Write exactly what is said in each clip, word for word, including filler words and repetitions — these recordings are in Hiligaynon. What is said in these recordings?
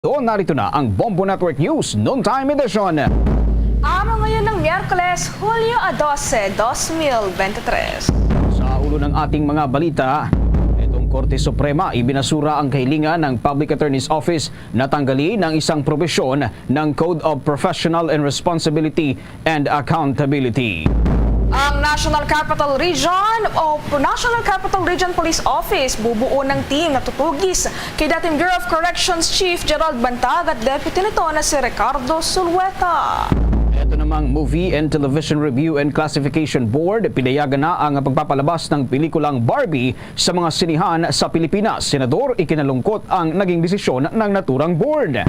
Narito na ang Bombo Network News Noontime Edition. Araw ngayon ng Miyerkules, Hulyo a dose, dos mil bente tres. Sa ulo ng ating mga balita, itong Korte Suprema ibinasura ang kahilingan ng Public Attorney's Office na tanggalin ang isang probisyon ng Code of Professional and Responsibility and Accountability. Ang National Capital Region o National Capital Region Police Office bubuo ng team na tutugis kay dating Bureau of Corrections Chief Gerald Bantag at deputy nito na si Ricardo Sulueta. Ito namang Movie and Television Review and Classification Board, pinayagan na ang pagpapalabas ng pelikulang Barbie sa mga sinehan sa Pilipinas. Senador, ikinalungkot ang naging desisyon ng naturang board.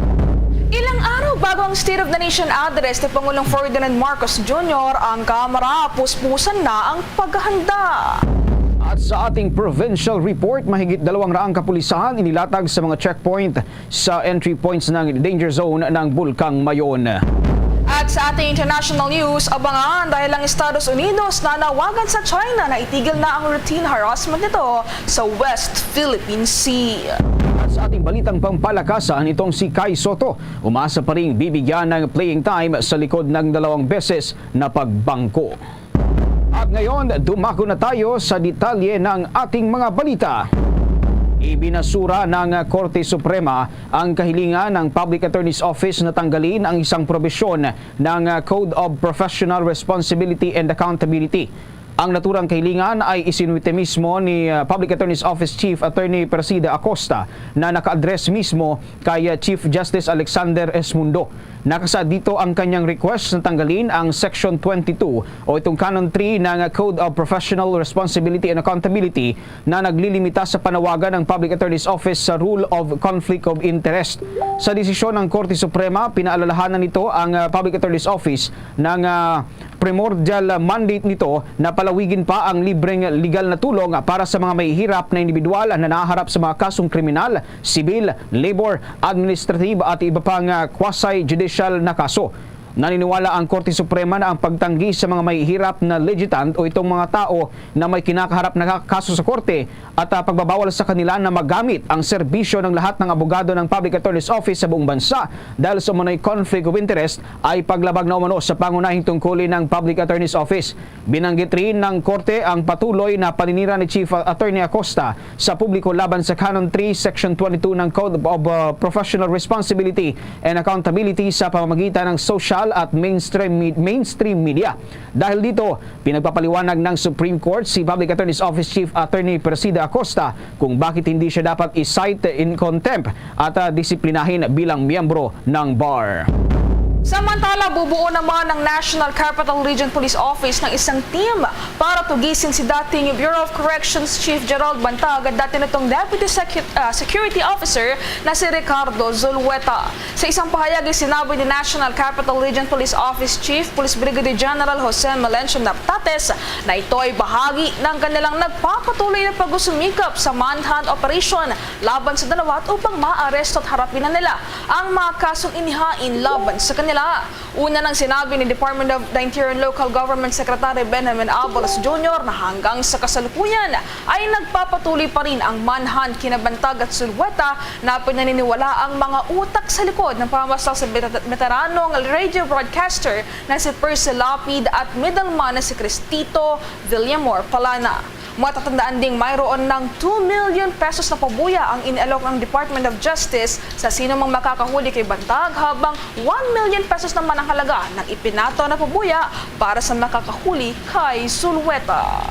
Ilang araw bago ang State of the Nation Address ni Pangulong Ferdinand Marcos Junior, ang Kamara puspusan na ang paghahanda. At sa ating provincial report, mahigit dalawang raang kapulisan inilatag sa mga checkpoint sa entry points ng danger zone ng Bulkang Mayon. At sa ating international news, abangan dahil ang Estados Unidos nanawagan sa China na itigil na ang routine harassment nito sa West Philippine Sea. At sa ating balitang pampalakasan, itong si Kai Soto, umasa pa ring bibigyan ng playing time sa likod ng dalawang beses na pagbangko. At ngayon, dumako na tayo sa detalye ng ating mga balita. Ibinasura ng Korte Suprema ang kahilingan ng Public Attorney's Office na tanggalin ang isang probisyon ng, ah, Code of Professional Responsibility and Accountability. Ang naturang kahilingan ay isinwite mismo ni, ah, Public Attorney's Office Chief Attorney Persida Acosta, na naka-address mismo kay, ah, Chief Justice Alexander Esmundo. Nakasaad dito ang kanyang request na tanggalin ang Section twenty-two o itong Canon three ng Code of Professional Responsibility and Accountability na naglilimita sa panawagan ng Public Attorney's Office sa rule of conflict of interest. Sa desisyon ng Korte Suprema, pinaalalahanan nito ang, ah, Public Attorney's Office ng, ah, primordial mandate nito na palawigin pa ang libreng legal na tulong para sa mga mahihirap na individual na nahaharap sa mga kasong kriminal, sibil, labor, administrative at iba pang, ah, quasi-judicial na kaso. Naniniwala ang Korte Suprema na ang pagtanggi sa mga mahihirap na litigant o itong mga tao na may kinakaharap na ka-, kaso sa korte at, ah, pagbabawal sa kanila na magamit ang serbisyo ng lahat ng abogado ng Public Attorney's Office sa buong bansa dahil sa umano'y conflict of interest ay paglabag na umano sa pangunahing tungkulin ng Public Attorney's Office. Binanggit rin ng korte ang patuloy na paninira ni Chief Attorney Acosta sa publiko laban sa Canon three, Section twenty-two ng Code of, uh, Professional Responsibility and Accountability sa pamamagitan ng social at mainstream me-, mainstream media. Dahil dito, pinagpapaliwanag ng Supreme Court si Public Attorney's Office Chief Attorney Persida Acosta kung bakit hindi siya dapat i-cite in contempt at, ah, disiplinahin bilang miyembro ng bar. Samantala, bubuo naman ang National Capital Region Police Office ng isang team para tugisin si dating Bureau of Corrections Chief Gerald Bantag at dati nitong Deputy Secu-, ah, Security Officer na si Ricardo Zulueta. Sa isang pahayag, sinabi ni National Capital Region Police Office Chief Police Brigadier General Jose Melencio Naptates na ito ay bahagi ng kanilang nagpapatuloy na pag-usumikap sa manhunt operation laban sa dalawat upang maaresto at harapin na nila ang mga kasong inihain laban sa kanila. Una nang sinabi ni Department of the Interior and Local Government Secretary Benjamin Abalos Junior na hanggang sa kasalukuyan ay nagpapatuloy pa rin ang manhunt kina Bantag at Zulueta na pinaniniwala ang mga utak sa likod ng pamamaslang sa beta-, veteranong radio broadcaster na si Percy Lapid at middleman na si Cristito Villamor Palana. Matatandaan ding mayroon ng two million pesos na pabuya ang inialok ng Department of Justice sa sino mang makakahuli kay Bantag, habang one million pesos naman ang halaga ng ipinato na pabuya para sa makakahuli kay Zulueta.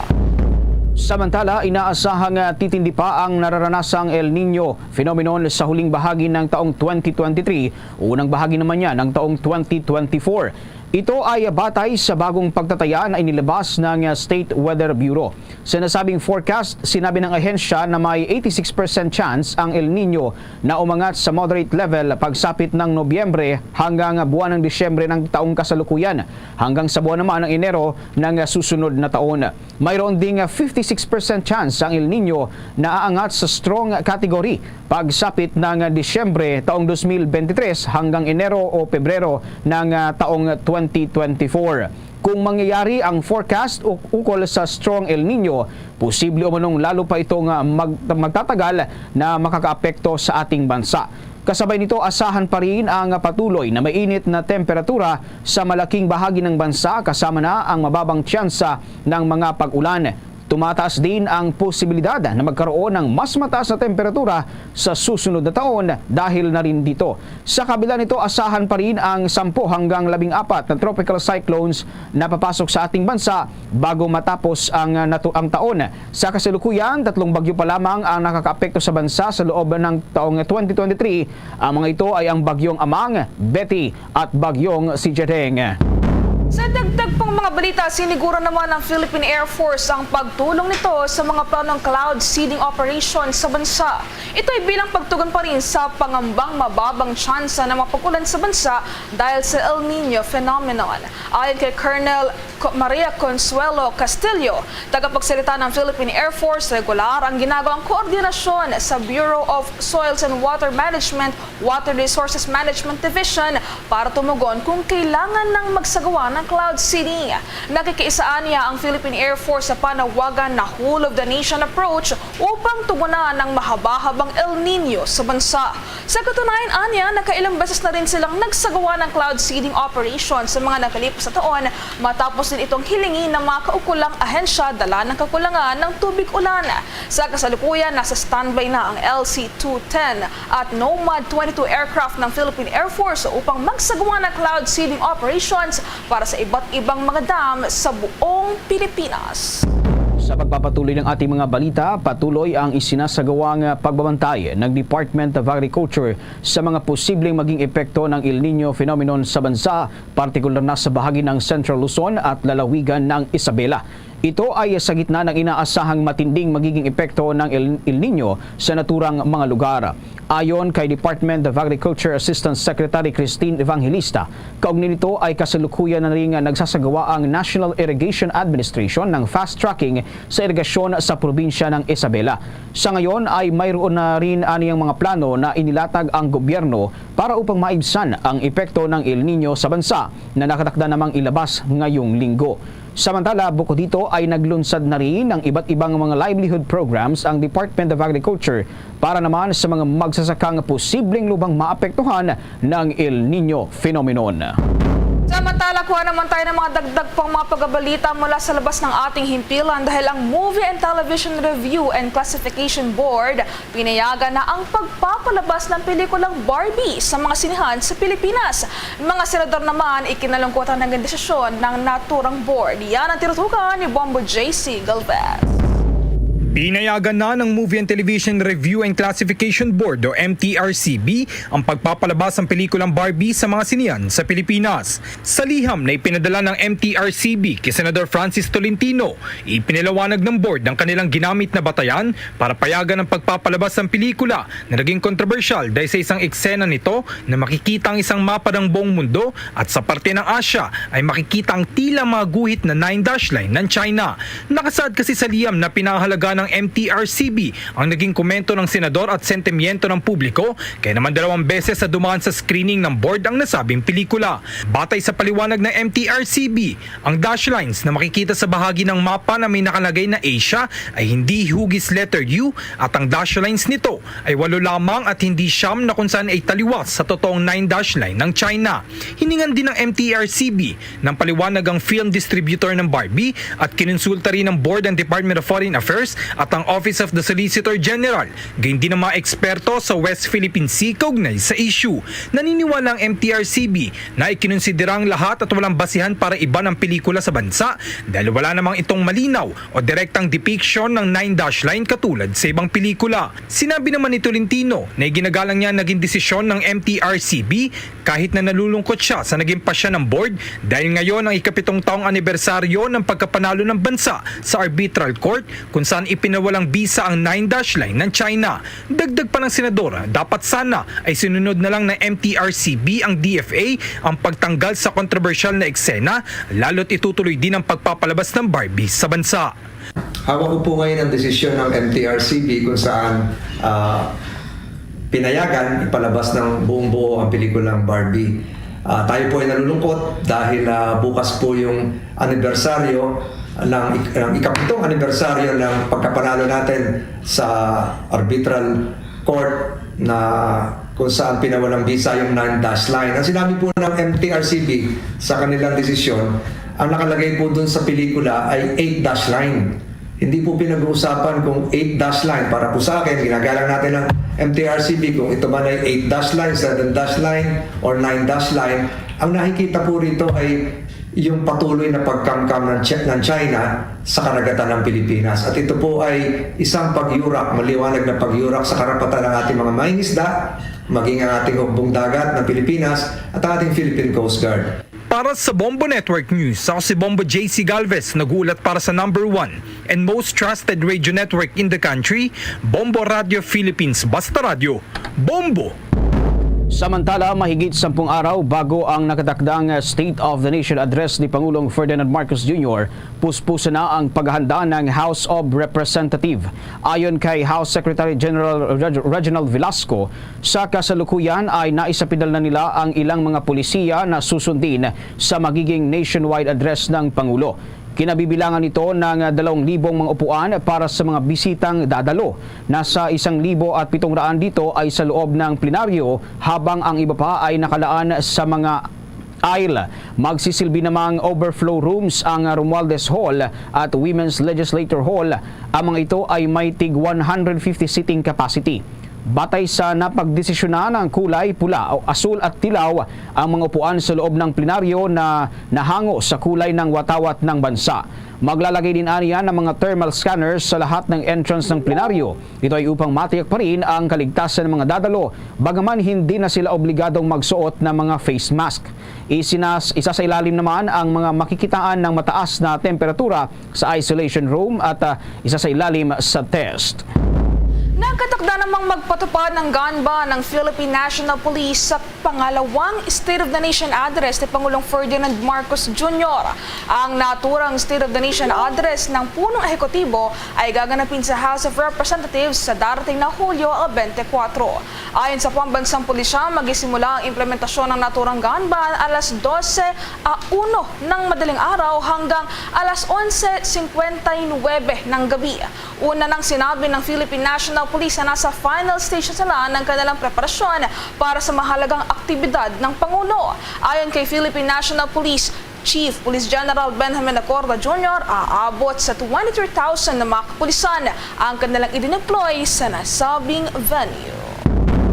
Samantala, inaasahang, ah, titindi pa ang nararanasang El Niño phenomenon sa huling bahagi ng taong twenty twenty-three, unang bahagi naman niya ng taong twenty twenty-four. Ito ay batay sa bagong pagtataya na inilabas ng State Weather Bureau. Sa nasabing forecast, sinabi ng ahensya na may eighty-six percent chance ang El Niño na umangat sa moderate level pagsapit ng Nobyembre hanggang buwan ng Disyembre ng taong kasalukuyan, hanggang sa buwan naman ng Enero ng susunod na taon. Mayroon ding fifty-six percent chance ang El Niño na aangat sa strong category pagsapit ng Disyembre taong dos mil bente tres hanggang Enero o Pebrero ng, ah, taong twenty twenty-four. Kung mangyayari ang forecast u-, ukol sa strong El Niño, posible umanong lalo pa itong, ah, mag-, magtatagal na makakaapekto sa ating bansa. Kasabay nito, asahan pa rin ang patuloy na mainit na temperatura sa malaking bahagi ng bansa, kasama na ang mababang tsansa ng mga pag-ulan. Tumataas din ang posibilidad na magkaroon ng mas mataas na temperatura sa susunod na taon dahil na rin dito. Sa kabila nito, asahan pa rin ang sampu hanggang labing apat na tropical cyclones na papasok sa ating bansa bago matapos ang, ah, natu-, ang taon. Sa kasalukuyan, tatlong bagyo pa lamang ang nakakaapekto sa bansa sa loob ng taong twenty twenty-three. Ang mga ito ay ang Bagyong Amang, Betty, at Bagyong Sijedeng. Sa dagdag pang mga balita, siniguro naman ng Philippine Air Force ang pagtulong nito sa mga planong cloud seeding operation sa bansa. Ito ay bilang pagtugon pa rin sa pangambang mababang tsansa ng mga pag-ulan sa bansa dahil sa El Niño phenomenon. Ayon kay Colonel Co-, Maria Consuelo Castillo, tagapagsalita ng Philippine Air Force, regular ang ginagawang koordinasyon sa Bureau of Soils and Water Management, Water Resources Management Division para tumugon kung kailangan ng magsagawa ng cloud seeding. Nakikiisa aniya ang Philippine Air Force sa panawagan na whole of the nation approach upang tugunan ang mahaba-habang El Niño sa bansa. Sa katunayan, anya, nakailang beses na rin silang nagsagawa ng cloud seeding operation sa mga nakalipas na taon, matapos din itong hilingin ng mga kaukulang ahensya dala ng kakulangan ng tubig ulan. Sa kasalukuyan, nasa standby na ang L C two ten at Nomad twenty-two aircraft ng Philippine Air Force upang magsagawa ng cloud seeding operations para sa iba't ibang mga dam sa buong Pilipinas. Sa pagpapatuloy ng ating mga balita, patuloy ang isinasagawang pagbabantay ng Department of Agriculture sa mga posibleng maging epekto ng El Niño phenomenon sa bansa, partikular na sa bahagi ng Central Luzon at lalawigan ng Isabela. Ito ay sa gitna ng inaasahang matinding magiging epekto ng El, El Niño sa naturang mga lugar. Ayon kay Department of Agriculture Assistant Secretary Christine Evangelista, kaugnay nito ay kasalukuyan na ring nagsasagawa ang National Irrigation Administration ng fast tracking sa irigasyon sa probinsya ng Isabela. Sa ngayon ay mayroon na rin aniyang mga plano na inilatag ang gobyerno para upang maibsan ang epekto ng El Niño sa bansa na nakatakda namang ilabas ngayong linggo. Samantala, bukod dito ay naglunsad na rin ng iba't ibang mga livelihood programs ang Department of Agriculture para naman sa mga magsasakang posibleng lubhang maapektuhan ng El Niño phenomenon. Samantala, kuha naman tayo ng mga dagdag pang mga pagkabalita mula sa labas ng ating himpilan dahil ang Movie and Television Review and Classification Board pinayagan na ang pagpapalabas ng pelikulang Barbie sa mga sinehan sa Pilipinas. Mga senador naman ikinalungkot ang naging desisyon ng naturang board. Yan ang tinutukan ni Bombo J C Galvez. Pinayagan na ng Movie and Television Review and Classification Board o M T R C B ang pagpapalabas ng pelikulang Barbie sa mga sinehan sa Pilipinas. Sa liham na ipinadala ng M T R C B kay Senador Francis Tolentino, ipinaliwanag ng board ang kanilang ginamit na batayan para payagan ang pagpapalabas ng pelikula na naging kontrobersyal dahil sa isang eksena nito na makikita ang isang mapa ng buong mundo at sa parte ng Asia ay makikita ang tila mga guhit na nine dash line ng China. Nakasaad kasi sa liham na pinahalaga ng M T R C B ang naging komento ng senador at sentimiento ng publiko, kaya naman dalawang beses na dumaan sa screening ng board ang nasabing pelikula. Batay sa paliwanag ng M T R C B, ang dash lines na makikita sa bahagi ng mapa na may nakalagay na Asia ay hindi hugis letter U at ang dash lines nito ay walo lamang at hindi siyam na kung saan ay taliwas sa totoong nine dash line ng China. Hiningan din ng M T R C B ng paliwanag ang film distributor ng Barbie at kinonsulta rin ng board ang Department of Foreign Affairs at ang Office of the Solicitor General, gayon din ang mga eksperto sa West Philippine Sea kaugnay sa issue. Naniniwala ang M T R C B na ikinonsidera ang lahat at walang basihan para iban ang pelikula sa bansa dahil wala namang itong malinaw o direktang depiction ng nine dash line katulad sa ibang pelikula. Sinabi naman ni Tolentino na iginagalang niya ang naging desisyon ng M T R C B kahit na nalulungkot siya sa naging pasya ng board dahil ngayon ang ikapitong taong anibersaryo ng pagkapanalo ng bansa sa arbitral court kung saan ipinawalang bisa ang nine dash line ng China. Dagdag pa ng senador, dapat sana ay sinunod na lang ng M T R C B ang D F A ang pagtanggal sa kontrobersyal na eksena, lalo't itutuloy din ang pagpapalabas ng Barbie sa bansa. Hawak ko po ngayon ang desisyon ng M T R C B kung saan, ah, pinayagan ipalabas ng buong buo ang pelikulang Barbie. Ah, tayo po ay nalulungkot dahil, ah, bukas po yung anibersaryo ng ik-, ng ikapitong anibersaryo ng pagkapanalo natin sa arbitral court na kung saan pinawalang bisa yung nine dash line. Ang sinabi po ng M T R C B sa kanilang desisyon, ang nakalagay po dun sa pelikula ay eight dash line. Hindi po pinag-uusapan kung eight dash line. Para po sa akin, ginagalang natin ng M T R C B kung ito man ay eight dash line, seven dash line, or nine dash line. Ang nakikita po rito ay yung patuloy na pagkamkam ng Chi-, ng China sa karagatan ng Pilipinas. At ito po ay isang pagyurak, maliwanag na pagyurak sa karapatan ng ating mga mangingisda, maging ang ating hukbong dagat ng Pilipinas at ang ating Philippine Coast Guard. Para sa Bombo Network News, ako si Bombo J C Galvez, nag-uulat para sa number one and most trusted radio network in the country, Bombo Radio Philippines. Basta Radyo, Bombo! Samantala, mahigit sampung araw bago ang nakatakdang State of the Nation Address ni Pangulong Ferdinand Marcos Junior, puspusan na ang paghahanda ng House of Representative. Ayon kay House Secretary General Reg-, Reginald Velasco, sa kasalukuyan ay naisapidal na nila ang ilang mga polisiya na susundin sa magiging nationwide address ng Pangulo. Kinabibilangan nito ng dalawang libong mga upuan para sa mga bisitang dadalo. Nasa isang libo at pitung raan dito ay sa loob ng plenaryo, habang ang iba pa ay nakalaan sa mga aisle. Magsisilbi namang overflow rooms ang Romualdez Hall at Women's Legislator Hall. Ang mga ito ay may tig one hundred fifty seating capacity. Batay sa napagdesisyonan, ang kulay pula o asul at dilaw ang mga upuan sa loob ng plenaryo na nahango sa kulay ng watawat ng bansa. Maglalagay din aniya ng mga thermal scanners sa lahat ng entrance ng plenaryo. Ito ay upang matiyak pa rin ang kaligtasan ng mga dadalo, bagaman hindi na sila obligadong magsuot ng mga face mask. Isinas-, isasailalim naman ang mga makikitaan ng mataas na temperatura sa isolation room at, ah, isasailalim sa test. Nakatakda namang magpatupad ng gun ban ang Philippine National Police sa pangalawang State of the Nation Address ni Pangulong Ferdinand Marcos Junior. Ang naturang State of the Nation Address ng punong ehekutibo ay gaganapin sa House of Representatives sa darating na Hulyo twenty-four. Ayon sa pambansang pulisya, magisimula ang implementasyon ng naturang gun ban alas dose a uno ng madaling araw hanggang alas onse cincuenta y nueve ng gabi. Una nang sinabi ng Philippine National Police na nasa final stage na sila ng kanilang preparasyon para sa mahalagang aktibidad ng Pangulo. Ayon kay Philippine National Police Chief Police General Benjamin Acorda Junior, aabot sa twenty-three thousand na mga kapulisan ang kanilang idineploy sa nasabing venue.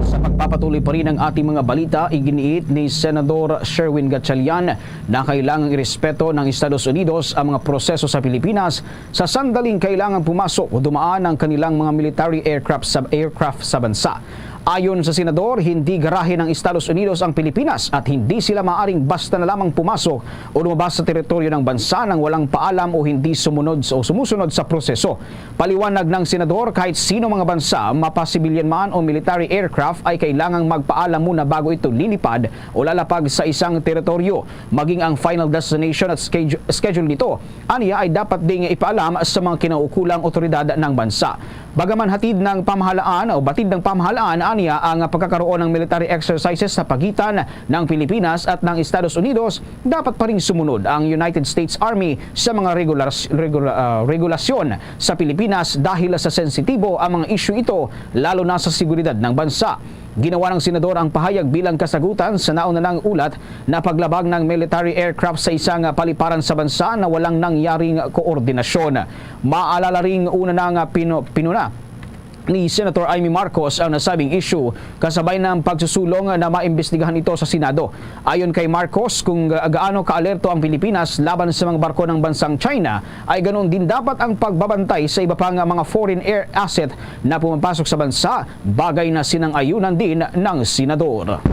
Sa pagpapatuloy pa rin ang ating mga balita, iginiit ni Senador Sherwin Gatchalian na kailangang irespeto ng Estados Unidos ang mga proseso sa Pilipinas sa sandaling kailangang pumasok o dumaan ang kanilang mga military aircraft sa, aircraft sa bansa. Ayon sa senador, hindi garahe ng Estados Unidos ang Pilipinas at hindi sila maaring basta na lamang pumasok o lumabas sa teritoryo ng bansa nang walang paalam o hindi sumunod o sumusunod sa proseso. Paliwanag ng senador, kahit sino mga bansa, mapa-civilian man o military aircraft, ay kailangang magpaalam muna bago ito lilipad o lalapag sa isang teritoryo. Maging ang final destination at schedule, schedule nito, aniya, ay dapat ding ipaalam sa mga kinaukulang otoridad ng bansa. Bagaman hatid ng pamahalaan o batid ng pamahalaan, aniya, ang pagkakaroon ng military exercises sa pagitan ng Pilipinas at ng Estados Unidos, dapat pa ring sumunod ang United States Army sa mga regular, regular, ah, regulasyon sa Pilipinas dahil sa sensitibo ang mga isyu ito, lalo na sa seguridad ng bansa. Ginawa ng senador ang pahayag bilang kasagutan sa nauna nang ulat na paglabag ng military aircraft sa isang paliparan sa bansa na walang nangyaring koordinasyon. Maalala ring una na nga pinu-, pinuna ni Senator Imee Marcos ang nasabing issue, kasabay ng pagsusulong na maimbestigahan ito sa Senado. Ayon kay Marcos, kung ga-, gaano kaalerto ang Pilipinas laban sa mga barko ng bansang China, ay ganoon din dapat ang pagbabantay sa iba pang mga foreign air asset na pumapasok sa bansa, bagay na sinang-ayunan din ng senador.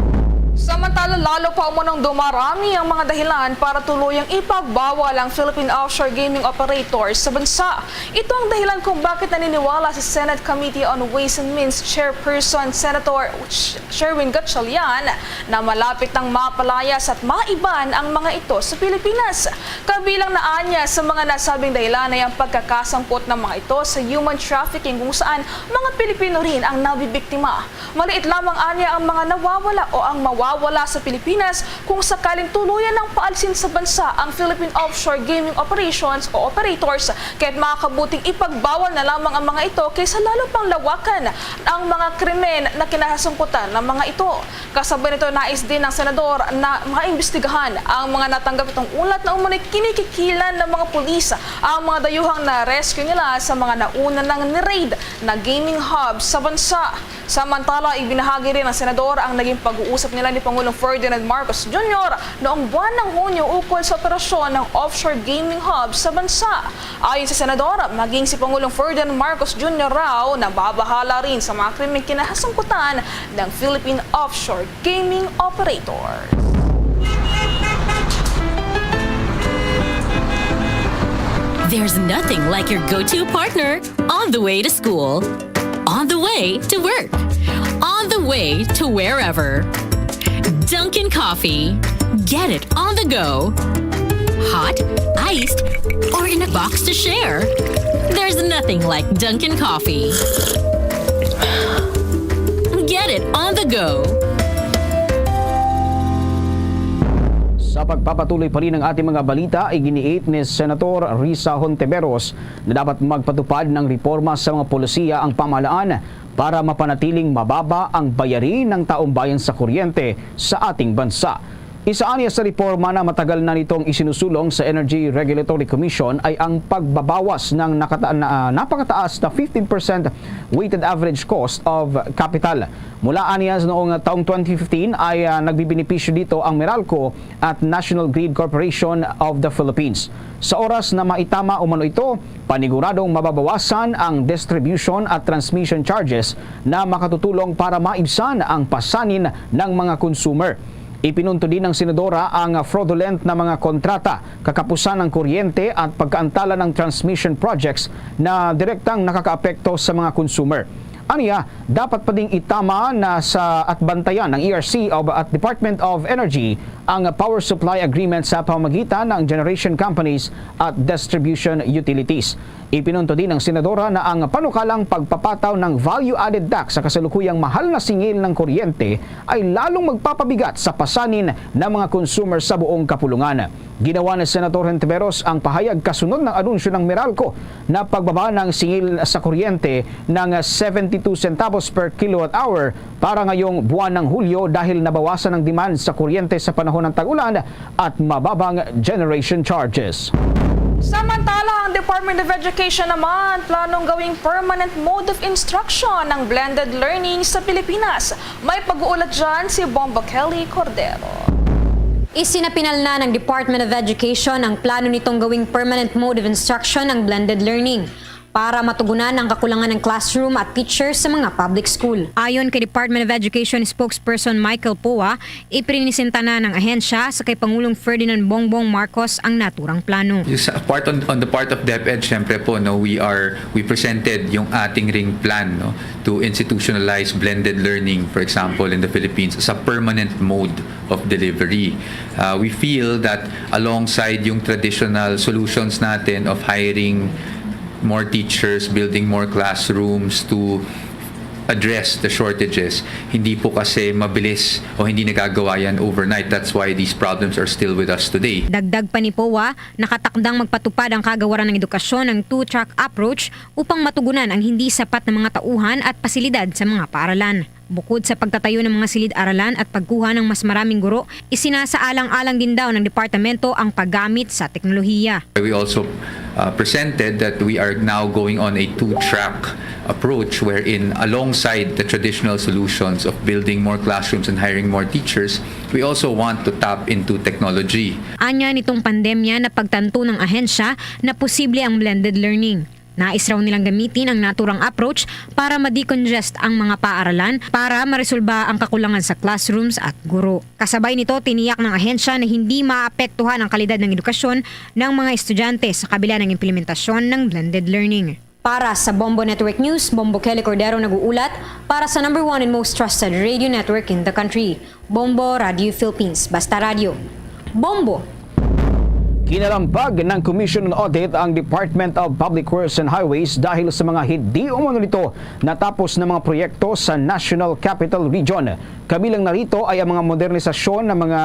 Samantala, lalo pa umunong dumarami ang mga dahilan para tuluyang ipagbawal ang Philippine offshore gaming operators sa bansa. Ito ang dahilan kung bakit naniniwala si Senate Committee on Ways and Means Chairperson Senator Sh-, Sherwin Gatchalian na malapit nang mapalayas at maiban ang mga ito sa Pilipinas. Kabilang na anya sa mga nasabing dahilan ay ang pagkakasangkot ng mga ito sa human trafficking, kung saan mga Pilipino rin ang nabibiktima. Maliit lamang anya ang mga nawawala o ang mawala sa Pilipinas kung sakaling tuluyan ng paalisin sa bansa ang Philippine offshore gaming operations o operators, kaya't makakabuting ipagbawal na lamang ang mga ito kaysa lalo pang lawakan ang mga krimen na kinasangkutan ng mga ito. Kasabay nito, nais din ng senador na maimbestigahan ang mga natanggap itong ulat na umano'y kinikikilan ng mga pulis ang mga dayuhang na-rescue nila sa mga nauna nang ni-raid na gaming hub sa bansa. Samantala, ibinahagi rin ng senador ang naging pag-uusap nila ni Pangulong Ferdinand Marcos Junior noong buwan ng Hunyo ukol sa operasyon ng offshore gaming hub sa bansa. Ayon sa senador, maging si Pangulong Ferdinand Marcos Junior raw nababahala rin sa mga krimeng kinasangkutan ng Philippine offshore gaming operators. There's nothing like your go-to partner on the way to school, on the way to work, on the way to wherever. Dunkin' Coffee. Get it on the go. Hot, iced, or in a box to share. There's nothing like Dunkin' Coffee. Get it on the go. Sa pagpapatuloy pa rin ng ating mga balita, iginiit ni Senator Risa Hontiveros na dapat magpatupad ng reporma sa mga polisiya ang pamahalaan para mapanatiling mababa ang bayarin ng taumbayan sa kuryente sa ating bansa. Isa anya sa reporma na matagal na nitong isinusulong sa Energy Regulatory Commission ay ang pagbabawas ng nakata- na, napakataas na fifteen percent weighted average cost of capital. Mula anya noong taong twenty fifteen ay ah, nagbibenepisyo dito ang Meralco at National Grid Corporation of the Philippines. Sa oras na maitama umano ito, paniguradong mababawasan ang distribution at transmission charges na makatutulong para maibsan ang pasanin ng mga consumer. Ipinunto din ng senadora ang fraudulent na mga kontrata, kakapusan ng kuryente at pagkaantala ng transmission projects na direktang nakakaapekto sa mga consumer. Aniya, dapat pa ding itama na sa at bantayan ng E R C o at Department of Energy ang power supply agreement sa pamamagitan ng generation companies at distribution utilities. Ipinunto din ng senadora na ang panukalang pagpapataw ng value-added tax sa kasalukuyang mahal na singil ng kuryente ay lalong magpapabigat sa pasanin ng mga consumer sa buong kapulungan. Ginawa ni Senator Hontiveros ang pahayag kasunod ng anunsyo ng Meralco na pagbaba ng singil sa kuryente ng seventy two centavos per kilowatt hour para ngayong buwan ng Hulyo dahil nabawasan ang demand sa kuryente sa panahon ng tag-ulan at mababang generation charges. Samantala, ang Department of Education naman planong gawing permanent mode of instruction ng blended learning sa Pilipinas. May pag-uulat dyan si Bombo Kelly Cordero. Isinapinal na ng Department of Education ang plano nitong gawing permanent mode of instruction ang blended learning para matugunan ang kakulangan ng classroom at teachers sa mga public school. Ayon kay Department of Education spokesperson Michael Poa, iprinisenta na ng ahensya sa kay Pangulong Ferdinand Bongbong Marcos ang naturang plano. Sa part on, on the part of DepEd, syempre po, no, we are we presented yung ating ring plan, no, to institutionalize blended learning, for example, in the Philippines as a permanent mode of delivery. Uh, we feel that alongside yung traditional solutions natin of hiring more teachers, building more classrooms to address the shortages, hindi po kasi mabilis o hindi nagagawa yan overnight. That's why these problems are still with us today. Dagdag pa ni Poa, nakatakdang magpatupad ang kagawaran ng edukasyon ng two-track approach upang matugunan ang hindi sapat na mga tauhan at pasilidad sa mga paaralan. Bukod sa pagtatayo ng mga silid-aralan at pagkuha ng mas maraming guro, isinasaalang-alang din daw ng departamento ang paggamit sa teknolohiya. We also uh, presented that we are now going on a two-track approach wherein, alongside the traditional solutions of building more classrooms and hiring more teachers, we also want to tap into technology. Anya nitong pandemya, napagtanto ng ahensya na posible ang blended learning. Nais raw nilang gamitin ang naturang approach para ma-decongest ang mga paaralan para maresolba ang kakulangan sa classrooms at guro. Kasabay nito, tiniyak ng ahensya na hindi maapektuhan ang kalidad ng edukasyon ng mga estudyante sa kabila ng implementasyon ng blended learning. Para sa Bombo Network News, Bombo Kelly Cordero nag-uulat para sa number one and most trusted radio network in the country, Bombo Radio Philippines. Basta Radio, Bombo! Kinalampag ng Commission on Audit ang Department of Public Works and Highways dahil sa mga hindi umano nito natapos na mga proyekto sa National Capital Region. Kabilang na rito ay ang mga modernisasyon ng mga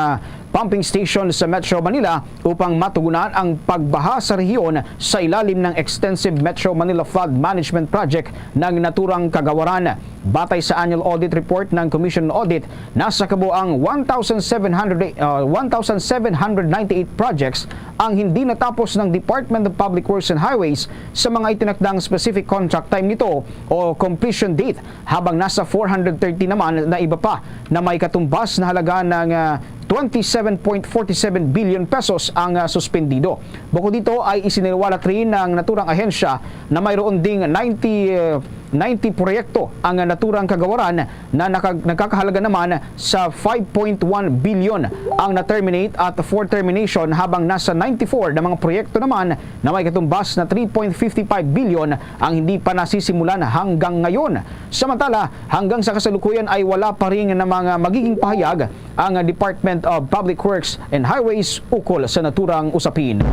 pumping station sa Metro Manila upang matugunan ang pagbaha sa rehiyon sa ilalim ng Extensive Metro Manila Flood Management Project ng naturang kagawaran. Batay sa annual audit report ng Commission on Audit, nasa kabuang one thousand seven hundred, uh, one thousand seven hundred ninety-eight projects ang hindi natapos ng Department of Public Works and Highways sa mga itinakdang specific contract time nito o completion date, habang nasa four hundred thirty naman na iba pa na may katumbas na halaga ng, ah, twenty-seven point forty-seven billion pesos ang, ah, suspendido. Bukod dito ay isinaliwala rin ng naturang ahensya na mayroon ding ninety, ah, ninety proyekto ang, ah, naturang kagawaran na naka-, nagkakahalaga naman sa five point one billion ang na-terminate at for termination, habang nasa ninety-four na mga proyekto naman na may katumbas na three point fifty-five billion ang hindi pa nasisimulan hanggang ngayon. Samantala, hanggang sa kasalukuyan ay wala pa rin na mga magiging pahayag ang Department of Public Works and Highways ukol sa naturang usapin.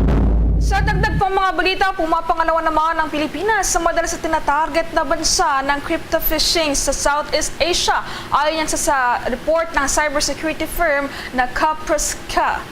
Sa dagdag pang mga balita, pumapangalawa naman ang Pilipinas sa madalas na tinatarget na bansa ng crypto phishing sa Southeast Asia. Ayon yan sa, sa report ng cybersecurity firm na Kaspersky.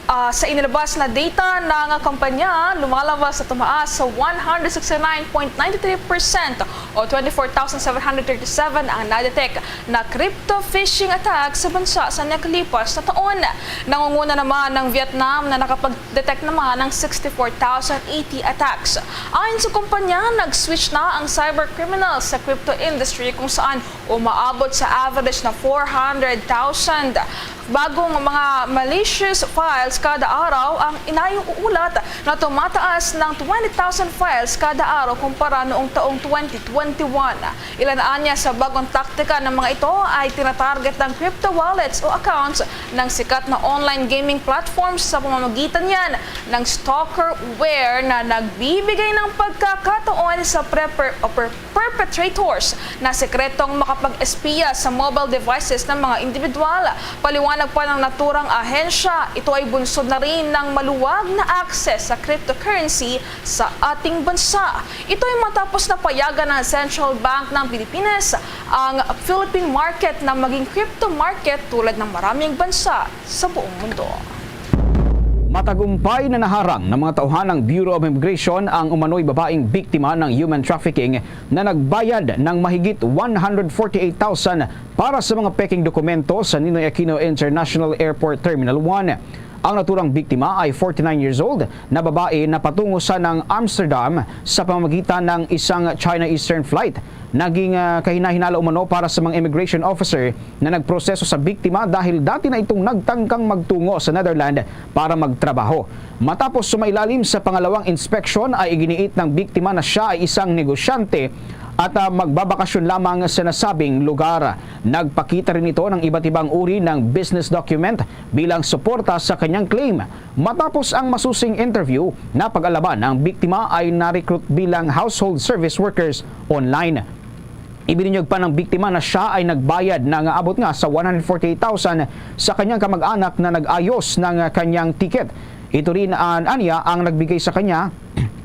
Ah, sa inilabas na data ng kumpanya, lumalabas sa tumaas sa one hundred sixty-nine point nine three percent o twenty-four thousand seven hundred thirty-seven ang na-detect na crypto phishing attack sa bansa sa nakalipas na taon. Nangunguna naman ang Vietnam na nakapag-detect naman ng sixty-four thousand eighty attacks. Ayon sa kumpanya, nag-switch na ang cyber criminals sa crypto industry, kung saan umaabot sa average na four hundred thousand bagong mga malicious files kada araw ang inayong uulat, na tumataas ng twenty thousand files kada araw kumpara noong taong twenty twenty-one. Ilan anya sa bagong taktika ng mga ito ay tinatarget ng crypto wallets o accounts ng sikat na online gaming platforms sa pamamagitan niyan ng stalkerware na nagbibigay ng pagkakataon sa prepper o per- perpetrators na sekretong makapag-espiya sa mobile devices ng mga individual. Paliwanag pa ng naturang ahensya, ito ay bunsod na rin ng maluwag na access sa cryptocurrency sa ating bansa. Ito ay matapos na payagan ng Central Bank ng Pilipinas ang Philippine market na maging crypto market tulad ng maraming bansa sa buong mundo. Matagumpay na naharang ng mga tauhan ng Bureau of Immigration ang umano'y babaeng biktima ng human trafficking na nagbayad ng mahigit one hundred forty-eight thousand para sa mga peking dokumento sa Ninoy Aquino International Airport Terminal one. Ang naturang biktima ay forty-nine years old na babae na patungo sa ng Amsterdam sa pamamagitan ng isang China Eastern flight. Naging, ah, kahinahinala umano para sa mga immigration officer na nagproseso sa biktima dahil dati na itong nagtangkang magtungo sa Netherlands para magtrabaho. Matapos sumailalim sa pangalawang inspeksyon, ay iginiit ng biktima na siya ay isang negosyante at, ah, magbabakasyon lamang sa nasabing lugar. Nagpakita rin ito ng iba't ibang uri ng business document bilang suporta sa kanyang claim. Matapos ang masusing interview, napag-alaman na ang biktima ay na-recruit bilang household service workers online. Ibinunyag pa ng biktima na siya ay nagbayad na nga abot nga sa one hundred forty-eight thousand sa kanyang kamag-anak na nag-ayos ng kanyang ticket. Ito rin an-, anya ang nagbigay sa kanya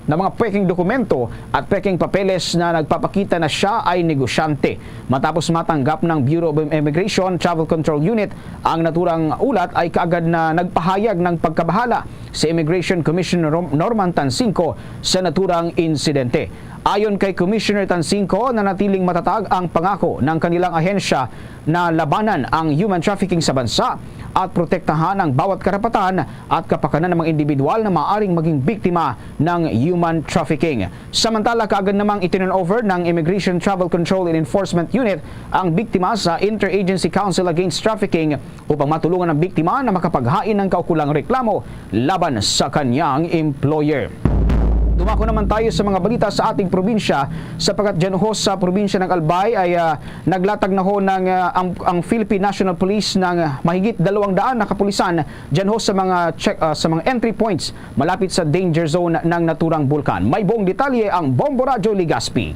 ng mga peking dokumento at peking papeles na nagpapakita na siya ay negosyante. Matapos matanggap ng Bureau of Immigration Travel Control Unit ang naturang ulat, ay kaagad na nagpahayag ng pagkabahala si Immigration Commissioner Rom-, Norman Tansingco sa naturang insidente. Ayon kay Commissioner Tansingco, nanatiling matatag ang pangako ng kanilang ahensya na labanan ang human trafficking sa bansa at protektahan ang bawat karapatan at kapakanan ng mga individual na maaaring maging biktima ng human trafficking. Samantala, kaagad namang itinurnover ng Immigration Travel Control and Enforcement Unit ang biktima sa Interagency Council Against Trafficking upang matulungan ang biktima na makapaghain ng kaukulang reklamo laban sa kanyang employer. Dumako naman tayo sa mga balita sa ating probinsya, sapagkat dyan ho sa probinsya ng Albay ay, ah, naglatag na ho ng, ah, ang, ang Philippine National Police ng, ah, mahigit dalawang daan na kapulisan dyan ho sa mga check, ah, sa mga entry points malapit sa danger zone ng naturang bulkan. May buong detalye ang Bombo Radyo Legazpi.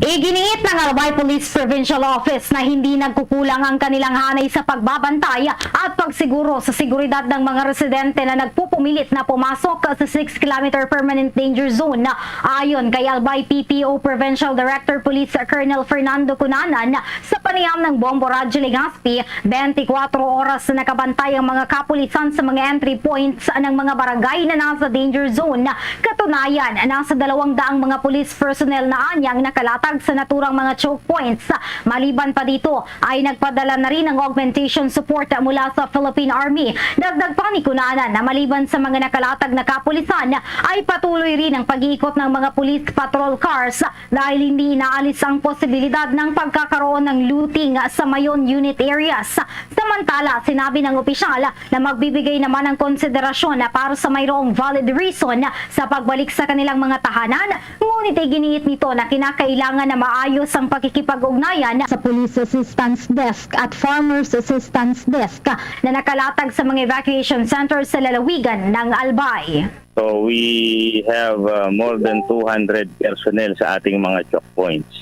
Iginiit ng Albay Police Provincial Office na hindi nagkukulang ang kanilang hanay sa pagbabantay at pagsiguro sa seguridad ng mga residente na nagpupumilit na pumasok sa six kilometer permanent danger zone. Ayon kay Albay P P O Provincial Director Police Colonel Fernando Cunanan, sa panayam ng Bombo Radyo Legazpi, twenty-four oras na nakabantay ang mga kapulisan sa mga entry points ng mga barangay na nasa danger zone. Katunayan, nasa dalawang daang mga police personnel na anyang nakalatag sa naturang mga choke points. Maliban pa dito, ay nagpadala na rin ng augmentation support mula sa Philippine Army. Dagdag pa ni Cunanan na maliban sa mga nakalatag na kapulisan, ay patuloy rin ang pag-iikot ng mga police patrol cars dahil hindi inaalis ang posibilidad ng pagkakaroon ng looting sa Mayon unit areas. Samantala, sinabi ng opisyal na magbibigay naman ng konsiderasyon para sa mayroong valid reason sa pagbalik sa kanilang mga tahanan, ngunit iginiit nito na kinakailangan na maayos ang pakikipag-ugnayan sa Police Assistance Desk at Farmers Assistance Desk na nakalatag sa mga evacuation centers sa lalawigan ng Albay. So we have uh, more than two hundred personnel sa ating mga choke points.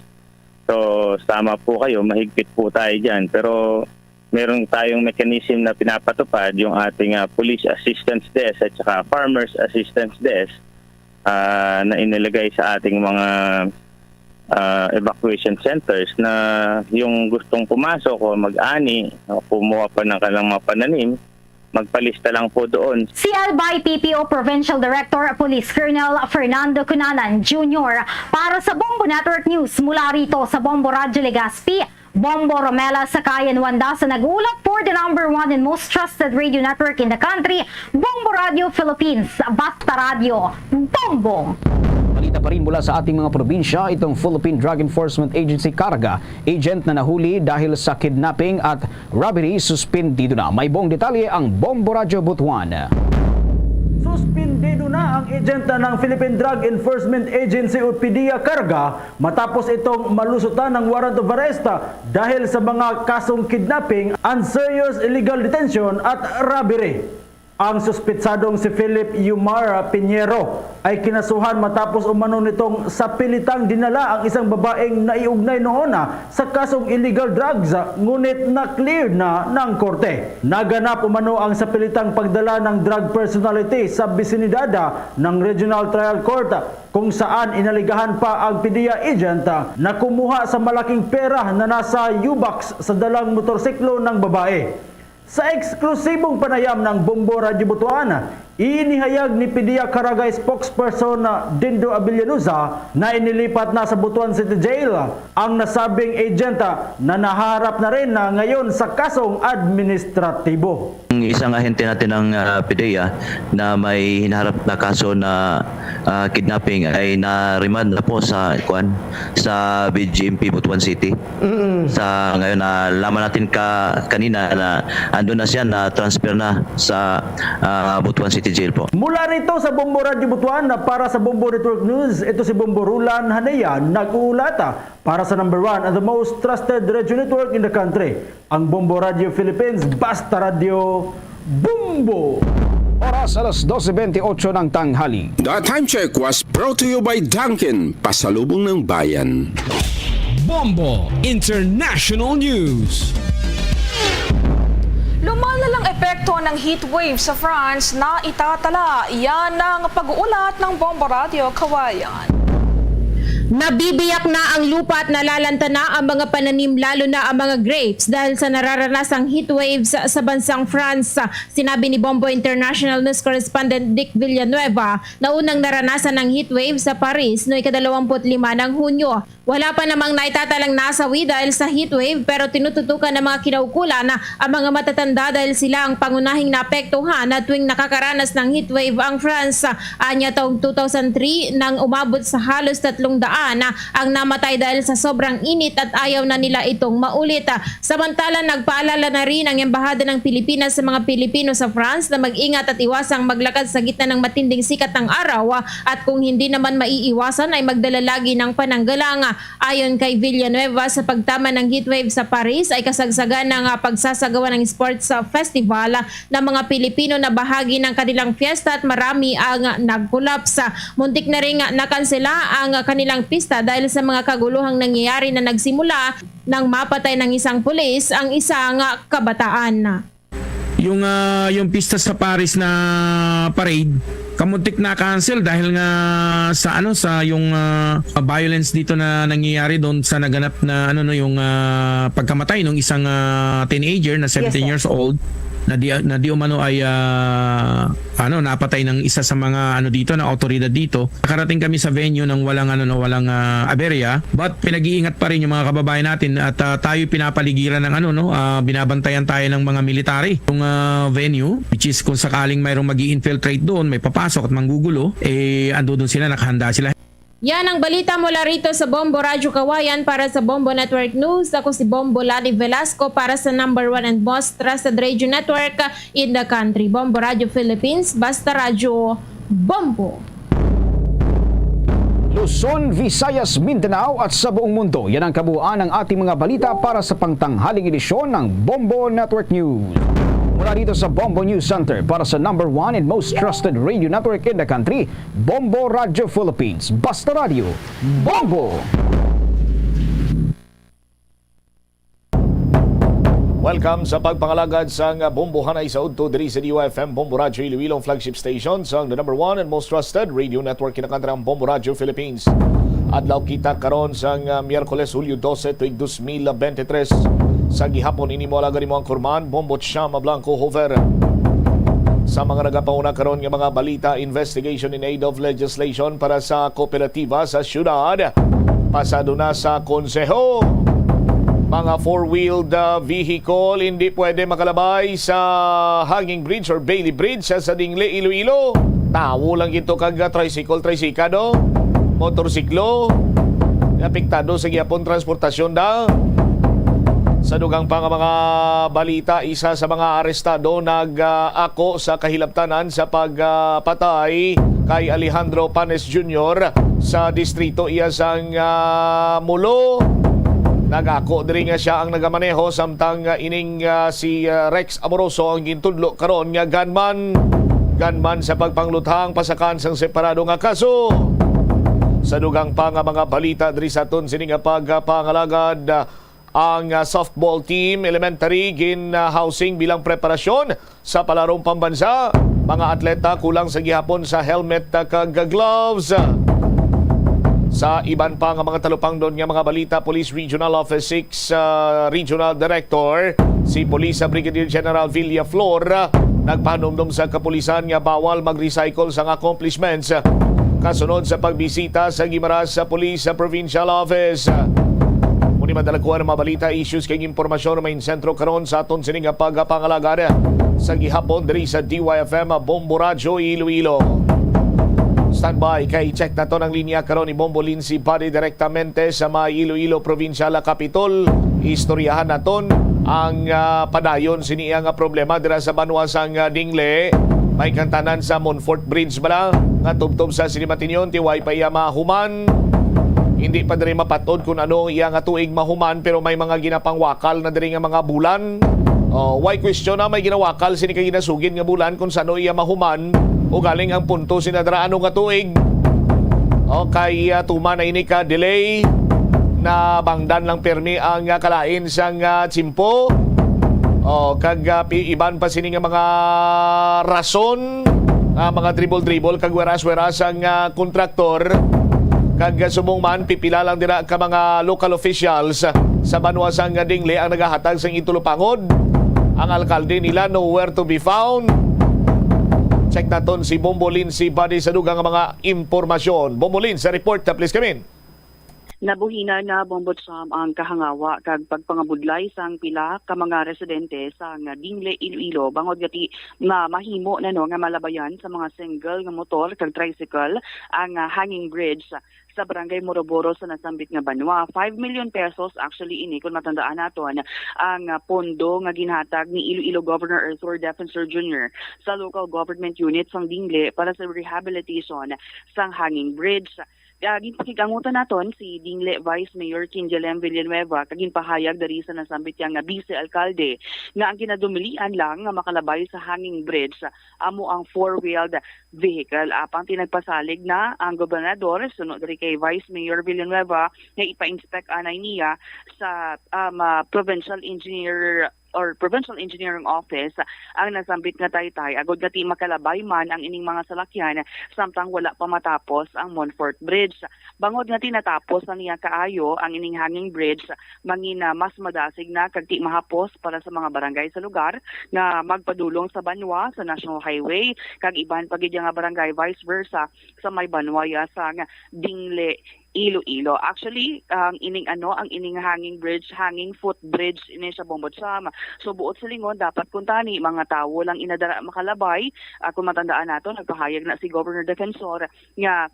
So tama po kayo, mahigpit po tayo dyan. Pero meron tayong mechanism na pinapatupad, yung ating uh, Police Assistance Desk at saka Farmers Assistance Desk uh, na inilagay sa ating mga uh, evacuation centers na yung gustong pumasok o mag-ani o kumuha pa ng kanilang mga pananim, magpalista lang po doon. Si Albay P P O Provincial Director Police Colonel Fernando Cunanan Junior para sa Bombo Network News mula rito sa Bombo Radyo Legazpi. Bombo Romela Sakayan Wanda sa nag-uulat for the number one and most trusted radio network in the country, Bombo Radio Philippines. Basta Radio, Bombo! Balita pa rin mula sa ating mga probinsya, itong Philippine Drug Enforcement Agency Caraga agent na nahuli dahil sa kidnapping at robbery, suspindido na. May buong detalye ang Bombo Radyo Butuan. Suspindido na ang agent ng Philippine Drug Enforcement Agency o PDEA Caraga matapos itong malusutan ng warrant of arrest dahil sa mga kasong kidnapping and serious illegal detention at robbery. Ang suspitsadong si Philip Yumar Piñero ay kinasuhan matapos umano nitong sapilitang dinala ang isang babaeng naiugnay noon sa kasong illegal drugs, ngunit na-clear na ng korte. Naganap umano ang sapilitang pagdala ng drug personality sa bisinidad ng Regional Trial Court, kung saan inaligahan pa ang PDEA agent na kumuha sa malaking pera na nasa U-box sa dalang motorsiklo ng babae. Sa eksklusibong panayam ng Bombo Radyo Butuan, inihayag ni PDEA Caraga spokesperson Dindo Abellanosa na inilipat na sa Butuan City Jail ang nasabing agent na naharap na rin na ngayon sa kasong administratibo. Ang isang ahente natin ng ah, PDEA na may hinaharap na kaso na ah, kidnapping ay na-remand na po sa kuan sa BGMP Butuan City. Sa ngayon, nalaman natin ka, kanina na andun na siya, na-transfer na sa ah, Butuan City Jail po. Mula rito sa Bombo Radyo Butuan, na para sa Bombo Network News, ito si Bombo Rulan Hanea, nag-uulata para sa number one and the most trusted radio network in the country, ang Bombo Radyo Philippines. Basta Radyo, Bombo! Oras alas doce veintiocho ng tanghali. The time check was brought to you by Dunkin, pasalubong ng bayan. Bombo International News. Lumala lang epekto ng heat wave sa France na itatala. Yan ang pag-uulat ng Bombo Radio Kawayan. Nabibiyak na ang lupa at nalalanta na ang mga pananim, lalo na ang mga grapes, dahil sa nararanasang heat waves sa bansang France. Sinabi ni Bombo International News Correspondent Dick Villanueva na unang naranasan ang heat wave sa Paris noong ikadalawamput lima ng Hunyo. Wala pa namang naitatalang nasawi dahil sa heatwave, pero tinututukan ng mga kinaukulan ang mga matatanda dahil sila ang pangunahing naapektuhan na tuwing nakakaranas ng heatwave ang France. Anya taong two thousand three nang umabot sa halos tatlong daan ang namatay dahil sa sobrang init at ayaw na nila itong maulit. Samantala, nagpaalala na rin ang Embahada ng Pilipinas sa mga Pilipino sa France na mag-ingat at iwasang maglakad sa gitna ng matinding sikat ng araw at kung hindi naman maiiwasan ay magdala lagi ng pananggalang. Ayon kay Villanueva, sa pagtama ng heatwave sa Paris ay kasagsagan ng, ah, pagsasagawa ng sports, ah, festival, ah, ng mga Pilipino na bahagi ng kanilang fiesta at marami ang, ah, nagkulaps. Muntik na ring, ah, nakansela ang, ah, kanilang pista dahil sa mga kaguluhang nangyayari na nagsimula nang mapatay ng isang pulis ang isang, ah, kabataan. Yung, ah, yung pista sa Paris na parade, kamuntik na cancel dahil nga sa, ano, sa yung, ah, violence dito na nangyayari doon sa naganap na, ano, no, yung, ah, pagkamatay ng isang, ah, teenager na Yes, seventeen sir. years old na di, na di umano ay, ah, ano, napatay ng isa sa mga, ano, dito na awtoridad dito. Nakarating kami sa venue nang walang, ano, no, walang, ah, aberya, but pinag-iingat pa rin yung mga kababayan natin at, ah, tayo pinapaligiran ng, ano, no, ah, binabantayan tayo ng mga military yung, ah, venue, which is kung sakaling mayroong mag-infiltrate doon, may papasok at manggugulo, eh, ando doon sila, nakahanda sila. Yan ang balita mula rito sa Bombo Radyo Kawayan. Para sa Bombo Network News, ako si Bombo Lali Velasco para sa number one and most trusted radio network in the country, Bombo Radyo Philippines, basta radyo, Bombo. Luzon, Visayas, Mindanao at sa buong mundo, yan ang kabuuan ng ating mga balita para sa pangtanghaling edisyon ng Bombo Network News. Mula dito sa Bombo News Center para sa number one and most trusted radio network in the country, Bombo Radyo Philippines. Basta radyo, Bombo! Welcome sa pagpangalagad sang Bombo Hanay sa udto diri sa D Y F M Bombo Radyo Iloilo, ang flagship station sang the number one and most trusted radio network kinakantrang Bombo Radyo Philippines. Adlaw kita karon sang, ah, Miyerkules, Hulyo dose, tuig dos mil bente tres. Sa gihapon, ini mo alagad mo ang kurman, Bombo Chama Blanco Hover. Sa mga nagapauna karon nga mga balita, investigation in aid of legislation para sa kooperatiba sa syudad. Pasado na sa konseho. Mga four-wheeled, ah, vehicle hindi pwede makalabay sa hanging bridge or Bailey Bridge sa, sa Dingle, Iloilo. Tawo lang ito kag, ah, tricycle, tricycado, motorsiklo. Apektado sa gihapon transportasyon da. Sa dugang pa nga mga balita, isa sa mga arestado nag, ah, ako sa kahilabtanan sa pagpatay kay Alejandro Panes Junior sa distrito iya sang, ah, Mulo. Nagako diri nga siya ang nagamaneho, samtang, ah, ining, ah, si, ah, Rex Amoroso ang gintudlo karon nga gunman. Gunman sa pagpangluthang pasakan sang separado nga kaso. Sa dugang pa nga mga balita diri sa aton sini nga pagpangalagad, ah, ang, ah, softball team elementary gin, ah, housing bilang preparasyon sa palarong pambansa. Mga atleta kulang sa gihapon sa helmet, ah, kag gloves. Sa iban pa nga mga talupangdon nga mga balita, Police Regional Office six, ah, Regional Director, si Police Brigadier General Villaflor, ah, nagpahanumdom sa kapulisan nga bawal mag-recycle sang accomplishments. Kasunod sa pagbisita sa Guimaras sa Police sa Provincial Office. Muni madalakuan ang mga balita, issues kag impormasyon nga main sentro karon sa aton sini nga pagpangalagad sa gihapon diri sa D Y F M Bombo Radyo Iloilo. Standby kay check naton ang linya karon ni Bombo Lindsay Body direktamente sa may Iloilo Provincial Capitol. Istoryahan naton ang, ah, padayon sini nga problema dira sa banwa sang, ah, Dingle. May kantanan sa Monfort Bridge bala nga tubtob sa Sinimatinyon, ti way pa iya mahuman. Hindi pa diri mapat-od kung ano iya nga tuig mahuman, pero may mga ginapangwakal na diri nga mga bulan. Oh, why question na may ginawakal sini kay ginasugid nga bulan kung sano iya mahuman? Ugaling ang punto sina dira ano nga tuig? Okay, ah, tuman na ini ka delay. Nabangdan lang permi ang, ah, kalain sang, ah, tiyempo. Oh, kag, ah, pi-, iban pa sini nga mga rason, ah, mga dribol-dribol kag weras-weras ang, ah, kontraktor. Kag, ah, subong man, pipila lang dira ka mga local officials sa banwa sang Dingle ang nagahatag sang itulupangod. Ang alkalde nila nowhere to be found. Check naton si Bombo Lindsay Badi sa dugang nga mga impormasyon. Bombo Lindsay, report, please, come in. Nabuhina na, Bombo Cham, ang kahangawa kag pagpangabudlay sang pila ka mga residente sa nga Dingle, Iloilo, bangod gati nga mahimo na, no, nga malabayan sa mga single nga motor kag tricycle ang, ah, hanging bridge sa Barangay Moroboro sa nasambit nga banwa. Five million pesos actually ini, kung matandaan naton, ang, ah, pondo nga ginhatag ni Iloilo Governor Arthur Defensor Junior sa local government unit sang Dingle para sa rehabilitation sang hanging bridge. Ah, ginpakig-angutan naton si Dingle Vice Mayor Kinjelem Villanueva, kag ginpahayag diri sa nasambit niya nga Vice Alkalde nga ang ginadumilian lang nga makalabay sa hanging bridge amo ang four-wheeled vehicle. Apang tinagpasalig na ang gobernador suno diri kay Vice Mayor Villanueva nga ipa-inspect anay niya sa, um, ah, provincial engineer or Provincial Engineering Office ang nasambit nga taytay, agod nga ti makalabay man ang ining mga salakyan samtang wala pa matapos ang Montfort Bridge. Bangod nga ti natapos na niya kaayo ang ining hanging bridge, mangina mas madasig na kag ti mahapos para sa mga barangay sa lugar nga magpadulong sa banwa sa National Highway kag iban pa gid nga barangay, vice versa sa may banwa ya sang Dingle, Iloilo. Actually, ang ining ano, ang ining hanging bridge, hanging foot bridge ini sa Bombo Cham. So, buot silingon, dapat kuntani mga tawo lang ina dira makalabay. Ah, kung matandaan nato, nagpahayag na si Governor Defensor nga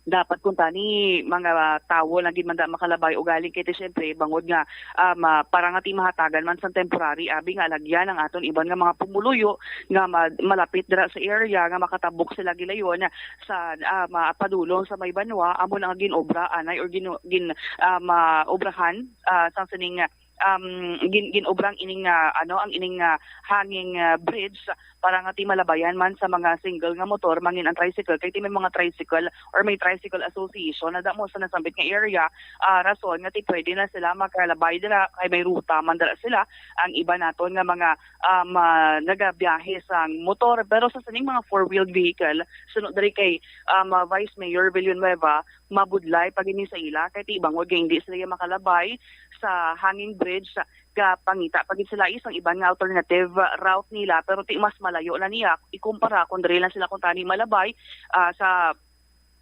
dapat kuntani mga tawo lang gid man da makalabay, ugaling kay ti, syempre, bangod nga, um, ah, para nga ti mahatagan man sang temporary, abi nga alagyan ang aton iban nga mga pumuluyo nga ma-, malapit dira sa area nga makatabok sila gilayon sa, ah, ma-, padulong sa may banwa, amo na nga ginobra anay or ginu-, gin-, ah, maobrahan, ah, sang sining, um, gin-, ginobrang ining, ah, ano, ang ining, ah, hanging, ah, bridge para nga ti malabayan man sa mga single nga motor, mangin ang tricycle, kay ti may mga tricycle or may tricycle association na damo sa nasambit nga area, ah, rason nga ti pwede na sila makalabay dira kay may ruta man dira sila. Ang iba naton nga mga, um, ah, nagabiyahe sang motor, pero sa sining mga four-wheeled vehicle, suno diri kay, um, ah, Vice Mayor Villanueva, mabudlay pa gini sa ila kay ti bangod nga hindi sila makalabay sa hanging bridge, gapangita pa gid sila isang iban nga alternative route nila, pero ti mas malayo na niya ikumpara kung diri lang sila kuntani malabay, ah, sa,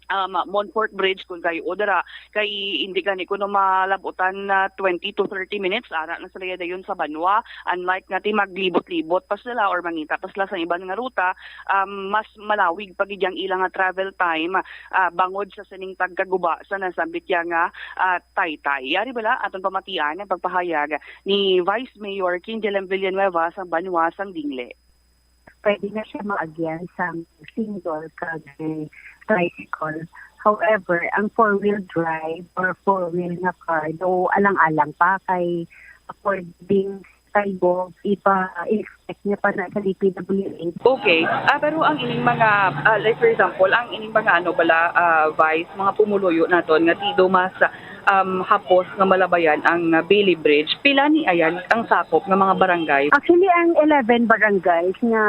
um, Montfort Bridge kung kayo o dira kay hindi gani kuno malabutan na twenty to thirty minutes ara na sila dayon sa banwa, unlike nga ti maglibot-libot pa sila or mangita pa sila sa iban nga ruta, um, mas malawig pa gid ang ilang nga travel time, ah, bangod sa sining pagkaguba sa nasambit ya nga, ah, taytay. Yari bala aton pamatian ang pagpahayag ni Vice Mayor Kinjelem Villanueva sang banwa sang Dingle. Pwede na siya maagyan sang single kag tricycle. However, ang four-wheel drive or four-wheel nga car, do alang-alang pa kay according kay Gov, ipa-inspect niya pa na sa D P W H. Okay. Ah, pero ang ining mga, ah, like for example, ang ining mga ano bala, ah, Vice, mga pumuluyo naton nga ti do mas, um, hapos nga malabayan ang, ah, Bailey Bridge. Pila ni ayan ang sakop nga mga barangay? Actually, ang eleven barangays nga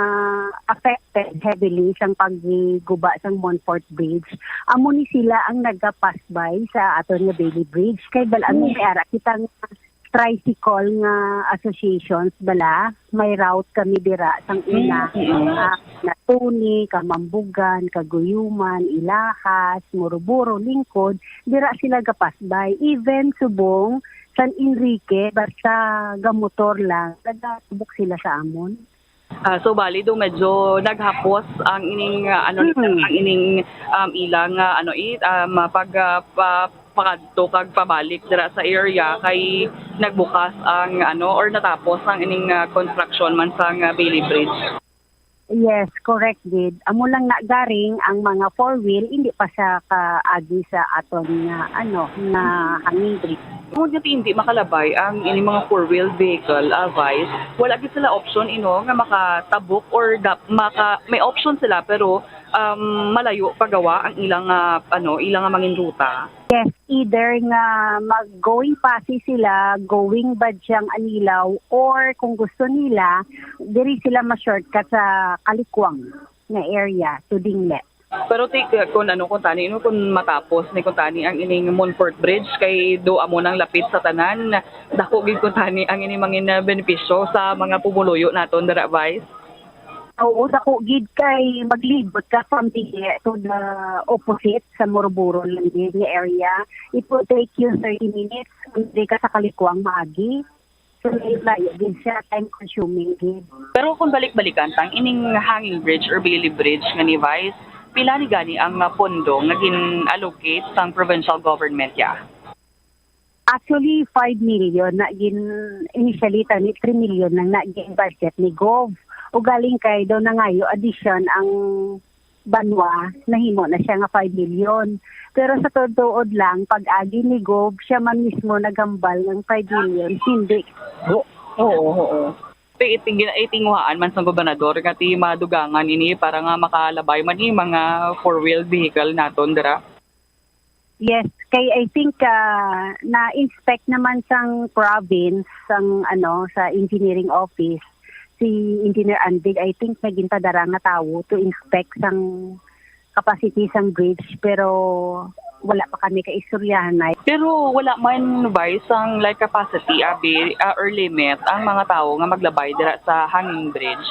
affected heavily sang paggiguba sang Montfort Bridge, amo ni sila ang nagapass by sa aton nga Bailey Bridge. Kay bal-an mo, may ara kita nga tricycle nga associations bala, may route kami dira sang una. Mm, mm. Ah, Natuni, Kamambugan, Kaguyuman, Ilahas, Muruburo, Lingkod, dira sila gapass by. Even subong San Enrique, basta gamotor lang, nagatubok sila sa amon. Ah, so bali do medyo naghapos ang ining, ah, ano, Mm. ang ining, um, ilang, ah, ano, i-, um, ah, pag, ah, pa-, pakadto kag pabalik dira sa area kay nagbukas ang, ano, or natapos ang ining, ah, construction man sang, ah, Bailey Bridge. Yes, correct gid. Amo lang na garing ang mga four wheel hindi pa siya kaagi sa aton nga, ano, nga hanging bridge. Tungod nga hindi makalabay ang ining mga four-wheel vehicle, ah, Vice, wala gid sila option, ino, nga makatabok or dap-, maka-, may option sila pero, um, malayo pa gawa ang ilang, ah, ano, ilang nga mangin ruta. Yes, either nga mag-going Passi sila, going Badiang Anilao, or kung gusto nila, diri sila ma-shortcut sa Kalikwang nga area to Dingle. Pero ti, kung ano, kung tani, no, kung matapos ni, kung tani ang ining Montfort Bridge, kay do amo nang lapit sa tanan, dako gid kung tani ang ining mga benepisyo sa mga pumuluyo naton dira, Vice. Oo, dako gid kay maglibot ka from the, to the opposite sa Muruburo lang gid nga area. It will take you thirty minutes kung di ka sa Kalikwang maagi. So, layo-layo din siya, time consuming din. Pero kung balik-balikan tang ining hanging bridge or Bailey Bridge nga ni Vice, pila ni gani ang, ah, pondo nga gin-allocate sang provincial government ya? Actually, five million na gin-, initially, tani three million lang na gin-budget ni Gov. Ugaling kay daw nangayo addition ang banwa, nahimo na siya nga five million. Pero sa tuod-tuod lang, pag-agi ni Gob, siya man mismo naghambal ng five million. Hindi. Oo, oo, oo. Ti-, iting-, itinguhaan man sang gobernador nga ti madugangan ini para nga makalabay man ni mga four-wheel vehicle naton dira. Yes, kay I think, ah, na-inspect naman sang province, sang, ano, sa engineering office, si Engineer Andig, I think, may ginpadara nga tawo to inspect sang capacity sang bridge, pero wala pa kami kaistoryahanay. Pero wala man, Vice, sang, like, capacity, abi, ah, or limit ang mga tawo nga maglabay dira sa hanging bridge?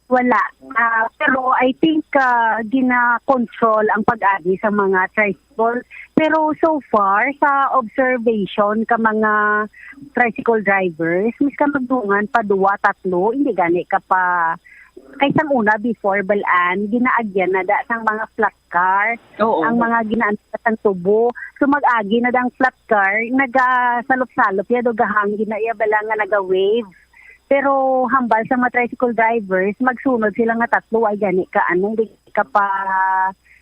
Wala. Ah, pero I think, ah, gina-control ang pag-agi sa mga tricycle. Pero so far, sa observation ka mga tricycle drivers, mis ka magdungan pa duwa, tatlo, hindi gani ka pa, kay sang una, before, balaan, ginaagyan na da sang mga flat car, Oo. ang mga ginaan sa tubo. So, mag-agi na dang flat car, nagasalop-salop ya, do gahangin na iya bala nga naga-wave. Pero hambal sa mga tricycle drivers, magsunod sila nga tatlo, ay gani ka, ano, di ka pa,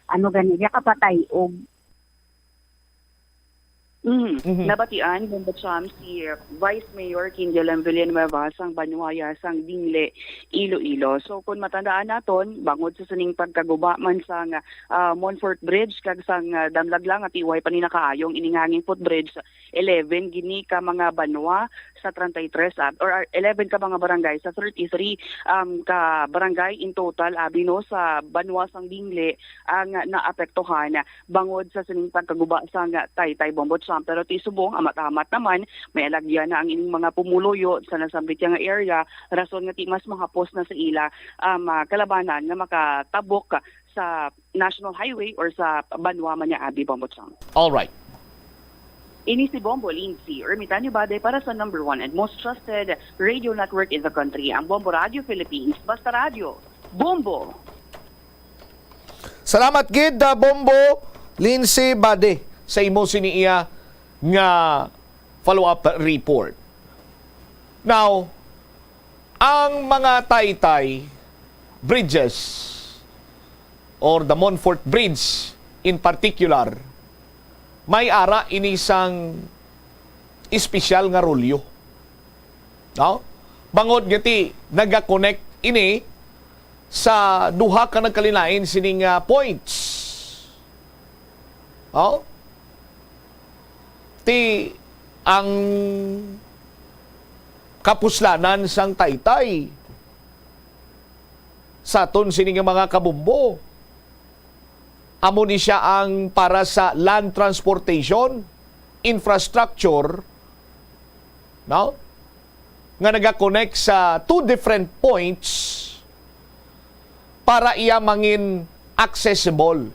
ano gani, di ka pa tayog. Mhm. Mhm. Nabatian, Bombo Cham, si Vice Mayor Kindialan Villanueva sang Banuaya sang Dingle, Iloilo. So, kung matandaan naton, bangod sa sining pagkaguba man sang, ah, Montfort Bridge kag sang, ah, damlag lang at iway pa ni nakaayong ining hanging footbridge, eleven gini ka mga banwa sa treinta y tres, ah, or, ah, eleven ka mga barangay sa thirty-three, um, ka barangay in total, abi, no, sa banwa sang Dingle ang naapektuhan bangod sa sining pagkaguba sang Taytay, Bombo Cham. Pero ti subong, amat-amat naman, may alagyan na ang ining mga pumuluyo sa nasambit nga area, rason nga ti mas mahapos na sa ila, um, ah, kalabanan nga makatabok sa National Highway or sa banwa man niya, abi, Bombo Cham. All right. Ini si Bombo Lindsay Ermitanio Bade para sa number one and most trusted radio network in the country, ang Bombo Radio Philippines. Basta Radio, Bombo! Salamat gid, ah, Bombo Lindsay Bade, sa imo sini iya nga follow-up report. Now, ang mga Taytay bridges or the Montfort Bridge in particular, may ara ini sang espesyal nga rulyo. No? Bangod nga ti nagakonect ini sa duha ka nagkalain-lain sining, ah, points. Oh? Ti ang kapuslanan sang Taytay sa aton sini nga mga kabombo. Amo ni siya ang para sa land transportation, infrastructure, no? Nga nagakonect sa two different points para iya mangin accessible.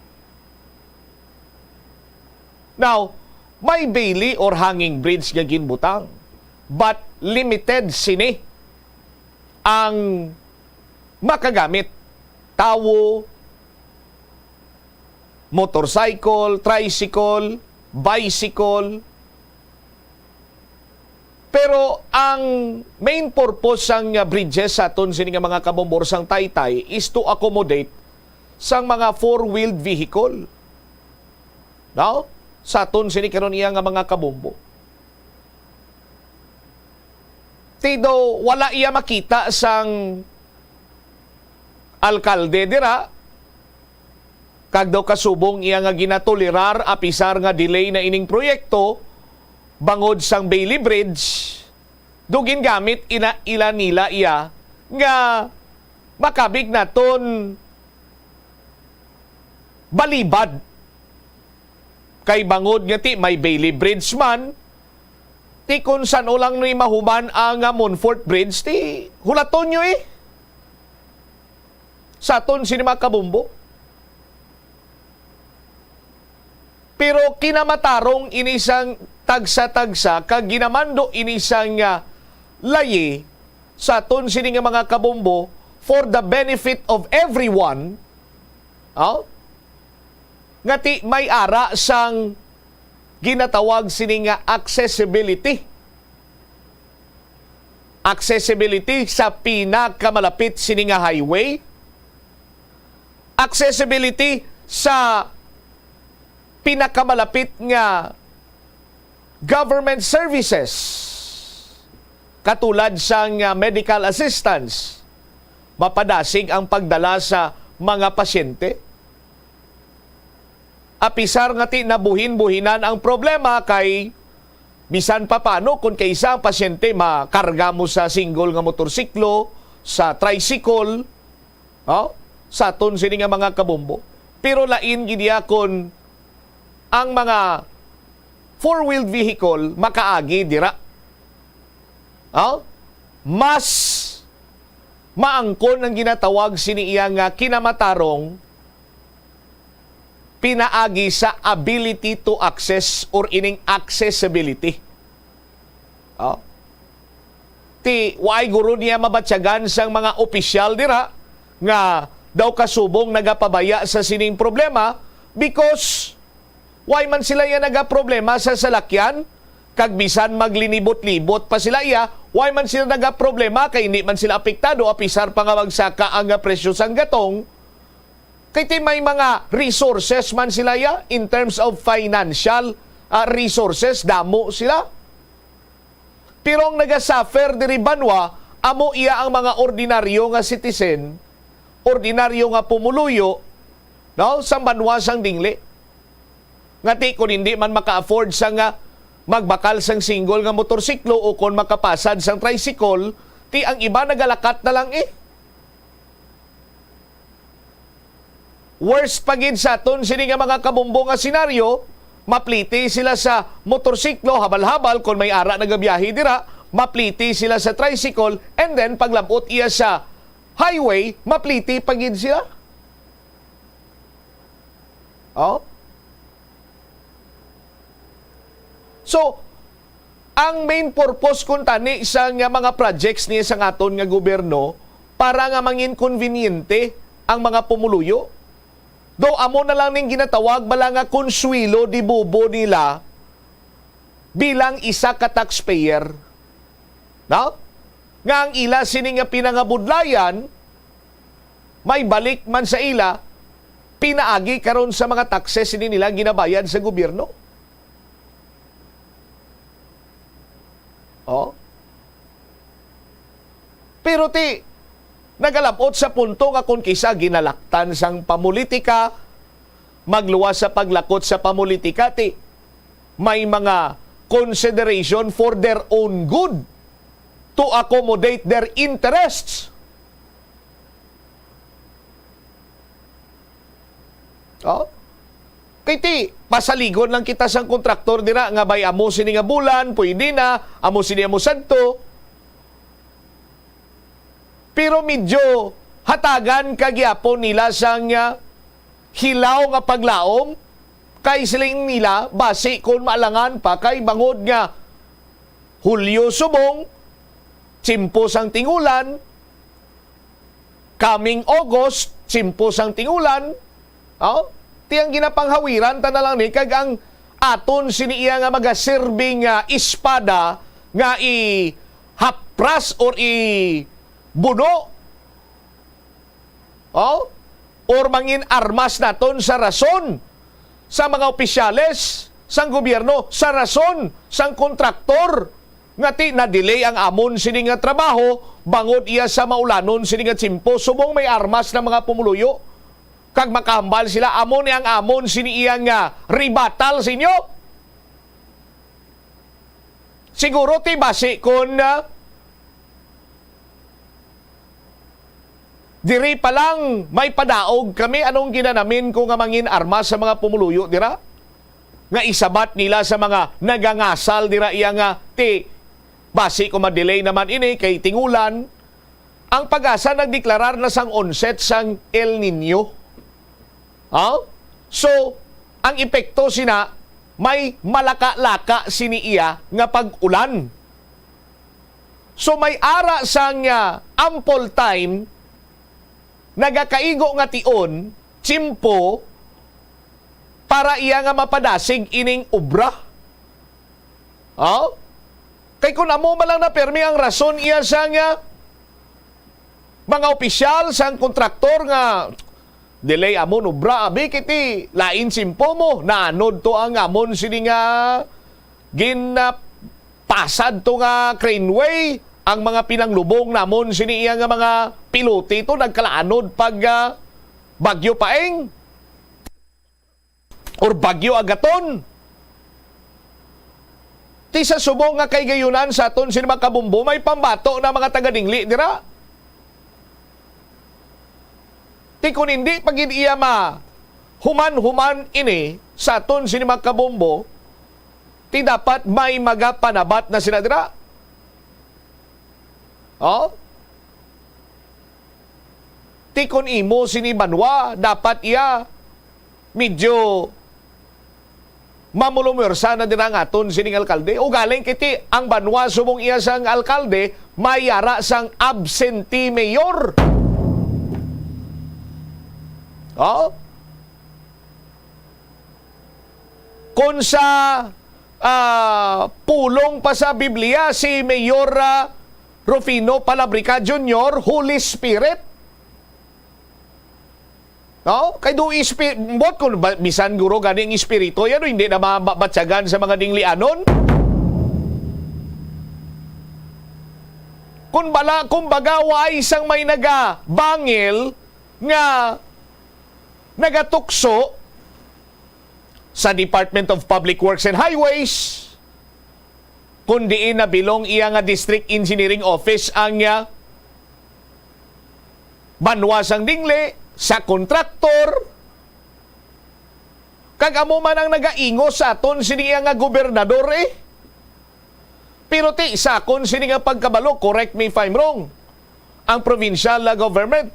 Now, may Bailey or hanging bridge nga ginbutang, but limited sini ang makagamit. Tawo, motorcycle, tricycle, bicycle. Pero ang main purpose sang, uh, bridges sa aton sini nga mga kabombo sang Taytay is to accommodate sang mga four-wheeled vehicle. No? Sa aton sini karon iya nga mga kabombo. Ti daw wala iya makita sang alkalde dira, kag daw kasubong iya nga ginatolerar apisar nga delay na ining proyekto bangod sang Bailey Bridge, do gingamit ina, ila nila iya nga makabig naton balibad. Kay bangod nga ti may Bailey Bridge man, ti kun san-o lang ni mahuman ang, ah, Montfort Bridge, ti hulaton nyo eh. Sa aton sini mga kabombo. Pero kinamatarong ini sang tagsa-tagsa kag ginamando ini sang, ah, layi sa aton sini nga mga kabombo for the benefit of everyone. Oh? Nga ti may ara sang ginatawag sini nga accessibility. Accessibility sa pinakamalapit sini nga highway. accessibility sa pinakamalapit nga government services, katulad sang, ah, medical assistance, mapadasig ang pagdala sa mga pasyente. Apisar nga ti nabuhin-buhinan ang problema, kay bisan pa paano, kon kaisa ang pasyente, makarga mo sa single nga motorsiklo, sa tricycle, oh, sa aton sini nga mga kabombo. Pero lain gid iya kon ang mga four-wheeled vehicle makaagi dira. Oh? Mas maangkon ang ginatawag sini iya nga kinamatarong pinaagi sa ability to access or ining accessibility. Oh? Ti, waay guro niya mabatyagan sang mga opisyal dira nga daw kasubong nagapabaya sa sining problema, because why man sila iya nagaproblema sa salakyan, kag bisan maglinibot-libot pa sila iya, why man sila nagaproblema kay hindi man sila apektado, apisar pa nga magsaka ang, ah, presyo sang gatong, kay ti may mga resources man sila iya in terms of financial, ah, resources, damo sila. Pero ang nagasuffer diri banwa, amo iya ang mga ordinaryo nga citizen, ordinaryo nga pumuluyo, no, sang banwa sang Dingle. Nga ti, kung hindi man maka-afford sang, ah, magbakal sang single nga motorsiklo o kung makapasad sang tricycle, ti ang iba nagalakat na lang, eh. Worst pa gid sa aton sini nga mga kabombo nga senaryo, mapliti sila sa motorsiklo, habal-habal, kon may ara nagabiyahe dira, mapliti sila sa tricycle, and then paglabot iya sa highway, mapliti pa gid sila. Oh? So, ang main purpose kuntani sa nga mga projects ni sang aton nga gobyerno para nga mangin konbeniente ang mga pumuluyo. Do amo na lang ning ginatawag bala nga konsuelo de bobo nila bilang isa ka taxpayer. No? Nga ang ila sini nga pinangabudlayan may balik man sa ila pinaagi karon sa mga taxes sini nila ginabayad sa gobyerno. Oh. Pero ti, nagalabot sa punto nga kung kisa ginalaktan sang pamulitika, magluwas sa paglakot sa pamulitika, ti may mga consideration for their own good to accommodate their interests. Oh? Kay ti, pasaligon lang kita sang kontraktor dira nga bay amo sini nga bulan, pwede na, amo sini amo sadto. Pero medyo hatagan ka gyapon nila sang, ah, hilaw nga paglaom, kay siling nila, basi kon maalangan pa, kay bangod nga Hulyo subong, tiyempo sang tingulan, coming August, tiyempo sang tingulan, oh, ti ang ginapanghawiran ta na lang ni, kag ang aton sini iya nga magaserbing, ah, espada nga ihapras or ibuno, oh, or mangin armas naton sa rason sa mga opisyales sang gobyerno, sa rason sang kontraktor, nga ti na-delay ang amon sini nga trabaho bangod iya sa maulanon sini nga tiyempo, subong may armas na mga pumuluyo, kag makahambal sila, amo ni ang amon sini iya nga rebuttal sa inyo. Siguro ti basi kon, ah, diri pa lang may padaog kami, anong ginanamin ko nga mangin armas sa mga pumuluyo dira? Nga isabat nila sa mga nagangasal dira iya nga, ti, basi ko ma-delay naman ini kay tingulan. Ang PAGASA nagdeklarar na sang onset sang El Niño. Ha? So, ang epekto sina, may malaka-laka sini iya nga pag-ulan. So, may ara sang, ah, ample time, nagakaigo nga tion, tiyempo, para iya nga mapadasig ining obra. Oh? Kay kun amo man lang na permi ang rason iya sang, ah, mga opisyal, sang kontraktor nga Delay amon obra, abi, kiti lain simpo mo. Naanod to ang amon sini nga gin, ah, pasad to nga craneway. Ang mga pinanglubong namon sini iya nga mga pilote to nagkalaanod pag, ah, Bagyo Paeng or Bagyo Agaton. Ti sa subong nga kahigayonan sa aton sini mga kabombo, may pambato na mga taga-Dingle dira. Ti kon hindi pa gid iya mahuman-human ini sa aton sini mga kabombo, ti dapat may magapanabat na sila dira. Oh? Ti kon imo sini banwa, dapat iya medyo mamulumwersa na dira ang aton sining alkalde. Ugaling kiti ang banwa subong iya sang alkalde, may yara sang absentee mayor. Oh? Kung sa, ah, pulong pa sa Biblia si Mayor, ah, Rufino Palabrica Junior, Holy Spirit. No? Kay do ispi-, bot kun ba, bisan guro gani ang espiritu, yan, hindi na mabatyagan sa mga Dinglianon. Kun bala, kumbaga, wa isang may nagabangil nga nagatukso sa Department of Public Works and Highways, kun diin nabilong iya nga District Engineering Office ang, ah, banwa sang Dingle, sa kontraktor, kag amo man ang nagaingos sa aton sini iya nga gobernador, eh. Pero ti, sa akon sini nga pagkabalo, correct me if I'm wrong, ang provincial, ah, government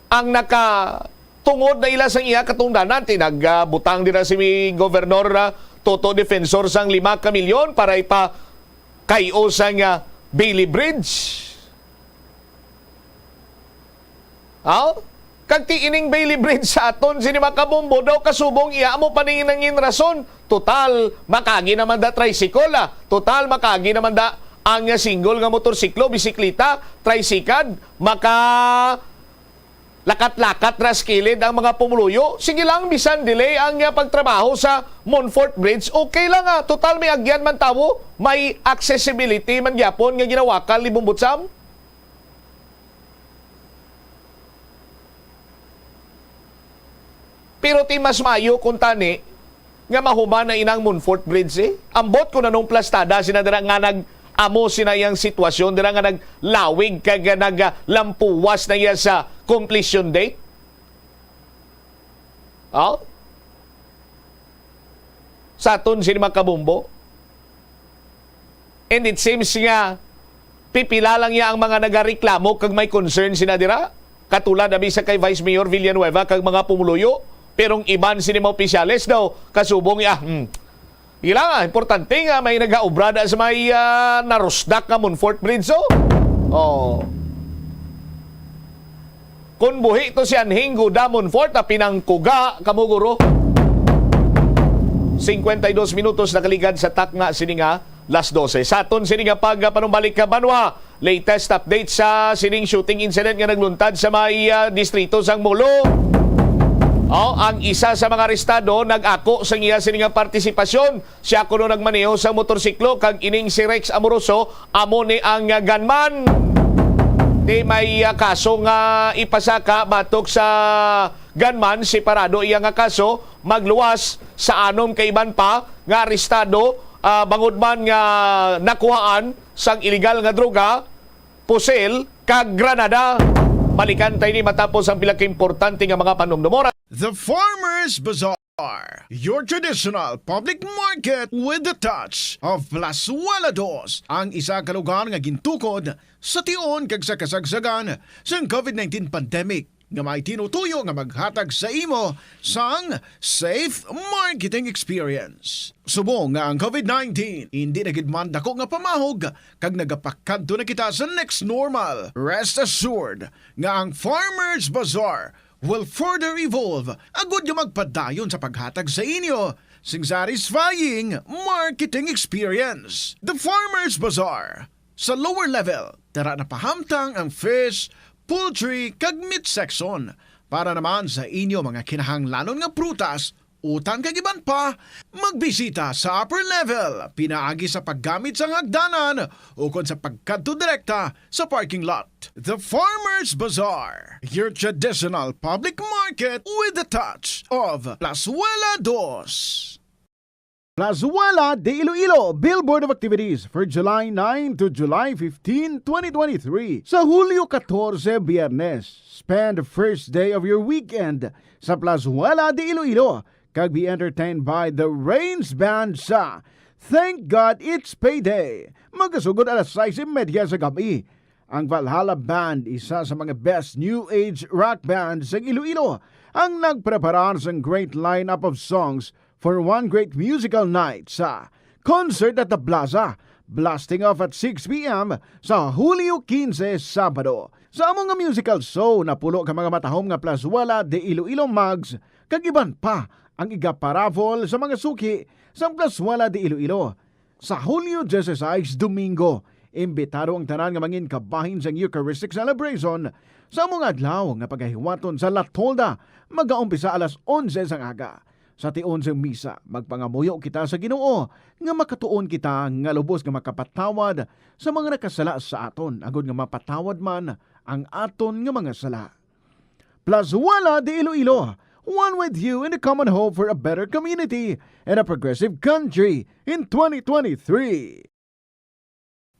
ang nakatungod na ila sang iya katungdanan. Ti nagbutang dira si Governor, ah, Toto Defensor sang lima ka milyon para ipa-K O sang, ah, Bailey Bridge. Aw? Kag ti ining Bailey Bridge sa aton sini mga kabombo daw kasubong iya amo pa ning nangin rason. Total, makaagi naman da tricycle, ah. Total, makaagi naman da ang single nga motorsiklo, bisikleta, tricycad, maka lakat-lakat ra sa kilid ang mga pumuluyo. Sige lang, bisan delay ang, ah, pagtrabaho sa Monfort Bridge, okay lang, ah. Total, may agyan man tawo, may accessibility man gyapon nga ginawakal ni Bombudsam. Pero ti mas maayo kung tani nga mahuman na inang Monfort Bridge, eh. Ambot kung anong plastada sina dira nga nag-amo sina iyang sitwasyon dira nga naglawig kag naglampuwas na iya sa completion date. Oh? Sa aton sini mga kabombo. And it seems nga pipila lang niya ang mga nagareklamo kag may concern sina dira. Katulad abi sa kay Vice Mayor Villanueva kag mga pumuluyo. Pero ang iban sini mga opisyales daw kasubong, ah, hmm. Ila nga, importante nga may nagaobra da sa may, ah, narusdak nga Monfort Bridge, oh. Oh. Kon buhi to si Anhing Guda Monfort, ah, pinangkuga kamo, guro. Cincuenta y dos minutos nakaligad sa takna sini nga las doce. Sa aton sini nga pagpanumbalik ka banwa, latest update sa sining shooting incident nga nagluntad sa may, ah, distrito sang Molo. Oh, ang isa sa mga arestado nag-ako sa iya sini nga partisipasyon. Siya kuno nagmaneho sa motorsiklo kag ining si Rex Amoroso amo ni ang gunman. Ti may, ah, kaso nga ipasaka batok sa gunman, separado iya nga kaso, magluwas sa anom ka iban pa nga arestado, ah, bangod man nga nakuhaan sang iligal nga droga, pusil, kag granada. Balikan tayo ni matapos ang pila ka importante nga mga panumdumon. The Farmers Bazaar, your traditional public market with the touch of Plazuela Dos, ang isa ka lugar nga gintukod sa tion kag sa kasagsagan sang covid nineteen pandemic, nga may tinutuyo nga maghatag sa imo sang safe marketing experience. Subong nga ang covid nineteen hindi na gid man dako nga pamahog, kag nagapakadto na kita sa next normal, rest assured nga ang Farmers Bazaar will further evolve agud nga magpadayon sa paghatag sa inyo sing satisfying marketing experience. The Farmers Bazaar, sa lower level, tara na pahamtang ang fish, poultry, kag meat section. Para naman sa inyo mga kinahanglanon nga prutas, utan kag iban pa, magbisita sa upper level pinaagi sa paggamit sang hagdanan ukon sa pagkadto direkta sa parking lot. The Farmers Bazaar, your traditional public market with the touch of Plazuela Dos. Plazuela de Iloilo, Billboard of Activities for July nine to July fifteen, twenty twenty-three. Sa Hulyo katorse, Biyernes, spend the first day of your weekend sa Plazuela de Iloilo kag be entertained by the Rains Band sa Thank God It's Payday. Magasugod alas sais y media sa gab-i. Ang Valhalla Band, isa sa mga best new age rock band sa Iloilo, ang nagpreparar sang great lineup of songs for one great musical night sa Concert at the Plaza, blasting off at six p m sa Hulyo kinse, Sabado. Sa amo nga musical show, napulo ka mga matahom nga Plazuela de Iloilo mugs kag iban pa ang igaparaffle sa mga suki sang Plazuela de Iloilo. Sa Hulyo dieciséis, Domingo, imbitado ang tanan nga mangin kabahin sang Eucharistic celebration sa amo nga adlaw nga pagahiwaton sa La Tolda, magaumpisa alas onse sang aga. Sa tion sang misa, magpangamuyo kita sa Ginoo nga makatuon kita nga lubos nga makapatawad sa mga nakasala sa aton, agod nga mapatawad man ang aton nga mga sala. Plazuela de Iloilo, one with you in the common hope for a better community and a progressive country in twenty twenty-three.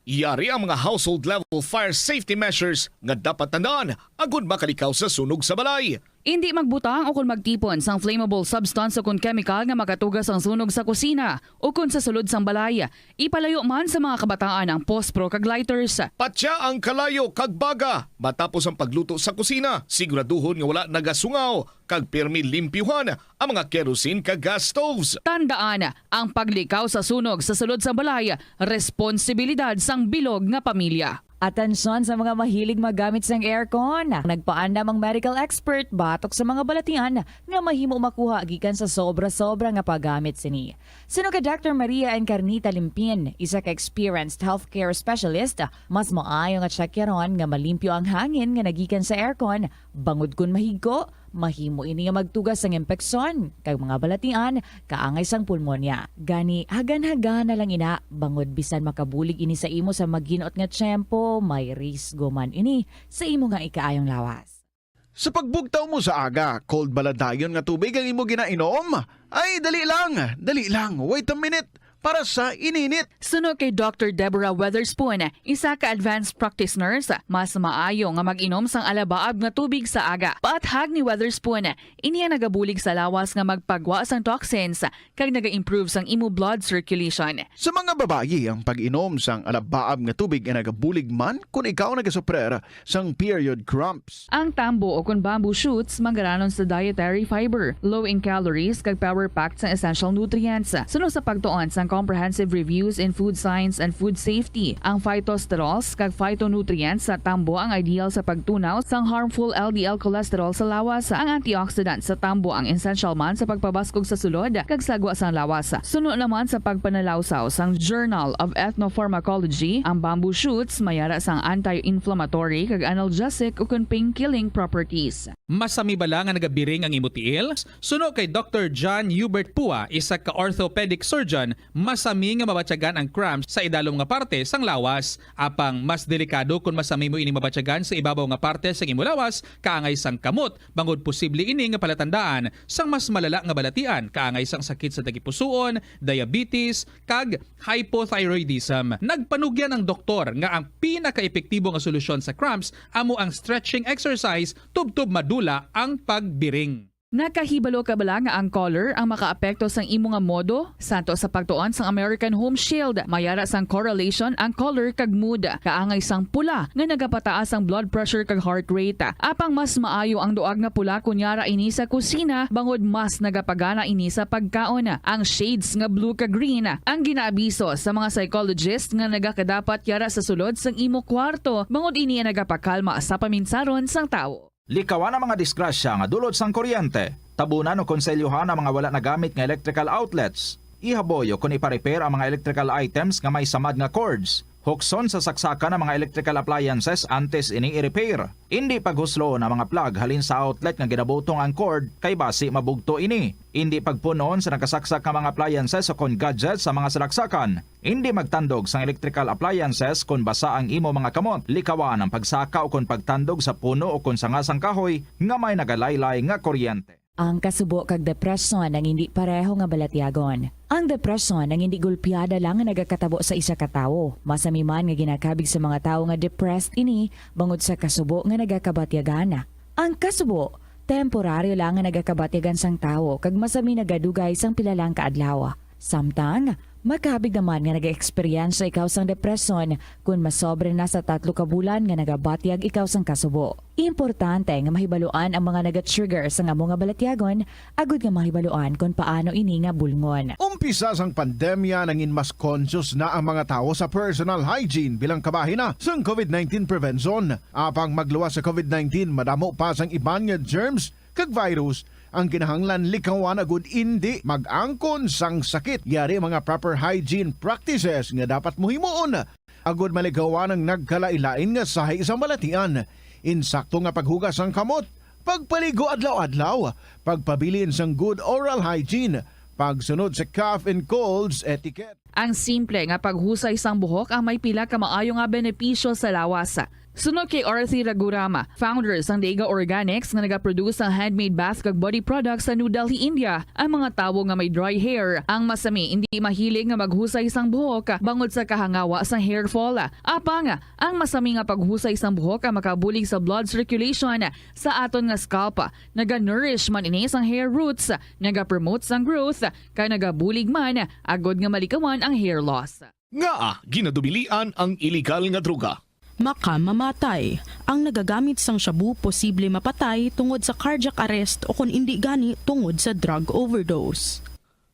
Yari ang mga household level fire safety measures nga dapat tandaan agud makalikaw sa sunog sa balay. Indi magbutang o kon magtipon sang flammable substance o kon chemical nga makatuga sang sunog sa kusina o kon sa sulod sang balay. Ipalayo man sa mga kabataan ang pospro kag lighters. Patya ang kalayo kag baga matapos ang pagluto sa kusina. Siguraduhon nga wala nagasungaw kag pirmi limpyuhan ang mga kerosene kag gas stoves. Tandaan, ang paglikaw sa sunog sa sulod sang balay, responsibilidad sang bilog nga pamilya. Atensyon sa mga mahilig maggamit sang aircon. Nagpaandam ang medical expert batok sa mga balatian nga mahimo makuha gikan sa sobra-sobra nga paggamit sini. Suno kay Doctor Maria Encarnita Limpin, isa ka experienced healthcare specialist, mas maayo nga tsakyaron nga malimpyo ang hangin nga nagikan sa aircon, bangod kon mahigko, mahimo ini nga magtuga sang impeksyon kag mga balatian kaangay sang pulmonya. Gani, hagan-hagana lang ina, bangod bisan makabulig ini sa imo sa maginot nga tiyempo, may risgo man ini sa imo nga ikaayong lawas. Sa pagbugtaw mo sa aga, cold bala dayon nga tubig ang imo ginainom? Ay, dali lang, dali lang, wait a minute, para sa ininit. Suno kay Doctor Deborah Weatherspoon, isa ka advanced practice nurse, mas maayo nga mag-inom sang alabaab nga tubig sa aga. Paathag ni Weatherspoon, ini ang nagabulig sa lawas nga magpagwa sang toxins kag naga-improve sang imo blood circulation. Sa mga babayi, ang pag-inom sang alabaab nga tubig ay nagabulig man kon ikaw nagasuprer sang period cramps. Ang tambo o kon bamboo shoots manggaranon sa dietary fiber, low in calories, kag power-packed sang essential nutrients. Suno sa pagtuon sang Comprehensive Reviews in Food Science and Food Safety, ang phytosterols kag phytonutrients sa tambo ang ideal sa pagtunaw sang harmful L D L cholesterol sa lawas. Ang antioxidant sa tambo ang essential man sa pagpabaskog sa sulod kag sagwa sang lawas. Suno naman sa pagpanalawsaw sang Journal of Ethnopharmacology, ang bamboo shoots may ara sang anti-inflammatory kag analgesic ukon pain-killing properties. Masami bala nga nagabiring ang imo tiil? Suno kay Doctor John Hubert Pua, isa ka orthopedic surgeon, masami nga mabatyagan ang cramps sa idalom nga parte sang lawas. Apang mas delikado kon masami mo ini mabatyagan sa ibabaw nga parte sang imo lawas, kaangay sang kamot, bangod posible ini nga palatandaan sang mas malala nga balatian, kaangay sang sakit sa tagipusoon, diabetes, kag hypothyroidism. Nagpanugyan ang doktor nga ang pinakaepektibo nga solusyon sa cramps amo ang stretching exercise tubtob madula ang pagbiring. Nakahibalo ka bala nga ang color ang makaapekto sang imo nga modo? Santo sa pagtuon sang American Home Shield, may ara sang correlation ang color kag mood. Kaangay sang pula nga nagapataas ang blood pressure kag heart rate. Apang mas maayo ang duag nga pula kon yara ini sa kusina, bangod mas nagapagana ini sa pagkaon. Ang shades nga blue kag green ang ginaabiso sa mga psychologist nga nagakadapat yara sa sulod sang imo kwarto, bangod ini ang nagapakalma sa paminsaron sang tawo. Likawan ang mga disgrasya nga dulot sang kuryente. Tabunan o konselyohan ang mga wala nagamit nga electrical outlets. Ihaboy o kon ipa-repair ang mga electrical items nga may samad nga cords. Hukson sa saksakan ang mga electrical appliances antes ini i-repair. Indi paghusloon ang mga plug halin sa outlet nga ginabutong ang cord kay basi mabugto ini. Indi pagpun-on sa nagkasaksak nga mga appliances o kon gadgets sa mga salaksakan. Indi magtandog sang electrical appliances kon basa ang imo mga kamot. Likawan ang pagsaka o kon pagtandog sa puno o kon sanga sang kahoy nga may nagalaylay nga kuryente. Ang kasubo kag depresyon ang indi pareho nga balatyagon. Ang depresyon ang indi gulpiada lang nga nagakatabo sa isa ka tawo. Masami man nga ginakabig sa mga tawo nga depressed ini bangod sa kasubo nga nagakabatyagan. Ang kasubo, temporaryo lang nga nagakabatyagan sang tawo kag masami nagadugay sang pila lang ka adlaw. Samtang, makabig naman nga nag-eksperyensya ikaw sang depresyon kon masobra na sa tatlo ka bulan nga nagabatyag ikaw sang kasubo. Importante nga mahibaluan ang mga naga-trigger sang amo nga balatyagon agud nga mahibaluan kon paano ini nga bulngon. Umpisa sang pandemya, nangin mas conscious na ang mga tawo sa personal hygiene bilang kabahin na sang covid nineteen prevention. Apang magluwas sa covid nineteen, madamo pa sang iban nga germs kag virus ang kinahanglan likawan agud indi mag-angkon sang sakit. Yari ang mga proper hygiene practices nga dapat mo himuon agud malikawan ang nagkalain-lain nga sahi sang balatian. Insakto nga paghugas sang kamot, pagpaligo adlaw-adlaw, pagpabilin sang good oral hygiene, pagsunod sa cough and colds etiquette. Ang simple nga paghusay sang buhok ang may pila ka maayo nga benepisyo sa lawas. Suno kay Arthi Raghuram, founder sang Dega Organics nga nagaproduce sang handmade bath kag body products sa New Delhi, India, ang mga tawo nga may dry hair ang masami indi mahilig nga maghusay sang buhok bangod sa kahangawa sang hair fall. Apang, ang masami nga paghusay sang buhok ang makabulig sa blood circulation sa aton nga scalp. Naga-nourish man ini sang hair roots, nagapromote sang growth, kag nagabulig man agud nga malikawan ang hair loss. Ngaa ginadubilian ang iligal nga droga? Makamamatay. Ang nagagamit sang shabu posible mapatay tungod sa cardiac arrest o kon indi gani tungod sa drug overdose.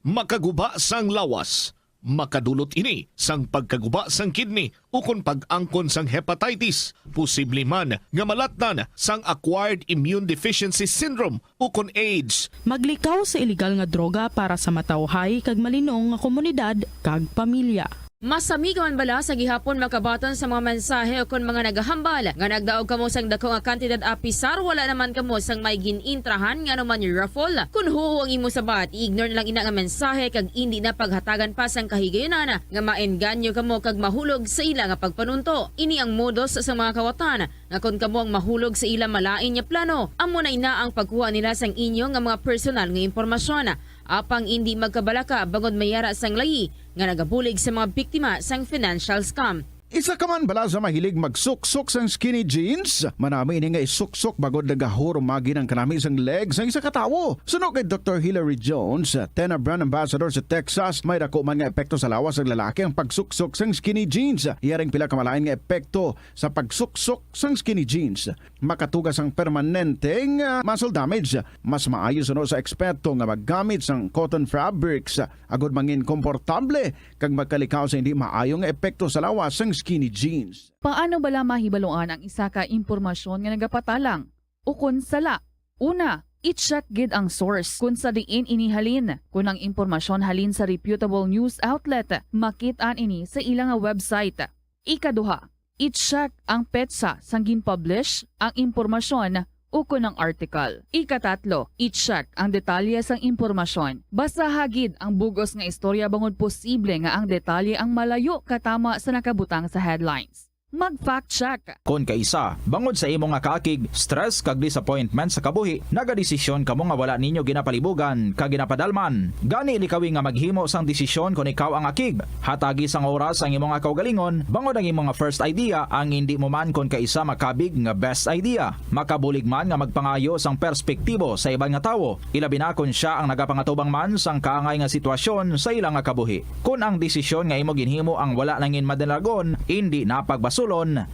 Makaguba sang lawas. Makadulot ini sang pagkaguba sang kidney ukon pag-angkon sang hepatitis, posible man nga malatnan sang acquired immune deficiency syndrome ukon AIDS. Maglikaw sa iligal nga droga para sa matawhay kag malinong nga komunidad kag pamilya. Masami ka man bala sa gihapon makabaton sa mga mensahe ukon mga nagahambal nga nagdaog kamo sang dako nga kantidad apisar wala naman kamo sang may gin-intrahan nga anuman nga raffle? Kon huo ang imo sabat, i-ignore na lang ina nga mensahe kag indi na paghatagan pa sang kahigayunan nga maengganyo kamo kag mahulog sa ila nga pagpanunto. Ini ang modus sa mga kawatan nga kon kamo ang mahulog sa ila malain nga plano, amo na ina ang pagkuha nila sang inyo nga mga personal nga impormasyon. Apang indi magkabalaka bangod may ara sang layi nga nagabulig sa mga biktima sang financial scam. Isa ka man bala sa mahilig magsuksok sang skinny jeans? Manami ini nga isuksok bangod nagahurumagi ang kanami sang leg sang isa ka tawo. Suno kay Doktor Hilary Jones, Tena brand ambassador sa Texas, may dako man nga epekto sa lawas sang lalaki ang pagsuksok sang skinny jeans. Yaring pila ka malain nga epekto sa pagsuksok sang skinny jeans. Makatuga sang permanente nga muscle damage. Mas maayo suno sa eksperto nga maggamit sang cotton fabrics agud mangin komportable kag makalikaw sa hindi maayo nga epekto sa lawas sang skinny jeans. Paano bala mahibaluan ang isa ka impormasyon nga nagapatalang ukon sala? Una, i-check gid ang source kon sa diin ini halin. Kon ang impormasyon halin sa reputable news outlet, makit-an ini sa ila nga website. Ikaduha, i-check ang petsa sang gin-publish ang impormasyon ukon ang article. Ikatatlo, i-check ang detalye sang impormasyon. Basaha gid ang bug-os nga istorya bangod posible nga ang detalye ang malayo katama sa nakabutang sa headlines. Mag-fact check. Kon kaisa, bangod sa imo nga kaakig, stress kag disappointment sa kabuhi, nagadesisyon kamo nga wala ninyo ginapalibugan kag ginapadalman. Gani, likawi nga maghimo sang desisyon kon ikaw ang akig. Hatagi sang oras ang imo nga kaugalingon, bangod ang imo nga first idea ang indi mo man kon kaisa makabig nga best idea. Makabulig man nga magpangayo sang perspektibo sa iban nga tawo, ilabi na kon sia ang nagapangatubang man sang kaangay nga sitwasyon sa ila nga kabuhi. Kon ang desisyon nga imo ginhimo ang wala nangin madalagon, indi na pagbasulon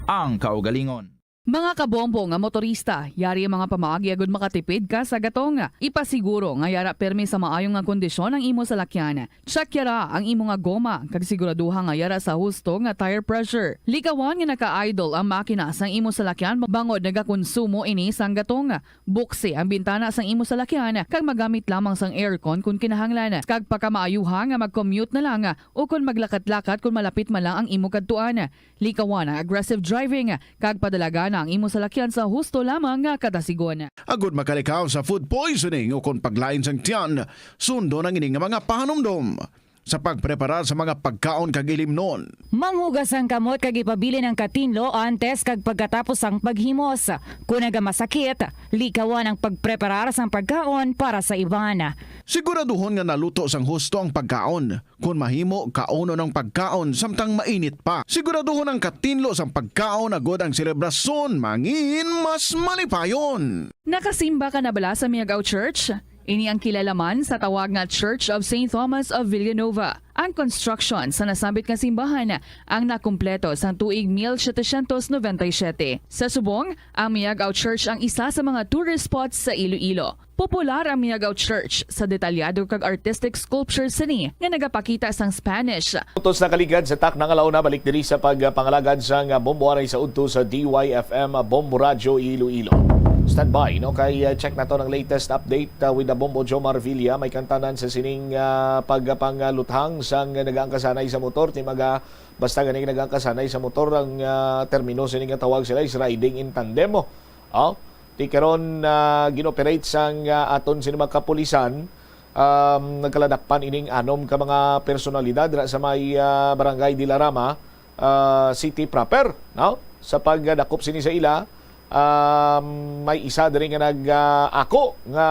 ang kaugalingon. Mga kabombo nga motorista, yari ang mga pamaagi agud makatipid ka sa gatong. Ipasiguro nga yara permi sa maayo nga kondisyon ang imo salakyan. Check yara ang imo nga goma kag siguraduha nga yara sa husto nga tire pressure. Likawan nga naka-idle ang makina sang imo salakyan bangod nagakonsumo ini sang gatong. Buksi ang bintana sang imo salakyan kag magamit lamang sang aircon kon kinahanglan. Kag pakamaayuha nga mag-commute na lang o kon maglakat-lakat kon malapit man lang ang imo kadtuan. Likawan ang aggressive driving kag padalagana ang imo salakyan sa husto lamang nga kadasigon. Agud makalikaw sa food poisoning o kon paglain sang tiyan, sundon ang ini nga mga pahanumdom sa pagpreparar sa mga pagkaon kag ilimnon. Manghugas ang kamot kag ipabilin ang katinlo antes kag pagkatapos sang paghimos. Kon nagamasakit, likawan ang pagpreparar sang pagkaon para sa iban. Siguraduhon nga naluto sang husto ang pagkaon. Kon mahimo, kaunon ang pagkaon samtang mainit pa. Siguraduhon ang katinlo sang pagkaon agud ang selebrasyon mangin mas malipayon. Nakasimba ka na bala sa Miagao Church? Ini ang kilalaman sa tawag nga Church of Saint Thomas of Villanova. Ang construction sa nasambit nga simbahan ang nakumpleto sang tuig mil setecientos noventa y siete. Sa subong, ang Miagao Church ang isa sa mga tourist spots sa Iloilo. Popular ang Miagao Church sa detalyado kag artistic sculptures sini nga nagapakita sang Spanish. Utos na kaligad sa takna nga launa, balik diri sa pagpangalagad sang bombo aray sa udto sa D Y F M Bombo Radyo Iloilo. Standby, no? Kay, uh, check naton ang latest update, uh, with the Bombo Jomar Villa. May kantanan sa sining, uh, pagpangluthang sang nagaangkasanay sa motor. Ti maga, basta gani nagaangkasanay sa motor, ang, uh, termino sini nga tawag sila is riding in tandem, oh. Oh, ti karon, ah, gin-operate sang, ah, aton sini mga kapulisan, um, nagkaladakpan ining anom ka mga personalidad dira sa may, ah, Barangay Dilarama, ah, City proper, no? Sa pagdakop sini sa ila, um, may isa diri nga nag, ah, ako nga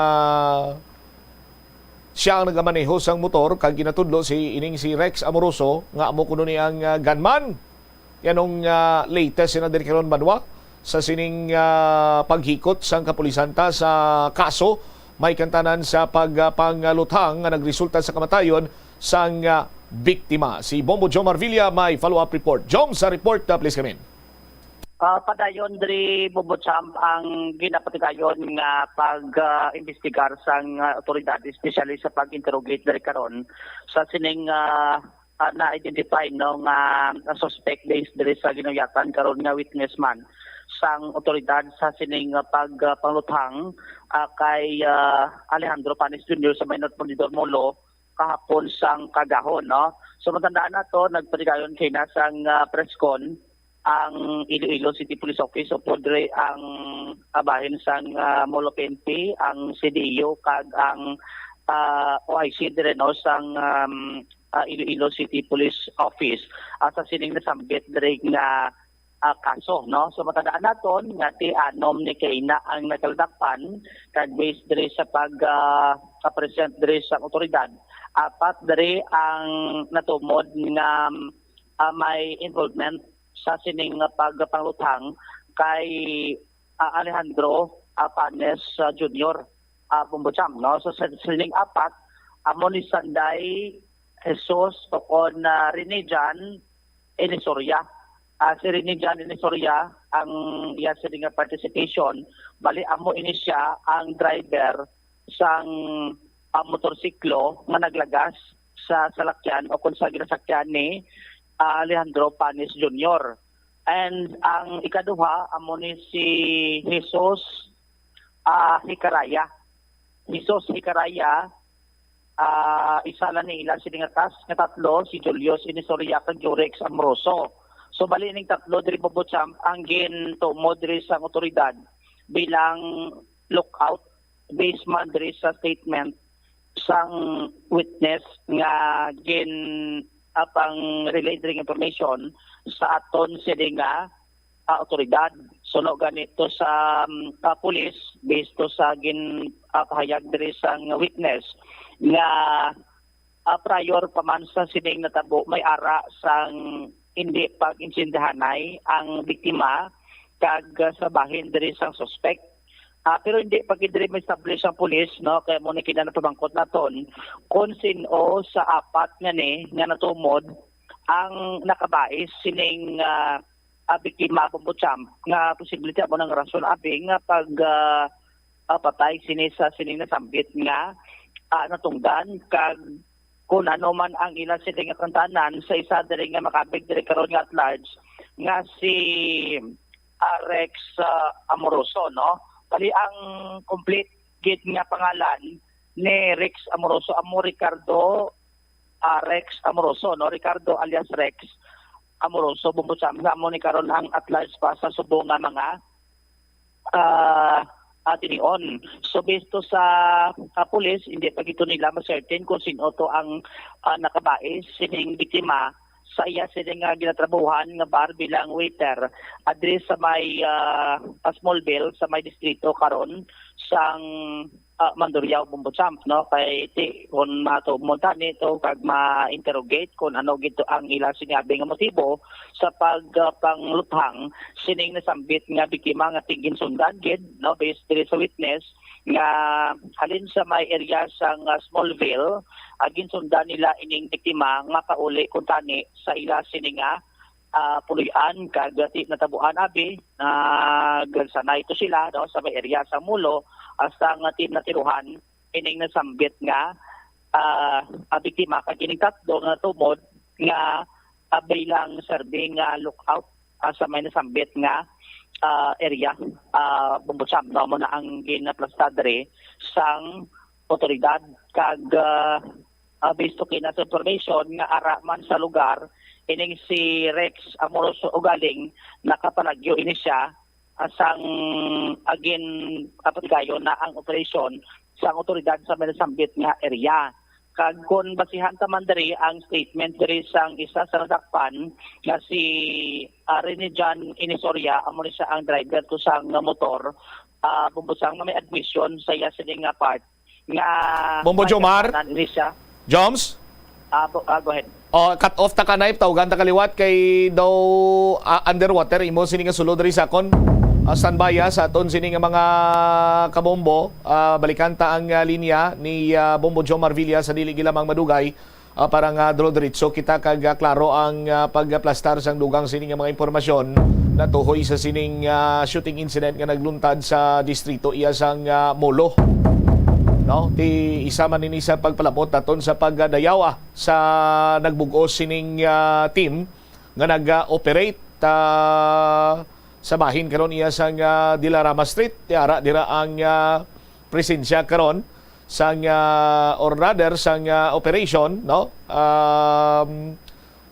siya ang nagamaneho sang motor kag ginatudlo si ining si Rex Amoroso nga amo kuno ni ang, ah, gunman. Yan ang, ah, latest sina Direk Aaron Banwa sa sining, ah, paghikot sang kapulisan ta sa kaso may kantanan sa pag, ah, pangluthang nga nagresulta sa kamatayon sang, ah, biktima. Si Bombo Jomar Villa may follow-up report. Jom, sa report, ah, please come in. Ah, padayon diri, Bombo Jam, ang ginapatigayon nga pag, ah, imbestigar sang, ah, otoridad, especially sa pag-interrogate diri karon sa sining, ah, ah, na-identify, no, nga suspect based diri sa ginuyatan karon nga witness man sang otoridad sa sining, ah, pag, ah, pangluthang, ah, kay, ah, Alejandro Panes Junior sa may North Monedor Molo kahapon sang kagahon, no? So, matandaan nato, nagpatigayon kay na sang, ah, press con ang Iloilo City Police Office, o pudre ang, ah, bahin sang, ah, Molo P N P, ang C D U, kag ang, ah, O I C dire, no, sang, um, ah, Iloilo City Police Office, ah, sa sining nasambit dire nga, ah, kaso, no? So, matandaan naton nga ti anom ni kaina ang nagkaladakpan, kag based dire sa pag, ah, ah, present dire sa otoridad, apat dire ang natumod nga, ah, may involvement sa sining nga pagpangluthang kay, ah, Alejandro, ah, Panes, ah, Junior, ah, Bombo Jam, no? So, sa sining apat, amo ni Sanday, Jesus, o kon, ah, Rene Jan Inisoria. Ah, si Rene Jan Inisoria ang iya sini nga participation. Bali, amo ini siya ang driver sang, ah, motorsiklo nga naglagas sa salakyan o kung sa ginasakyan ni, ah, Alejandro Panes Junior. And ang ikaduha, amo ni si Jesus, ah, Hicaraya. Jesus Hicaraya, ah, isa lang ni ila sini nga task nga tatlo, si Julius Inisoria kag Jurex Amoroso. So, bali ning tatlo diri, Bobo Champ, ang gintumo diri sa otoridad bilang lookout based man diri sa statement sang witness nga gin, ah, pang relay diri nga information sa aton sini nga, ah, otoridad. Suno gani to sa, um, ah, pulis, based to sa gin, ah, pahayag diri sang witness nga, ah, prior pa man sa sining natabo, may ara sang hindi pag-intindihanay ang biktima kag sa bahin diri sang suspect. Ah, pero hindi pa gid diri ma-establish ang pulis, no? Kaya mo na kinahanglan pamangkot naton kung sin-o sa apat nga ni nga natumod ang nakabais sining, ah, ah, biktima, Bombo Champ, nga posible ti amo nang rason abi nga pag, ah, ah, patay sini sa sining nasambit nga, ah, natungdan, kag kun ano man ang ila sini nga kantanan sa isa diri nga makabig diri karon nga at large nga si, ah, Rex, ah, Amoroso, no? Bali, ang complete gid nga pangalan ni Rex Amoroso amo Ricardo, ah, Rex Amoroso, no? Ricardo alias Rex Amoroso Bombo Champ, nga amo ni karon ang at large pa sa subong nga mga, ah, ah, tinion. So, based to sa, ah, pulis, hindi pa gito nila ma-certain kung sino to ang, ah, nakabais sining biktima sa iya sini nga ginatrabahuhan nga bar bilang waiter, ah, diri sa may, ah, ah, Smallville, sa may distrito karon sang, ah, Mandurriao, Bombo Champ, no? Kay ti, kung matuo mo tani to kag ma-interrogate kung ano gito ang ila sinabi nga motibo sa pag, ah, pangluthang sining nasambit nga biktima nga ti-, ginsundan gid, no, based diri sa witness nga halin sa may area sang, ah, Smallville, ah, ginsundan nila ining biktima nga pauli kuntani sa ila sini nga, ah, puloy-an kag ti natabuan abi, nagsanay to sila, no, sa may area sa Molo, hasta nga ti natiruhan ining nasambit nga, ah, ah, biktima kag ining tatlo nga tumod nga, ah, bilang serving, ah, lookout, ah, sa may nasambit nga, ah, area, ah, Bombo Champ, no? Amo na ang ginaplastar diri sang otoridad kag, ah, ah, based to kina sa information nga ara man sa lugar, ining si Rex Amoroso ugaling nakapanagyo ini siya, ah, sang agin apatigayon na ang operasyon sang otoridad sa may nasambit nga area. Kag kon basihan ta man diri ang statement diri sang isa sa nadakpan nga si, ah, Rene John Inisoria, amo ni siya ang driver to sang motor, ah, Bombo Champ, nga may admission sa iya sini nga part nga Bombo may Jomar? Kasalanan ini siya. Joms? Ah, bo-, ah, go ahead. Oh, cut off ta ka, Nay, tawgan ta ka liwat kay daw, ah, underwater imo sini nga sulod diri sa akon. Ah, standby, ah, sa aton sini nga mga kabombo. Ah, balikan ta ang, ah, linya ni, ah, Bombo Jomar Villa sa dili gilamang madugay, ah, para nga dro-, diretso kita kag, ah, klaro ang, ah, pagplastar sang dugang sini nga mga impormasyon natuhoy sa sining, ah, shooting incident nga nagluntad sa distrito iya sang, ah, Molo. No? Ti isa man ini sa pagpalabot naton sa pagdayaw, ah, sa nagbug-os sining, ah, team nga nag-operate, ah, sa bahin karon iya sang, ah, Dilarama Street. Ti ara dira ang, ah, presensya karon sang, ah, or rather sang, ah, operation, no? Um,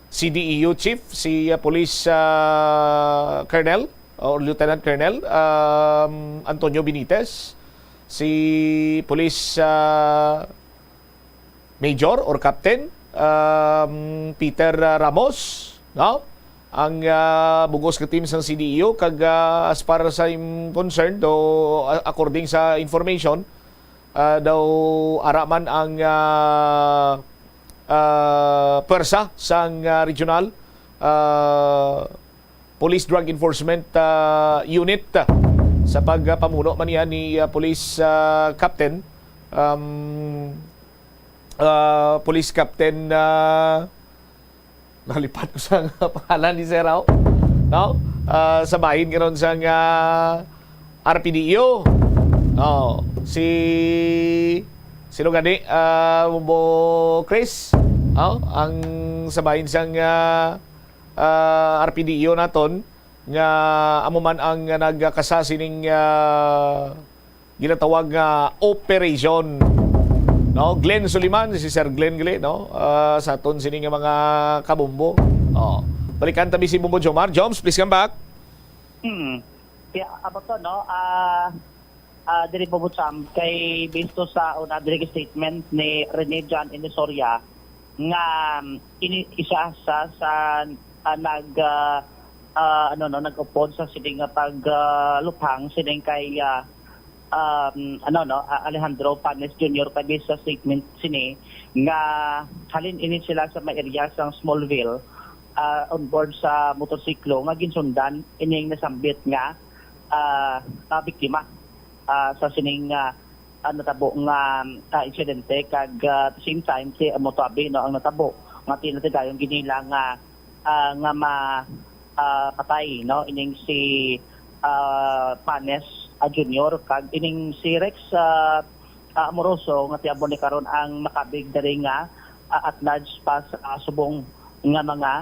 C D E U chief, si, ah, Police, ah, Colonel or Lieutenant Colonel, um, Antonio Benitez, si Police, ah, Major or Captain, um, Peter, ah, Ramos, no? Ang, ah, bug-os nga team sang C D E U kag, ah, as far as I'm concerned, o, a-, according sa information, ah, daw ara man ang, ah, ah, pwersa sang, ah, regional, ah, Police Drug Enforcement, ah, Unit, ah, sa pagpamuno man niya ni, ah, Police, ah, Captain, um, ah, Police Captain, ah, nalipat ko sa pangalan ni Sir, oh. No? Ah, sa bahin karon sang R P D U. Oh, si, sino gani, ah, Bombo Chris? Oh, ang sa bahin sang, ah, ah, R P D U naton nga amo man ang nagkasa sining, ah, ginatawag nga operation. No, Glenn Suliman, si Sir Glenn gali, no, ah, sa aton sini nga mga kabombo. Oh. Balikan tabi si Bombo Jomar. Joms, please come back. Hmm. Yeah, about to, no? Ah, ah, diri po, Butcham, kay based to sa una diri statement ni Rene John Inisoria nga, um, ini isa sa, sa, ah, nag, ah, ah, ano, no, nag-upod sa sining nga pag, ah, luphang sining kay, ah, um, ano, no, ah, Alejandro Panes Junior, kay based sa statement sini nga halin ini sila sa may area sa Smallville, ah, on board sa motorsiklo nga ginsundan ining nasambit nga, ah, ah, biktima, ah, sa sining, ah, ah, natabo nga, ah, insidente kag, ah, at the same time si amo to abi, no, ang natabo nga tinatigayon ginila nga, ah, nga ma, ah, patay, no, ining si, ah, Panes, ah, Junior, kag ining si Rex, ah, ah, Amoroso, nga ti amo ni karon ang makabig diri nga, ah, at large pa sa, ah, subong nga mga,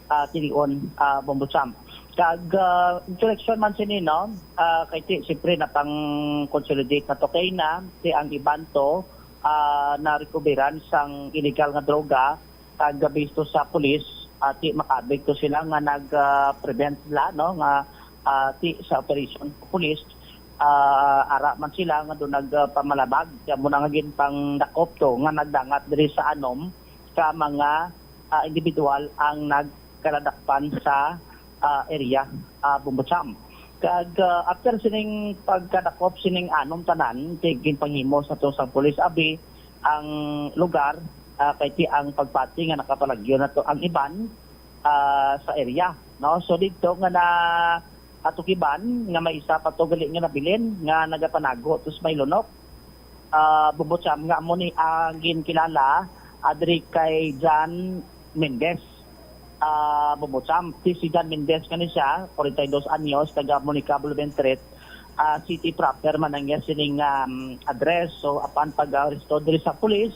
ah, tinion, ah, Bombo Champ. Kag, ah, koreksyon man sini, no, ah, kay ti, siyempre, napang-consolidate na to kay na, ti ang iban to, ah, na-recoveran sang illegal nga droga, kag based to sa pulis, ah, ti makabig to sila nga nag, ah, prevent la, no, nga, ah, ti sa operation sa pulis, ah, ara man sila nga do nagpamalabag. Kaya mo na nga ginpangdakop to nga nagdangat diri sa anom ka mga, ah, individual ang nagkaladakpan sa, ah, area, ah, Bombo Champ. Kag, ah, after sining pagkadakop sining anom tanan, ti ginpanghimo sa to sang pulis abi ang lugar, ah, kay ti ang pagpati nga nakapalagyo na to ang iban, ah, sa area, no? So, didto nga na atukiban nga may isa pa to gali nga nabilin nga nagapanago to sa may lunok, ah, Bombo Champ, nga amo ni ang ginkilala, ah, diri kay John Mendez. Ah, Bombo Champ, ti si John Mendez kani siya, forty-dos anyos, taga Monica Blumentritt, ah, City proper man ang iya sining, um, address. So, apan pag-aresto diri sa pulis,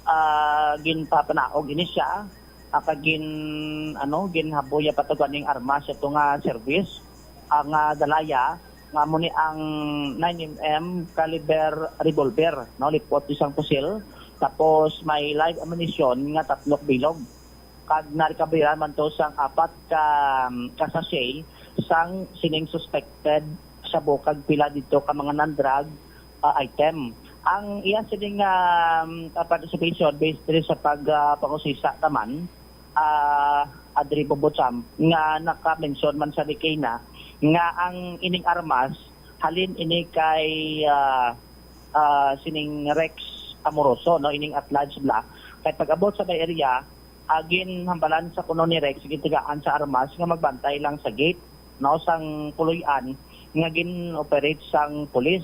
ah, ginpapanaog ini siya, ah, kag gin-, ano, ginhaboy pa to ganing armas, ito nga service, ang, ah, dalaya, nga amo ni ang nine M M caliber revolver, no, lipot isang pusil, tapos may live ammunition nga tatlo ka bilog. Kag narekabaran man to sang apat ka, ka sachet sang sining suspected shabu kag pila dito ka mga non-drug, ah, item. Ang iya sining, um, ah, participation based diri sa pag, ah, pangusisa naman, ah, Adri Bombo Champ, nga naka-mention man sa Likena nga ang ining armas halin ini kay, ah, ah, sining Rex Amoroso, no, ining at large bla. Kay pag-abot sa may area, ah, ginhambalan sa kuno ni Rex, gintigaan sa armas nga magbantay lang sa gate, no, sang puloy-an nga gin-operate sang pulis.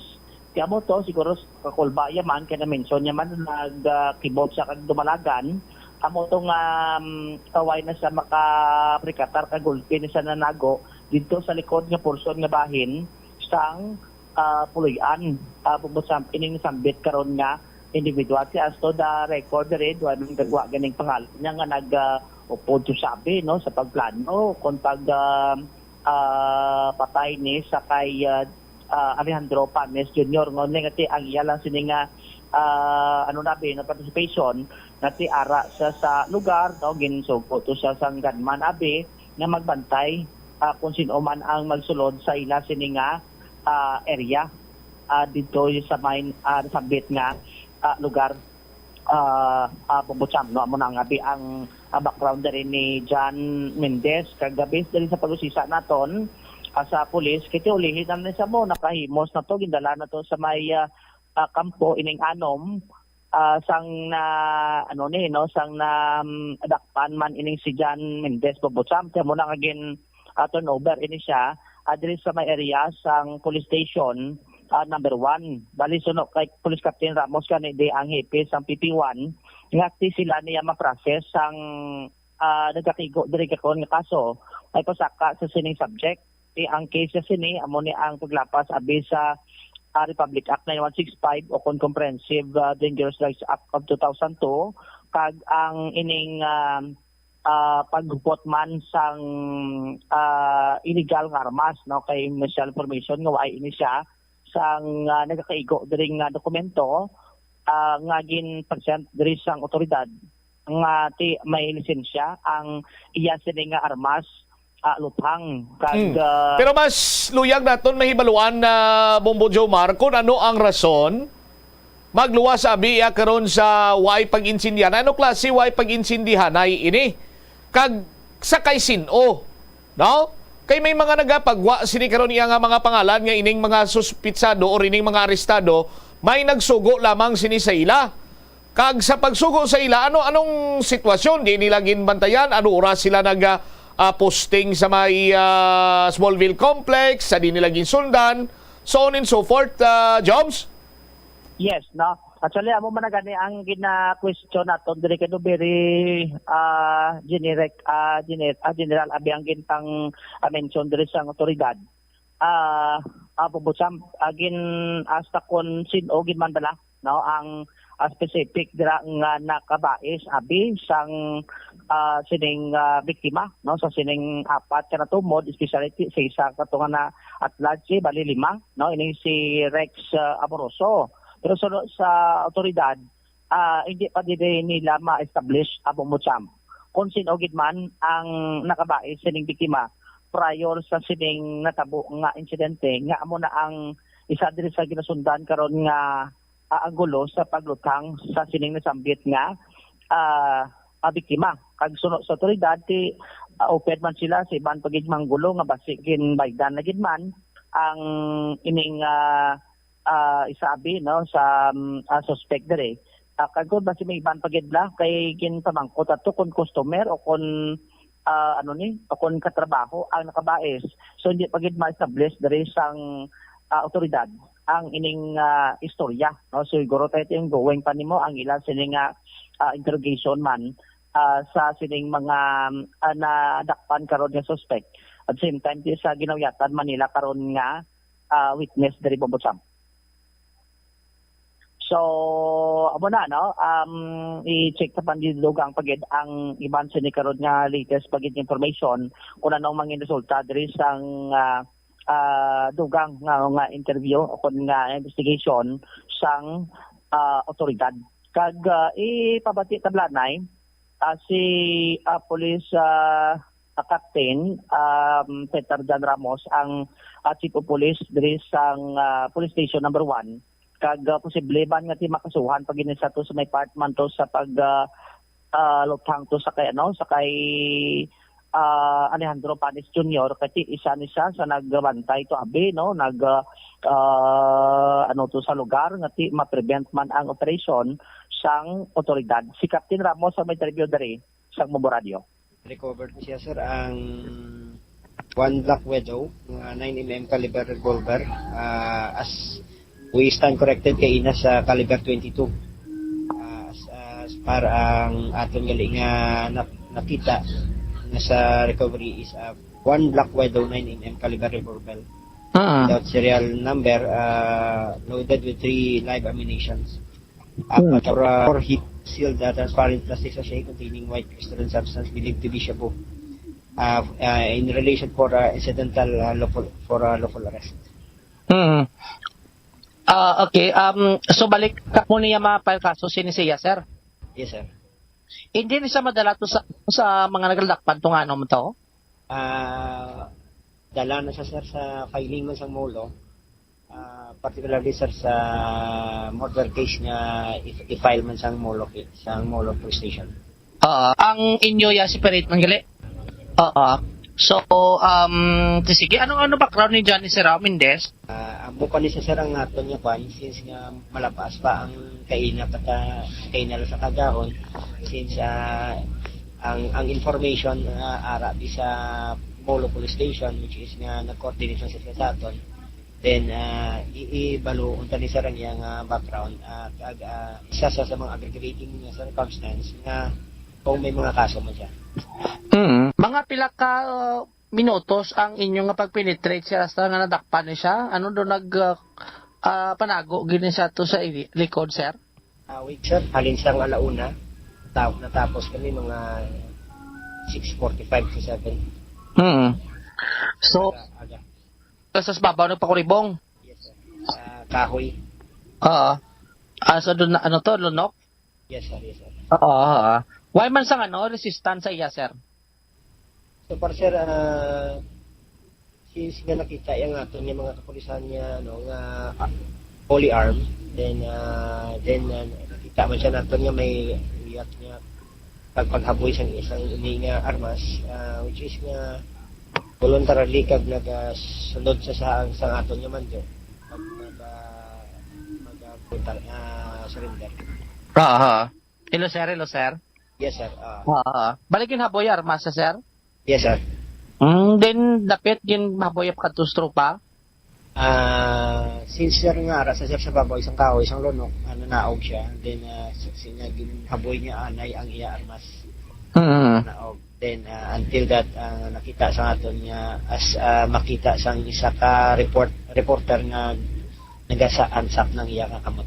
Ti amo to, siguro, kakulba ya man, kay na-mention niya man, nagkibot sa kag dumalagan. Amo to nga, um, kaway na siya makaprikatar kag gulpi ni siya nanago didto sa likod nga portion nga bahin sang, ah, puloy-an, ah, bubot sa ining sambit karon nga individual. Ti as to the record diri, duha man gagwa ganing pangalan niya nga nag, ah, upod to sabi, no, sa pagplano kon pag, ah, ah, patay ni sa kay, ah, ah, Alejandro Panes Junior, nga ni nga ti ang iya lang sini nga, ah, ano na bi, na participation, nga ti ara sa, sa lugar, no, ginsugo to sa sang gunman abi nga magbantay, ah, kung sino man ang magsulod sa ila sini nga, ah, area, ah, dito sa main, ah, sambit nga, ah, lugar, ah, ah, Bombo Champ, no? Amo na nga bi ang, ah, background diri ni John Mendez. Kag based diri sa pag-usisa naton, ah, sa pulis, kay ti ulihi na ni sa mo, nakahimos na to, gindala na to sa may, ah, ah, kampo ining anom, ah, sang na, ano ni, no, sang na, um, dakpan man ining si John Mendez Bombo Champ. Kaya mo na nga gin, ah, turnover ini siya, ah, diri sa may area sang police station, ah, number one. Bali, suno kay Police Captain Ramos kani di ang hepe sang P P one, nga ti sila niya ma-process sang, ah, nagkakigo diri karon nga kaso, ay pasaka sa sining subject. Ti ang case sa sini, amo ni ang paglapas abi sa, ah, Republic Act nine one six five o kon Comprehensive, ah, Dangerous Drugs Act of two thousand two, kag ang ining, ah, ah, paghupot man sang, ah, illegal nga armas, no, kay may siya information nga wala ini siya sang, ah, nagakaigo diri nga dokumento, ah, nga gin-present diri sang otoridad nga ti may lisensya ang iya sini nga armas, ah, luthang kag, Mm. ah, Pero mas luyag naton mahibaluan na, Bombo Jomar, kung ano ang rason magluwas abi iya karon sa way pag-insindihan. Ano klase way pag-insindihanay ini? Kag sa kay sin-o? No? Kay may mga nagapagwa sini karon iya nga mga pangalan nga ining mga suspitsado or ining mga arestado may nagsugo lamang sini sa ila. Kag sa pagsugo sa ila, ano, anong sitwasyon? Di nila ginbantayan? Ano oras sila nag, ah, ah, posting sa may, ah, Smallville Complex? Sa di nila ginsundan? So on and so forth, ah, Jobs? Yes, no? Actually, amo man na gani ang gina-question naton diri kay no very, ah, generic, ah, gener-, ah, general abi ang gintang, ah, mention diri sang otoridad. Ah, ah, Ombudsman, ah, gin-ask ta kon sin-o gid man bala, no, ang, ah, specific dira nga nakabais abi sang, ah, sining, ah, biktima, no, sa sining apat ka natumod, especially ti-, sa isa ka to nga na at large, eh, bali lima, no, ining si Rex, ah, Amoroso. Pero sa, sa otoridad, ah, hindi pa diri nila ma-establish, Ombudsman, kung sin-o gid man ang nakabais sining biktima prior sa sining natabo nga insidente, nga amo na ang isa diri sa ginasundan karon nga, ah, anggulo sa pagluthang sa sining nasambit nga, ah, ah, biktima. Kag suno sa otoridad, ti, ah, open man sila sa iban pa gid nga anggulo nga basi ginbaydan na gid man ang ining, ah, ah, isabi, no, sa, um, ah, suspect diri. Ah, kag kung basi may iban pa gid la, kay ginpamangkot ato kung customer o kung, ah, ano ni, o kung katrabaho ang nakabais. So, hindi pa gid ma-establish diri sang, ah, otoridad ang ining, ah, istorya, no? So, siguro tayo yung going pa nimo ang ila sini nga, ah, interrogation man, ah, sa sining mga, ah, nadakpan karon nga suspect. At same time, di sa ginawayatan man nila karon nga, ah, witness diri, Ombudsman. So, amo na, no? Um, i-check sa pandidugang pagid ang iban sini karon nga latest pagid information kung anong mangin resulta diri sang, ah, ah, dugang nga, nga interview o kon nga investigation sang, ah, otoridad. Kag, ah, ipabati tablanay, ah, si, ah, Police, ah, ah, Captain, um, Peter John Ramos ang, ah, Chief of Police diri sang, ah, Police Station Number One. Kag, ah, posible man nga ti makasuhan pag ini sa to sa may part man to sa pag, ah, ah, luthang to sa kay, ano, sa kay, ah, Alejandro Panes Junior, kay ti isa ni siya sa nagbantay to abi, no, nag, ah, ah, ano to sa lugar nga ti ma-prevent man ang operation sang otoridad. Si Captain Ramos ang may interview diri sang Mambo Radio. Recovered ko siya, sir, ang one Black Widow, nga nine M M caliber revolver, ah, as we stand corrected, kay ina sa caliber twenty-two. Ah, as, as par ang aton gali nga nap-, nakita nga sa recovery is, ah, one Black Widow nine M M caliber revolver. Ah. Without serial number, ah, loaded with three live ammunitions. Ah, Hmm. for, ah, for heat sealed, ah, transparent plastic sachet containing white crystalline substance believed to be shabu. Ah, ah, in relation for, ah, incidental, ah, lawful, for, ah, lawful arrest. Hmm. Ah, okay. Um, so balik ka mo niya ma-file kaso sini siya, sir? Yes, sir. Hindi ni siya madala to sa, sa mga nagladakpan to nga ano man to? Ah, dala na siya, sir, sa filing man sang MOLO. Ah, particularly, sir, sa murder case nga i-, i-file man sang MOLO ki-, sang MOLO Police Station. Oo. Ang inyo ya separate man gali? Oo. So, um, ti-, sige, ano, ano background ni Johnny Serrao Mendez? Ah, amo pa ni siya, sir, ang aton nga kwan, since nga malapas pa ang kaina pa ta, kaina lang sa kagahon, since, ah, ang, ang information, ah, ara di sa MOLO Police Station, which is nga nag-coordinate lang sila sa aton, then, ah, i-, ibalo unta ni, sir, ang iyang, ah, background, ah, kag, ah, isa sa, sa mga aggravating nga circumstance nga kung may mga kaso man siya. Mm. Mga pila ka, uh, minutos ang inyo nga pag-penetrate siya hasta nga nadakpan ni siya? Ano do nag, uh, uh, panago gini siya to sa ili-, likod, sir? Ah, wait, sir. Halin siya nga ala una. Ta-, natapos kami mga six forty-five to seven. Mm. So, aga, aga. Sa babaw nagpakuribong? Yes, sir. Sa kahoy. Oo. Ah, so doon na, ano to, lunok? Yes, sir. Yes, sir. Oo, oo. Why man sang ano, resistance sa iya, sir? So far, sir, ah, since nga nakita yang aton nga mga kapulisan nga, ano, nga, ah, fully armed, then, ah, then, ah, nakita man siya naton nga may uyat nga pagpaghaboy sang isang ini nga armas, ah, which is nga voluntarily kag nagasunod sa, sa, sa aton nga mando. Pag mag, ah, mag, ah, voluntar-, ah, surrender. Aha. Hello, sir. Hello, sir. Yes, sir. Ah. Ah, ah. Balik ginhaboy armas, sir? Yes, sir. Mm, then, dapit ginhaboy pa kadto sa tropa? Ah, since, sir, nga ara sa, sir, sa babaw, isang kahoy, isang lunok, ah, nanaog siya. Then, ah, sa, sa niya, ginhaboy niya anay ang iya armas. Mm. Naog. Then, ah, until that, ah, nakita sa aton nga, as, ah, makita sang isa ka report, reporter nga nagasaansak ng iya nga kamot.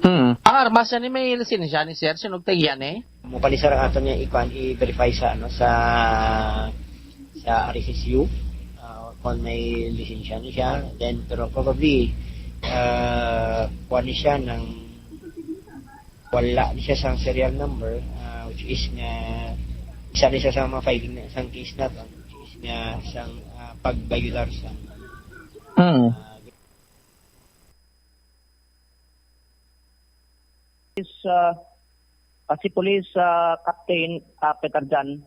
Mm. Ang armas ni may lisensya ni, sir, sinog tagian eh. Mo pa ni, sir, ang aton nga ikuan, i-verify sa, ano, sa, sa R S S U, ah, kung may lisensya ni siya. Then, pero probably, ah, kuan ni siya ng, wala ni siya sang serial number, ah, which is nga isa ni siya sa mga filing na sang case naton, which is nga sang, ah, pag-violar sa, Mm. ah, Police, ah, ah, si Police, ah, Captain, ah, Peter Jan,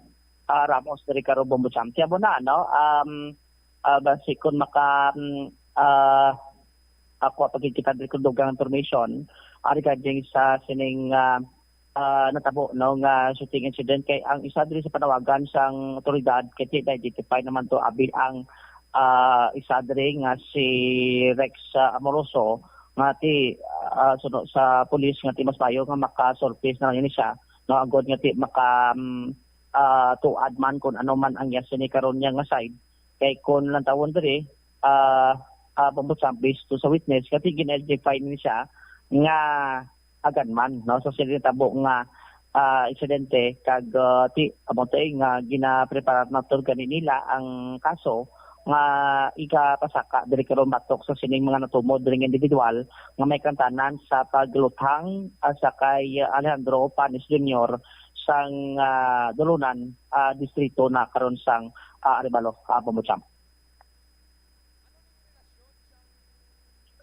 ah, Ramos diri karon, Bombo Sam. Tiabo na, no? Um, ah, basi kung maka, mm, ah, ako pagkikita diri kung dugang information, ah, regarding sa sining, ah, ah, natabo, no, nga shooting incident, kay ang isa diri sa panawagan sang otoridad kay ti na-identify naman to abi ang, ah, isa diri nga si Rex, ah, Amoroso, nga ti, ah, suno sa pulis nga ti mas maayo nga makasurface na lang ini siya, no, agod nga ti maka, mm, ah, tuad man kung ano man ang iya sini karon niya nga side. Kay kung lantawon diri, ah, ah, Bombo Sam, based to sa witness, kati gin-identify ni siya nga a gunman, no? So, sila nitabo nga, ah, insidente kag, ah, ti, amo to eh, nga ginapreparar na to gani nila ang kaso nga igapasaka diri karon batok sa sining mga natumod diri nga individual nga may kantanan sa pagluthang, ah, sa kay Alejandro Panes Junior sang, ah, Dulunan, ah, distrito na karon sang, ah, Arevalo, ah, Bombo Sam.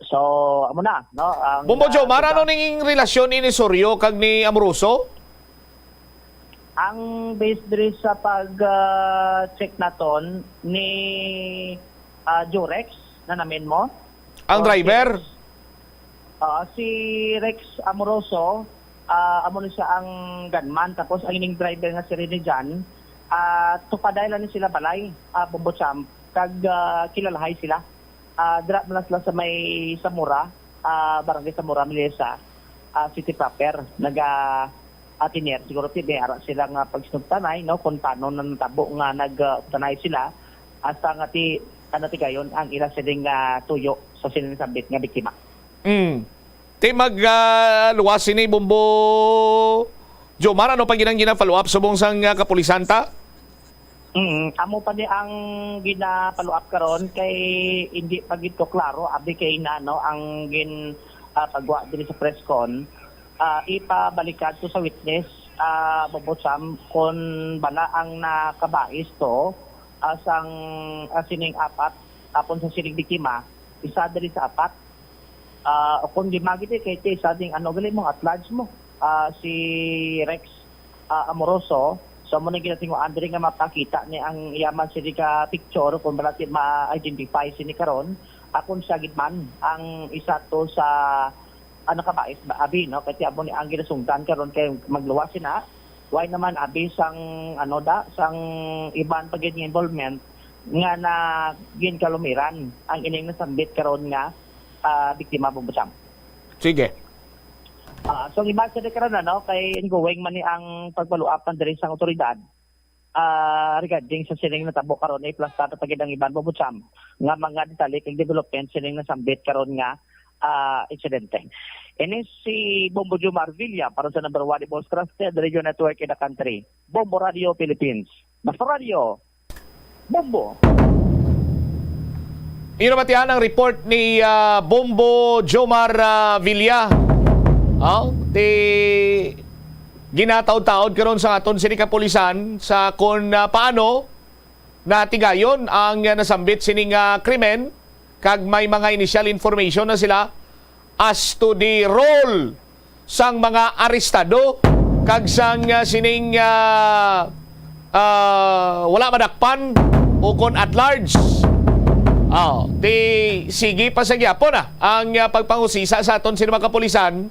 So, amo na, no? Ang, Bombo ah, Jomar, kita- ano ning relasyon ni Soryo kag ni Amoroso? Ang base diri sa pag, ah, check naton ni, ah, Jorex, na namin mo? Ang O si driver? Rex? Ah, si Rex Amoroso, ah, amo ni siya ang gunman. Tapos ang ining driver nga si Rene Jan, ah, tupaday lang ni sila balay, ah, Bombo Sam, kag, ah, kilalahay sila. Ah, dira man sila sa may Zamora, ah, Barangay Zamora, Melissa, ah, City proper. Naga, ah, tener. Siguro ti may ara sila nga pagsinugtanay, no, kung paano na natabo nga nagtanay sila, hasta nga ti, ano ti gayon ang ila sining, ah, tuyo sa sining sambit nga biktima. Mm. Ti mag, ah, luwas ini, Bombo Jomar, ano pa ginang gina-follow up subong sang, ah, kapulisan ta? Mm, amo pa ni ang gina-follow up karon kay hindi pa gid to klaro abi kay na, no, ang gin, ah, pagwa diri sa press con, ah, ipabalikan to sa witness, ah, Bombo Sam, kon bala ang nakabais to, ah, sang, ah, sining apat, apon sa sining biktima, isa diri sa apat. Ah, o kung di magid eh, kay ti sa ding ano gali mo, at large mo. Ah, si Rex, ah, Amoroso, so mo na ginatinguan diri nga mapakita ni ang iya man sini ka picture kung bala ti ma-identify sini karon, akon siya gid man ang isa to sa, ano, kabais ba abi, no? Kay ti amo ni ang ginasungdan karon kay magluwas sina. Why naman abi sang, ano da, sang iban pa gid nga involvement nga na ginkalumiran ang ining nasambit karon nga, ah, biktima, Bombo Sam. Sige. Ah, so, ang iba sa karon, ano, kay ongoing man ni ang pagpaluapan diri sa otoridad, ah, regarding sa sining natabo karon, eh, plus tata pa gid ang iban, Bombo Sam, nga mga detalye kag development sining nasambit karon nga, ah, insidente. Ini si Bombo Jomar Villa para sa number one, the most trusted radio network in the country, Bombo Radio Philippines. Basta Radio, Bombo. Inyo nabatian ang report ni, ah, Bombo Jomar, ah, Villa. Oh, ti ginataod-taod karon sa aton sini kapulisan sa kon, ah, paano natigayon ang, ah, nasambit sining, ah, krimen, kag may mga initial information na sila as to the role sang mga arestado kag sang, ah, sining, ah, ah, wala madakpan o kon at large. Ah, ti sige pa sa gyapon, ah, ang, ah, pagpangusisa sa aton sini mga kapulisan,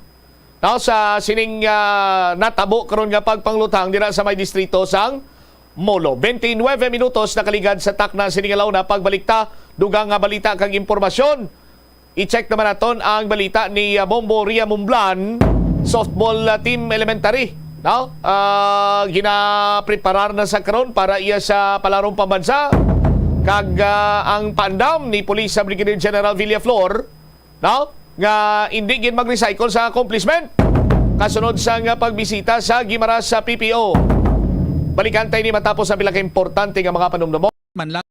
no, sa sining, ah, natabo karon nga pagpangluthang dira sa may distrito sang Molo. Twenty-nine minutos nakaligad sa takna sini nga launa. Pagbalikta, dugang nga balita kag impormasyon. I-check naman naton ang balita ni, ah, Bombo Ria Mumblan, softball, ah, team elementary, no? Ah, ginapreparar na sa karon para iya sa palarong pambansa. Kag, ah, ang paandam ni Police Brigadier General Villaflor, no? Nga hindi gid mag-recycle sa accomplishment kasunod sang pagbisita sa Guimaras sa P P O. Balikan tayo ni matapos ang pila ka importante nga mga panumdumon. Man lang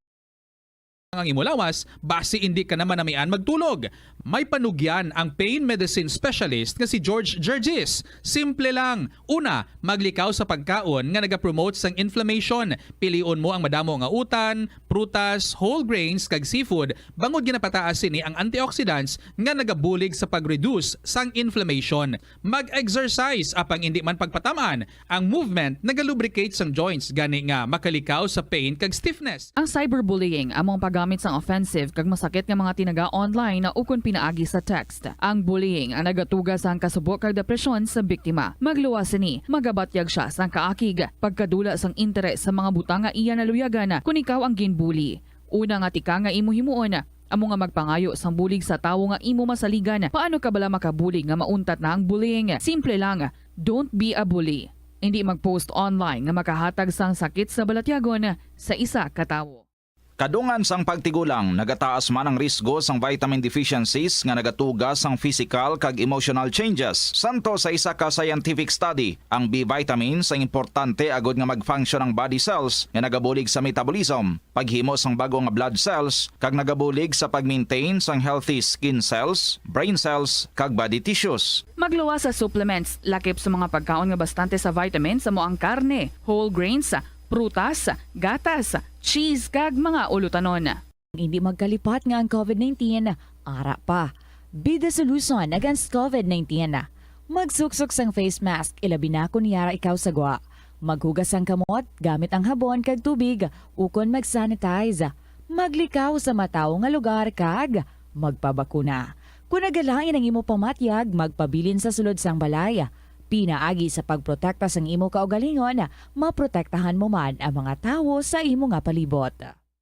ang imo lawas, basi indi ka na manamian magtulog. May panugyan ang pain medicine specialist nga si George Gergis. Simple lang. Una, maglikaw sa pagkaon nga nagapromote sang inflammation. Pilion mo ang madamo nga utan, prutas, whole grains, kag seafood, bangod ginapataas sini ang antioxidants nga nagabulig sa pag-reduce sang inflammation. Mag-exercise, apang indi man pagpataman, ang movement nagalubricate sang joints, gani nga makalikaw sa pain kag stiffness. Ang cyberbullying amo ang paggamit sang offensive kag masakit nga mga tinaga online ukon pinaagi sa text. Ang bullying ang nagatuga sang kasubo kag depresyon sa biktima. Magluwas sini, magabatyag sia sang kaakig, pagkadula sang interes sa mga butang nga iya naluyagan kon ikaw ang ginbully. Una nga tika nga imo himuon, amo nga magpangayo sang bulig sa tawo nga imo masaligan. Paano ka bala makabulig nga mauntat na ang bullying? Simple lang, don't be a bully. Hindi mag-post online nga makahatag sang sakit sa balatyagon sa isa ka tawo. Kadungan sang pagtigulang, nagataas man ang risgo sang vitamin deficiencies nga nagatuga sang physical kag emotional changes. Santo sa isa ka scientific study, ang B vitamins ang importante agod nga mag-function ang body cells nga nagabulig sa metabolism, paghimo sang bag-o nga blood cells, kag nagabulig sa pag-maintain sang healthy skin cells, brain cells, kag body tissues. Magluwas sa supplements, lakip sa mga pagkaon nga bastante sa vitamins, amo ang karne, whole grains, prutas, gatas, cheese, kag mga ulutanon. Hindi magkalipat nga ang COVID nineteen ara pa. Be the solution against COVID nineteen. Magsuksok sang face mask, ilabi na kon yara ikaw sa gwa. Maghugas sang kamot gamit ang habon kag tubig, ukon mag-sanitize. Maglikaw sa matawo nga lugar kag magpabakuna. Kon nagalain ang imo pamatyag, magpabilin sa sulod sang balay. Pinaagi sa pagprotekta sang imo kaugalingon, maprotektahan mo man ang mga tawo sa imo nga palibot.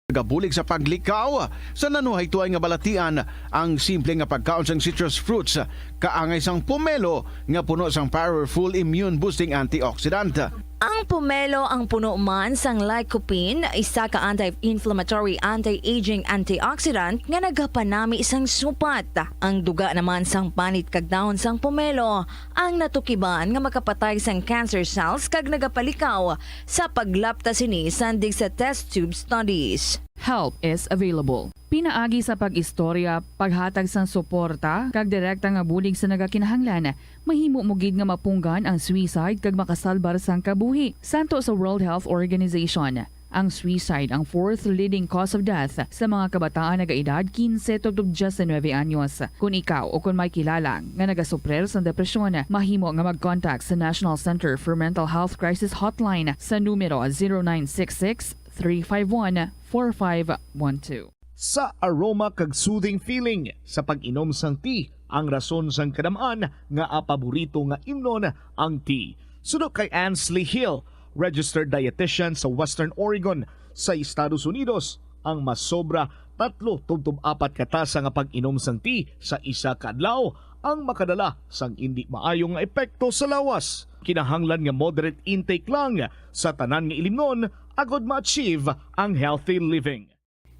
Nagabulig sa paglikaw sa nanuhaytoy nga balatian ang simple nga pagkaon sang citrus fruits, kaangay sang pomelo nga puno sang powerful immune-boosting antioxidant. Ang pomelo ang puno man sang lycopene, isa ka anti-inflammatory, anti-aging antioxidant nga nagapanami sang supat. Ang duga naman sang panit kag dahon sang pomelo ang natukiban nga makapatay sang cancer cells kag nagapalikaw sa paglapta sini sandig sa test tube studies. Help is available. Pinaagi sa pag-istorya, paghatag sang suporta, kag direkta nga bulig sa nagakinahanglan, mahimo mo gid nga mapunggan ang suicide kag makasalbar sang kabuhi. Santo sa World Health Organization, ang suicide ang fourth leading cause of death sa mga kabataan nagaedad quince tubtob diecinuebe anyos. Kon ikaw o kon may kilala nga nagasuprer sang depresyon, mahimo nga mag-contact sa National Center for Mental Health Crisis Hotline sa numero zero nine six six, three five one, four five one two. Sa aroma kag soothing feeling sa pag-inom sang tea ang rason sang kadam-an nga paborito nga imnon ang tea. Suno kay Ansley Hill, registered dietitian sa Western Oregon sa Estados Unidos, ang masobra tatlo tubtob apat ka tasa nga pag-inom sang tea sa isa ka adlaw ang makadala sang indi maayo nga epekto sa lawas. Kinahanglan nga moderate intake lang sa tanan nga ilimnon agod ma-achieve ang healthy living.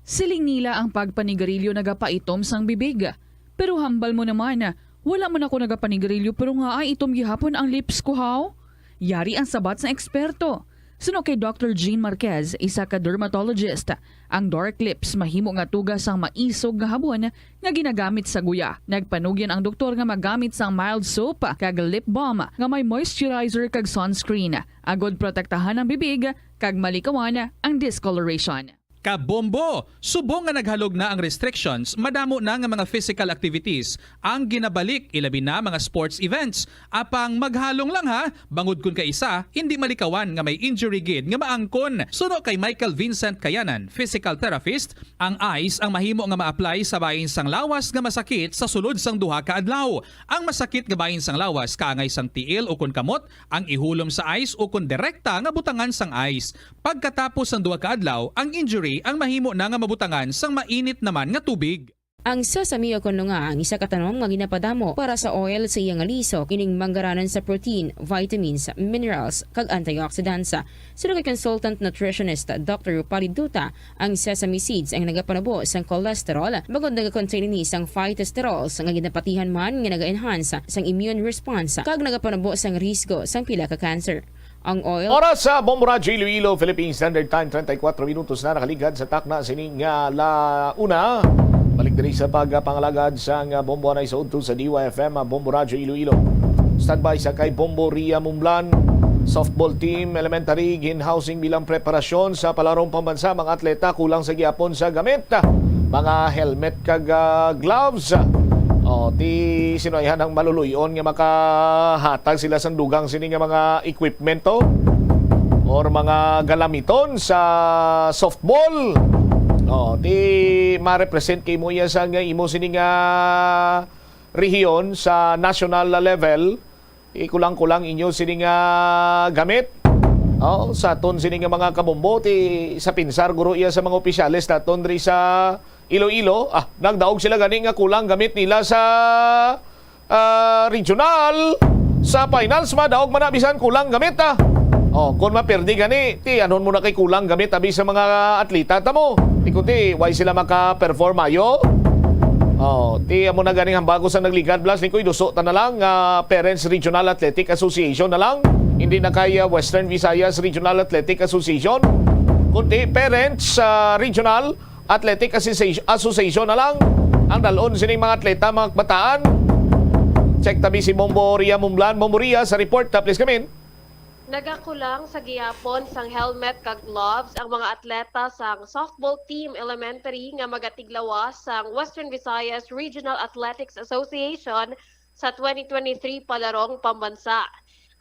Siling nila ang pagpanigarilyo nagapaitom sang bibig. Pero hambal mo naman, wala man ako nagapanigarilyo pero ngaay itom gihapon ang lips ko, haw? Yari ang sabat sang eksperto. Suno kay Doctor Jean Marquez, isa ka dermatologist, ang dark lips mahimo nga tuga sang maisog nga habon nga ginagamit sa guya. Nagpanugyan ang doktor nga magamit sang mild soap kag lip balm nga may moisturizer kag sunscreen, agod protektahan ang bibig kag malikawan ang discoloration. Kabombo! Subong nga naghalog na ang restrictions, madamo na nga mga physical activities ang ginabalik, ilabi na mga sports events. Apang maghalong lang ha, bangod kun kaisa, hindi malikawan nga may injury gid nga maangkon. Suno kay Michael Vincent Kayanan, physical therapist, ang ice ang mahimo nga ma-apply sa bahin sang lawas nga masakit sa sulod sang duha ka adlaw. Ang masakit nga bahin sang lawas kaangay sang tiil ukon kamot ang ihulom sa ice ukon direkta nga butangan sang ice. Pagkatapos sang duha ka adlaw, ang injury ang mahimo na nga mabutangan sang mainit naman nga tubig. Ang sesame o kon lunga ang isa ka tanom nga ginapadamo para sa oil sa iya nga lisok, ining manggaranan sa protein, vitamins, minerals, kag antioxidants. Suno kay consultant nutritionist Doctor Rupali Duta, ang sesame seeds ang nagapanabo sang cholesterol, bangod nagakontain ini sang phytosterols nga ginapatihan man nga naga-enhance sang immune response kag nagapanabo sang risgo sang pila ka cancer. Ang oil. Oras sa Bombo Radyo Iloilo, Philippine Standard Time, treinta y cuatro minutos na nakaligad sa takna sining, ah, la una. Balik diri sa pagpangalagad sang, ah, Bombo Anay sa udto sa D Y F M, ah, Bombo Radyo Iloilo. Standby sa kay Bombo Ria Mumblan. Softball team, elementary, ginhousing bilang preparasyon sa palarong pambansa. Mga atleta kulang sa gihapon sa gamit. Mga helmet kag, ah, gloves. O, ti sino ay hanang maluluy-on nga makahatag sila sang dugang sini nga mga equipmento or mga galamiton sa softball? O, ti ma-represent kay mo iya sa nga imo sini nga rehiyon sa national level. Ikulang-kulang inyo sini nga gamit. O, sa aton sini nga mga kabombo, ti sa pinsar guro iya sa mga opisyales naton diri sa Iloilo, ah, nagdaog sila gani nga kulang gamit nila sa, ah, regional, sa finals, madaog man na bisan kulang gamit, ah. O, kung mapirdi gani, ti anon mo na kay kulang gamit abi sa mga atleta ta mo. Ti kundi, why sila maka-perform ayo? O, ti amo na ganing hambago sa nagligad, Blas, ni Kuy, duso ta na lang nga Parents Regional Athletic Association na lang. Hindi na kay, ah, Western Visayas Regional Athletic Association, kundi Parents, ah, Regional Athletic Association, Association na lang ang dalon sining mga atleta, mga kabataan. Check tabi si Bombo Ria Mumblan. Bombo Ria, sa report, ah, please come in. Nagakulang sa gihapon sang helmet kag gloves ang mga atleta sang softball team elementary nga magatiglawas sang Western Visayas Regional Athletics Association sa twenty twenty-three Palarong Pambansa.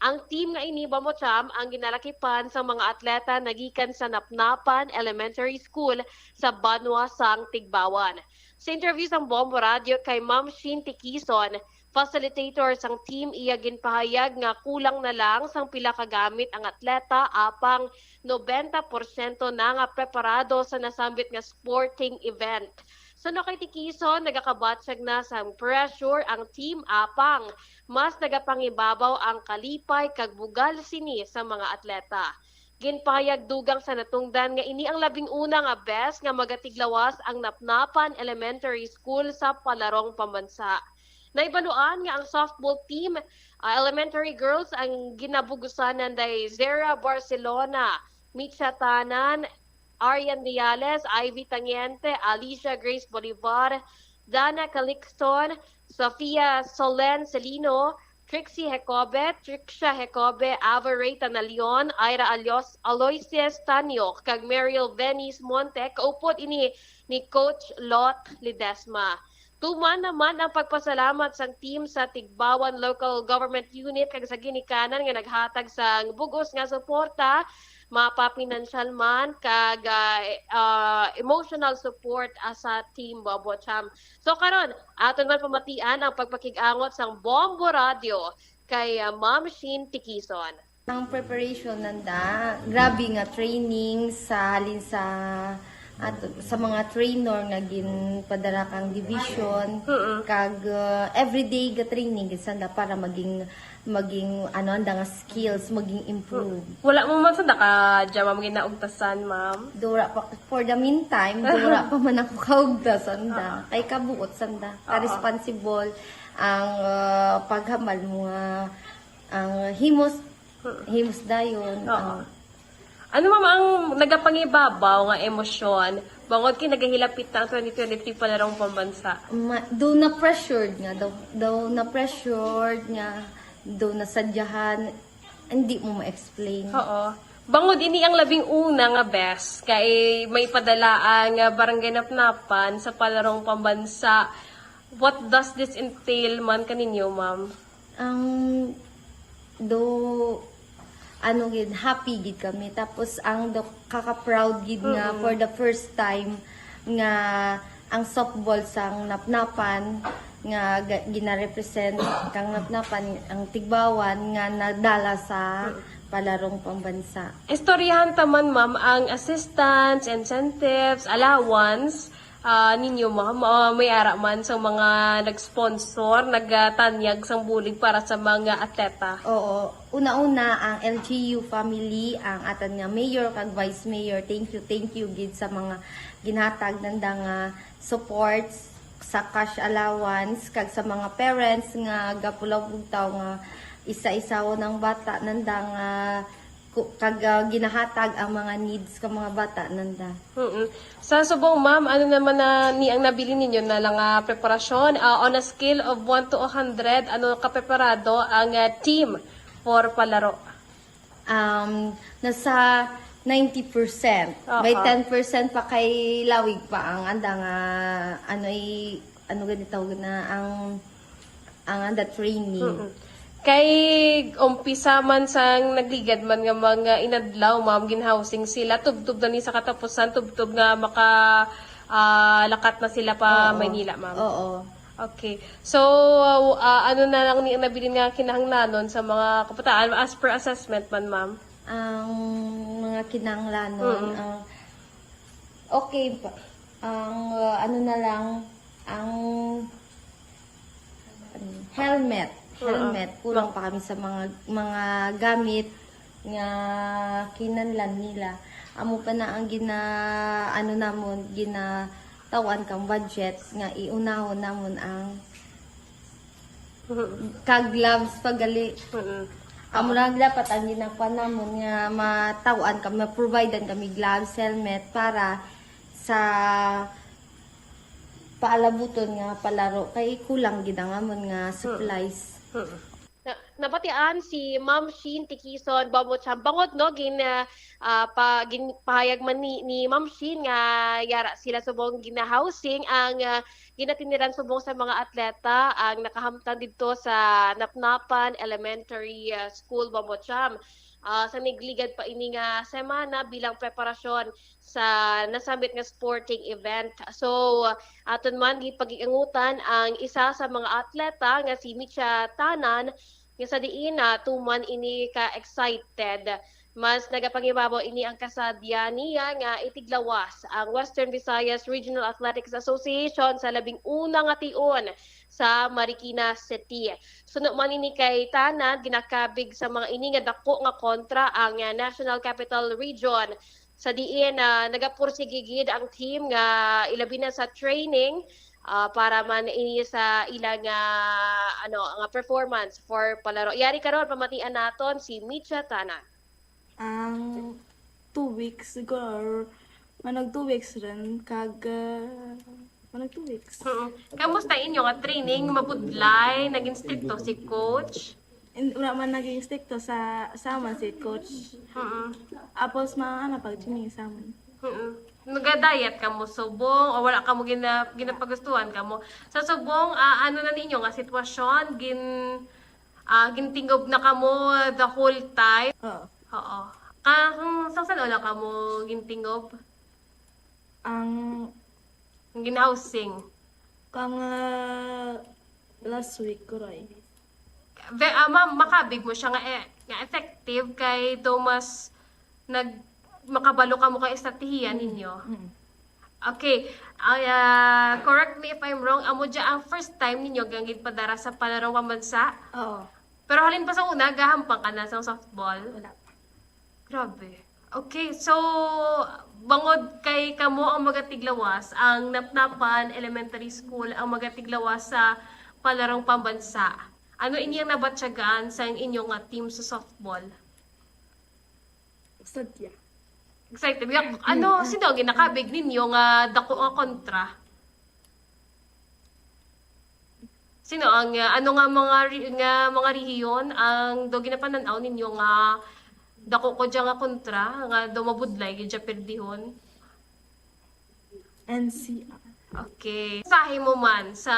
Ang team nga ini, Bombo Cham, ang ginalakipan sang mga atleta nagikan sa Napnapan Elementary School sa banwa sang Tigbawan. Sa interview sang Bombo Radyo kay Ma'am Shin Tikison, facilitator sang team, iya ginpahayag nga kulang na lang sang pila ka gamit ang atleta, apang nobenta porsyento na nga preparado sa nasambit nga sporting event. Suno kay Tikison, nagakabatyag na sang pressure ang team, apang mas nagapangibabaw ang kalipay kag bugal sini sa mga atleta. Ginpahayag dugang sa natungdan nga ini ang labing una nga bes nga magatiglawas ang Napnapan Elementary School sa Palarong Pambansa. Naibaluan nga ang softball team, ah, elementary girls ang ginabugusanan day Zera Barcelona, Micha Tanan, Arian Diales, Ivy Tangiente, Alicia Grace Bolivar, Dana Calixton, Sofia Solen Celino, Trixie Jacobe, Trixia Jacobe, Ava Ray Tanalion, Ira Alios, Aloysius Tanyo, kag Mariel Venice Monte, kaupod ini ni Coach Lot Ledesma. Tuman naman ang pagpasalamat sang team sa Tigbawan Local Government Unit kag sa ginikanan nga naghatag sang bug-os nga suporta, mapapinansyal man kag, ah, ah, emotional support, ah, sa Team Bobo Cham. So karon, aton man pamatian ang pagpakig-angot sang Bombo Radio kay, ah, Ma'am Shin Tikison. Ang preparation nanda, grabe nga training sa halin sa ato, sa mga trainer nga ginpadala kang division, Mm-mm. kag, uh, everyday ga training gid sanda para maging, maging, ano, anda nga skills, maging improve. Wala mo man sanda ka dyan, ma'am, ginaugtasan, ma'am? Dura pa, for the meantime, dura pa man ako kaugtasan da. Ah. Kay kabuot sanda, Oo. ka-responsible ang, uh, paghambal mo nga ang himos, Mm. himos dayon, Oo. ang Ano, ma'am, ang nagapangibabaw nga emosyon bangod kay nagahilapit na ang twenty twenty-three Palarong Pambansa? Ma-, do na pressured nga, do, do na pressured nga, do na sadyahan, hindi mo ma-explain. Oo. Bangod ini ang labing una nga best kay may padala ang, ah, Barangay Napnapan sa palarong pambansa. What does this entail man kaninyo, ma'am? Ang do ano gid, happy gid kami. Tapos ang do kaka-proud gid nga Mm-mm. for the first time nga ang softball sang Napnapan nga ga- gina-represent kang Napnapan ang Tigbawan nga nadala sa palarong pambansa. Istoryahan ta man, ma'am, ang assistance, incentives, allowance, ah, ninyo, ma'am. Ah, may ara man sa mga nag-sponsor, nagtanyag sang bulig para sa mga atleta. Oo, una-una ang L G U family, ang atan nga mayor kag vice mayor. Thank you, thank you gid sa mga ginhatag nanda nga supports sa cash allowance kag sa mga parents nga gapulaw bugtaw nga isa-isahon ang bata nanda nga ku- kag ah, ginahatag ang mga needs ka mga bata nanda. Mm. Sa subong, ma'am, ano naman na ni ang nabilin ninyo na lang nga preparasyon? Ah, on a scale of one to a hundred, ano kapreparado ang ah, team for palaro? Um, nasa ninety percent. Oo. May ten percent pa kay lawig pa ang anda nga ano i ano ganito na ang ang anda training. Mm. Kay umpisa man sang nagligad man nga mga inadlaw, ma'am, ginhousing sila, tubtob na ni sa katapusan, tubtob nga maka ah, lakat na sila pa Oo. Maynila, ma'am. Oo. Okay. So, ah, ano na lang ni ang nabilin nga kinahanglanon sa mga kabataan as per assessment man, ma'am? Ang mga kinahanglanon Mm. ang okay pa ang uh, ano na lang ang ano, helmet. Oo. Helmet. Kulang pa kami sa mga mga gamit nga kinahanglan nila. Amo pa na ang gina ano namon ginatawan kang budget nga iunahon namon ang Mm. kag gloves pagali. Mm. Amo lang dapat ang ginakuha namon nga mataw-an kami, ma-providean kami gloves, helmet para sa paalabuton nga palaro kay kulang gid ang amon nga supplies. Mm. Na, nabatian si Ma'am Sheen Tikison Bobo Chambangod, no, gin ah, ah, pa gin pahayag man ni, ni Ma'am Sheen nga yara sila subong gina-housing ang ah, ginatiniran subong sa mga atleta ang nakahamtang didto sa Napnapan Elementary ah, School, Bobo Cham. Ah, sa nagligad pa ini nga semana bilang preparasyon sa nasambit nga sporting event. So, aton man gipag-iangutan ang isa sa mga atleta nga si Micha Tanan, nga sa diin natuman ini ka excited. Mas nagapangibabaw ini ang kasadya niya nga itiglawas ang Western Visayas Regional Athletics Association sa labing una nga tion sa Marikina City. Suno man ini kay Tanan, ginakabig sa mga ini nga dako nga kontra ang ah, National Capital Region, sa diin ah, nagapursige gid ang team nga ilabi na sa training ah, para man ini sa ila nga ano nga performance for palaro. Yari karon pamatian naton si Micha Tanan. Ang two weeks ago, or manag two weeks rin, kag, ah, manag two weeks. Mm. Kamusta inyo nga training? Mabudlay? Naging stricto si coach? In, wala man naging stricto sa, sa aman si coach. Mm. Apos, mga ano, pag training sa aman. Mm. Nagadiet ka mo subong o wala ka mo gina, ginapagustuhan ka mo? Sa subong, ah, ano na ninyo nga sitwasyon? Gin, ah, gintingob na ka mo the whole time? Oo. Oo. Ka, hmm, sa saan wala ka mo gintingob? Ang, Ang ginhousing? kang ah, last week ko rin. Ve, ah, ma'am, makabig mo siya nga, eh, nga effective kay do mas nag, makabalo ka mo kay estratehiya ninyo. Mm. Okay. Ay, ah, correct me if I'm wrong. Amo dya ang first time ninyo nga ginpadara sa palarong pambansa? Oo. Pero halin pa sa una, gahampang ka na sa softball? Wala. Grabe. Okay, so, bangod kay kamo ang magatiglawas, ang Napnapan Elementary School ang magatiglawas sa palarong pambansa. Ano inyong nabatyagan sa inyo nga team sa softball? Sadya. Excited. Yak-, ano, sino ang ginakabig ninyo nga dako nga kontra? Sino ang, ah, ano nga mga re-, nga mga rehiyon ang do ginapanan-aw ninyo nga Dako ko dyan nga kontra, nga daw mabudlay, gid dyan perdihon. N C R. Okay. Mensahe mo man sa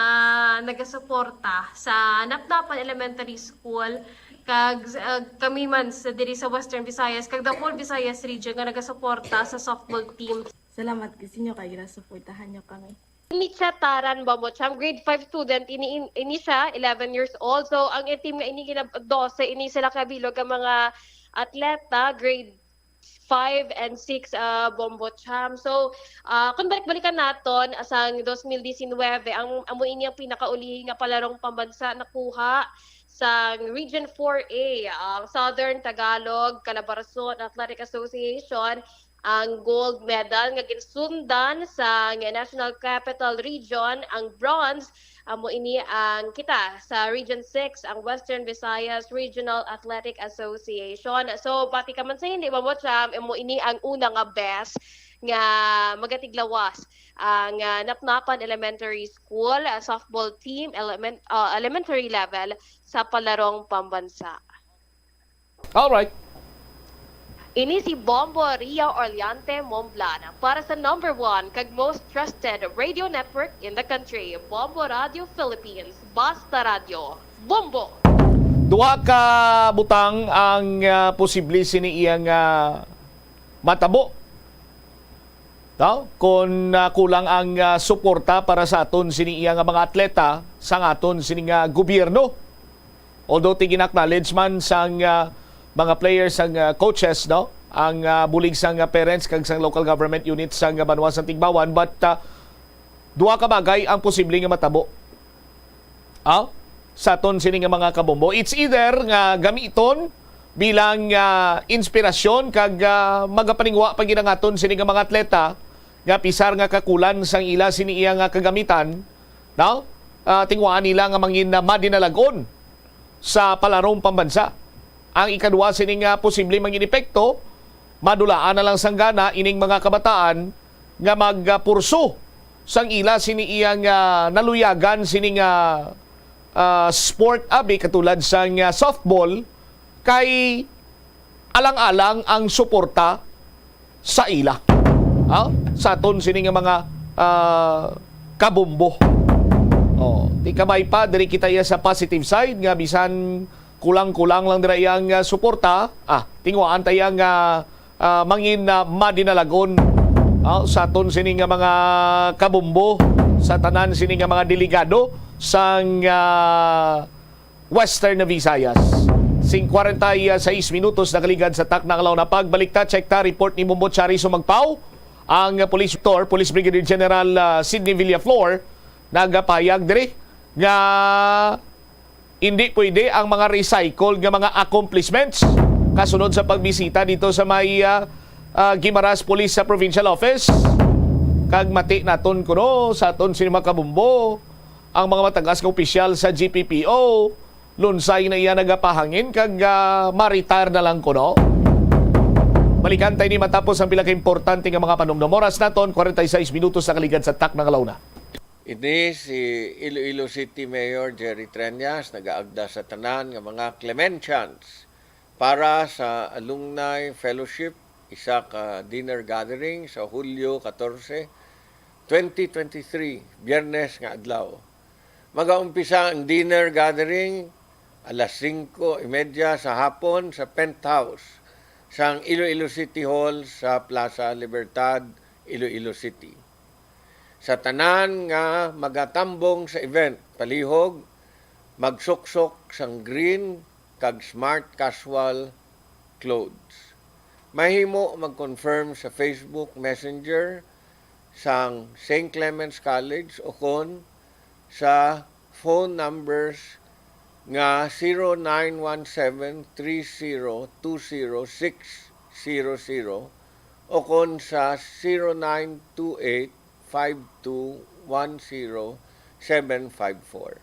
nagasuporta sa Napnapan Elementary School, kag uh, kami man sa diri sa Western Visayas, kag the whole Visayas region nga nagasuporta sa softball team. Salamat kasi nyo kay ginasuportahan nyo kami. Ini siya Taran Bombocham, grade five student ini, ini siya, eleven years old. So ang team nga ini gina dose ini sila kabilog ang mga atleta, grade five and six uh, Bombocham. So uh, kung balik-balikan naton sang twenty nineteen, ang amo ini ang pinakaulihi nga palarong pambansa nakuha sang Region four A, ang Southern Tagalog Calabarzon Athletic Association, ang gold medal nga ginsundan sa National Capital Region, ang bronze amo ini ang kita sa Region six, ang Western Visayas Regional Athletic Association. So, pati ka man sa hindi, Bombocham, amo ini ang una nga best nga magatiglawas ang uh, Napnapan Elementary School uh, softball team, element, uh, elementary level sa palarong pambansa. Alright. Ini si Bombo Ria Orleante Momblan para sa number one kag most trusted radio network in the country, Bombo Radio Philippines. Basta Radio, Bombo! Duha ka butang ang uh, posible sini iya nga matabo. No? Kung uh, kulang ang uh, suporta para sa aton sini iya nga mga atleta, sa aton sini nga gobyerno. Although tigin-acknowledge man sang uh, mga players, sang uh, coaches, no, ang uh, bulig sang uh, parents kag sang local government unit sang uh, banwa sang Tigbauan, but uh, duha ka bagay ang posible nga matabo. Ah, sa aton sini nga mga kabombo, it's either nga gamiton bilang uh, inspirasyon kag uh, magapaningwa pa gid ang aton sini nga mga atleta nga pisar nga kakulang sang ila sini iya nga kagamitan, no? Uh, tingwaan nila nga mangin uh, madinalagon sa palarong pambansa. Ang ikadua sini nga posible mangin epekto, madulaan na lang sang gana ining mga kabataan nga magpurso sang ila sini iya nga naluyagan sini nga uh, sport abi katulad sang uh, softball kay alang-alang ang suporta sa ila. Ha? Sa aton sini nga mga uh, kabombo. Oh, di kabay pa diri kita iya sa positive side nga bisan kulang-kulang lang dira iyang uh, suporta. Ah, tingwaan ta iya nga uh, mangin uh, madinalagon uh, sa aton sini nga mga kabombo, sa tanan sini nga mga delegado sang uh, Western Visayas. Sing kwarenta y seis minutos nakaligad sa takna nga law na pagbalik ta, check ta report ni Bombo Chariso Magpao. Ang police tor, Police Brigadier General uh, Sidney Villaflor nagapayag diri nga hindi pwede ang mga recycled nga mga accomplishments kasunod sa pagbisita dito sa may uh, uh, Guimaras Police sa Provincial Office. Kag mati naton kuno sa aton sini mga kabumbo ang mga matagas nga opisyal sa G P P O. Lunsay na iya nagapahangin kag uh, ma-retire na lang kuno. Balikan tayo ni matapos ang pila ka importante nga mga panumdom. Oras naton, kwarenta y seis minutos na kaligad sa takna nga law na. Ini si Iloilo City Mayor Jerry Treñas nagaagda sa tanan nga mga Clementians para sa Alumni Fellowship, isa ka dinner gathering sa Hulyo katorse, twenty twenty-three, Biyernes nga adlaw. Magaumpisa ang dinner gathering alas singko y media sa hapon sa penthouse sang Iloilo City Hall sa Plaza Libertad, Iloilo City. Sa tanan nga magatambong sa event, palihog, magsuksok sang green kag smart casual clothes. Mahimo mag-confirm sa Facebook Messenger sang Saint Clements College o kon sa phone numbers nga zero nine one seven three zero two zero six zero zero o kon sa zero nine two eight five two one zero seven five four.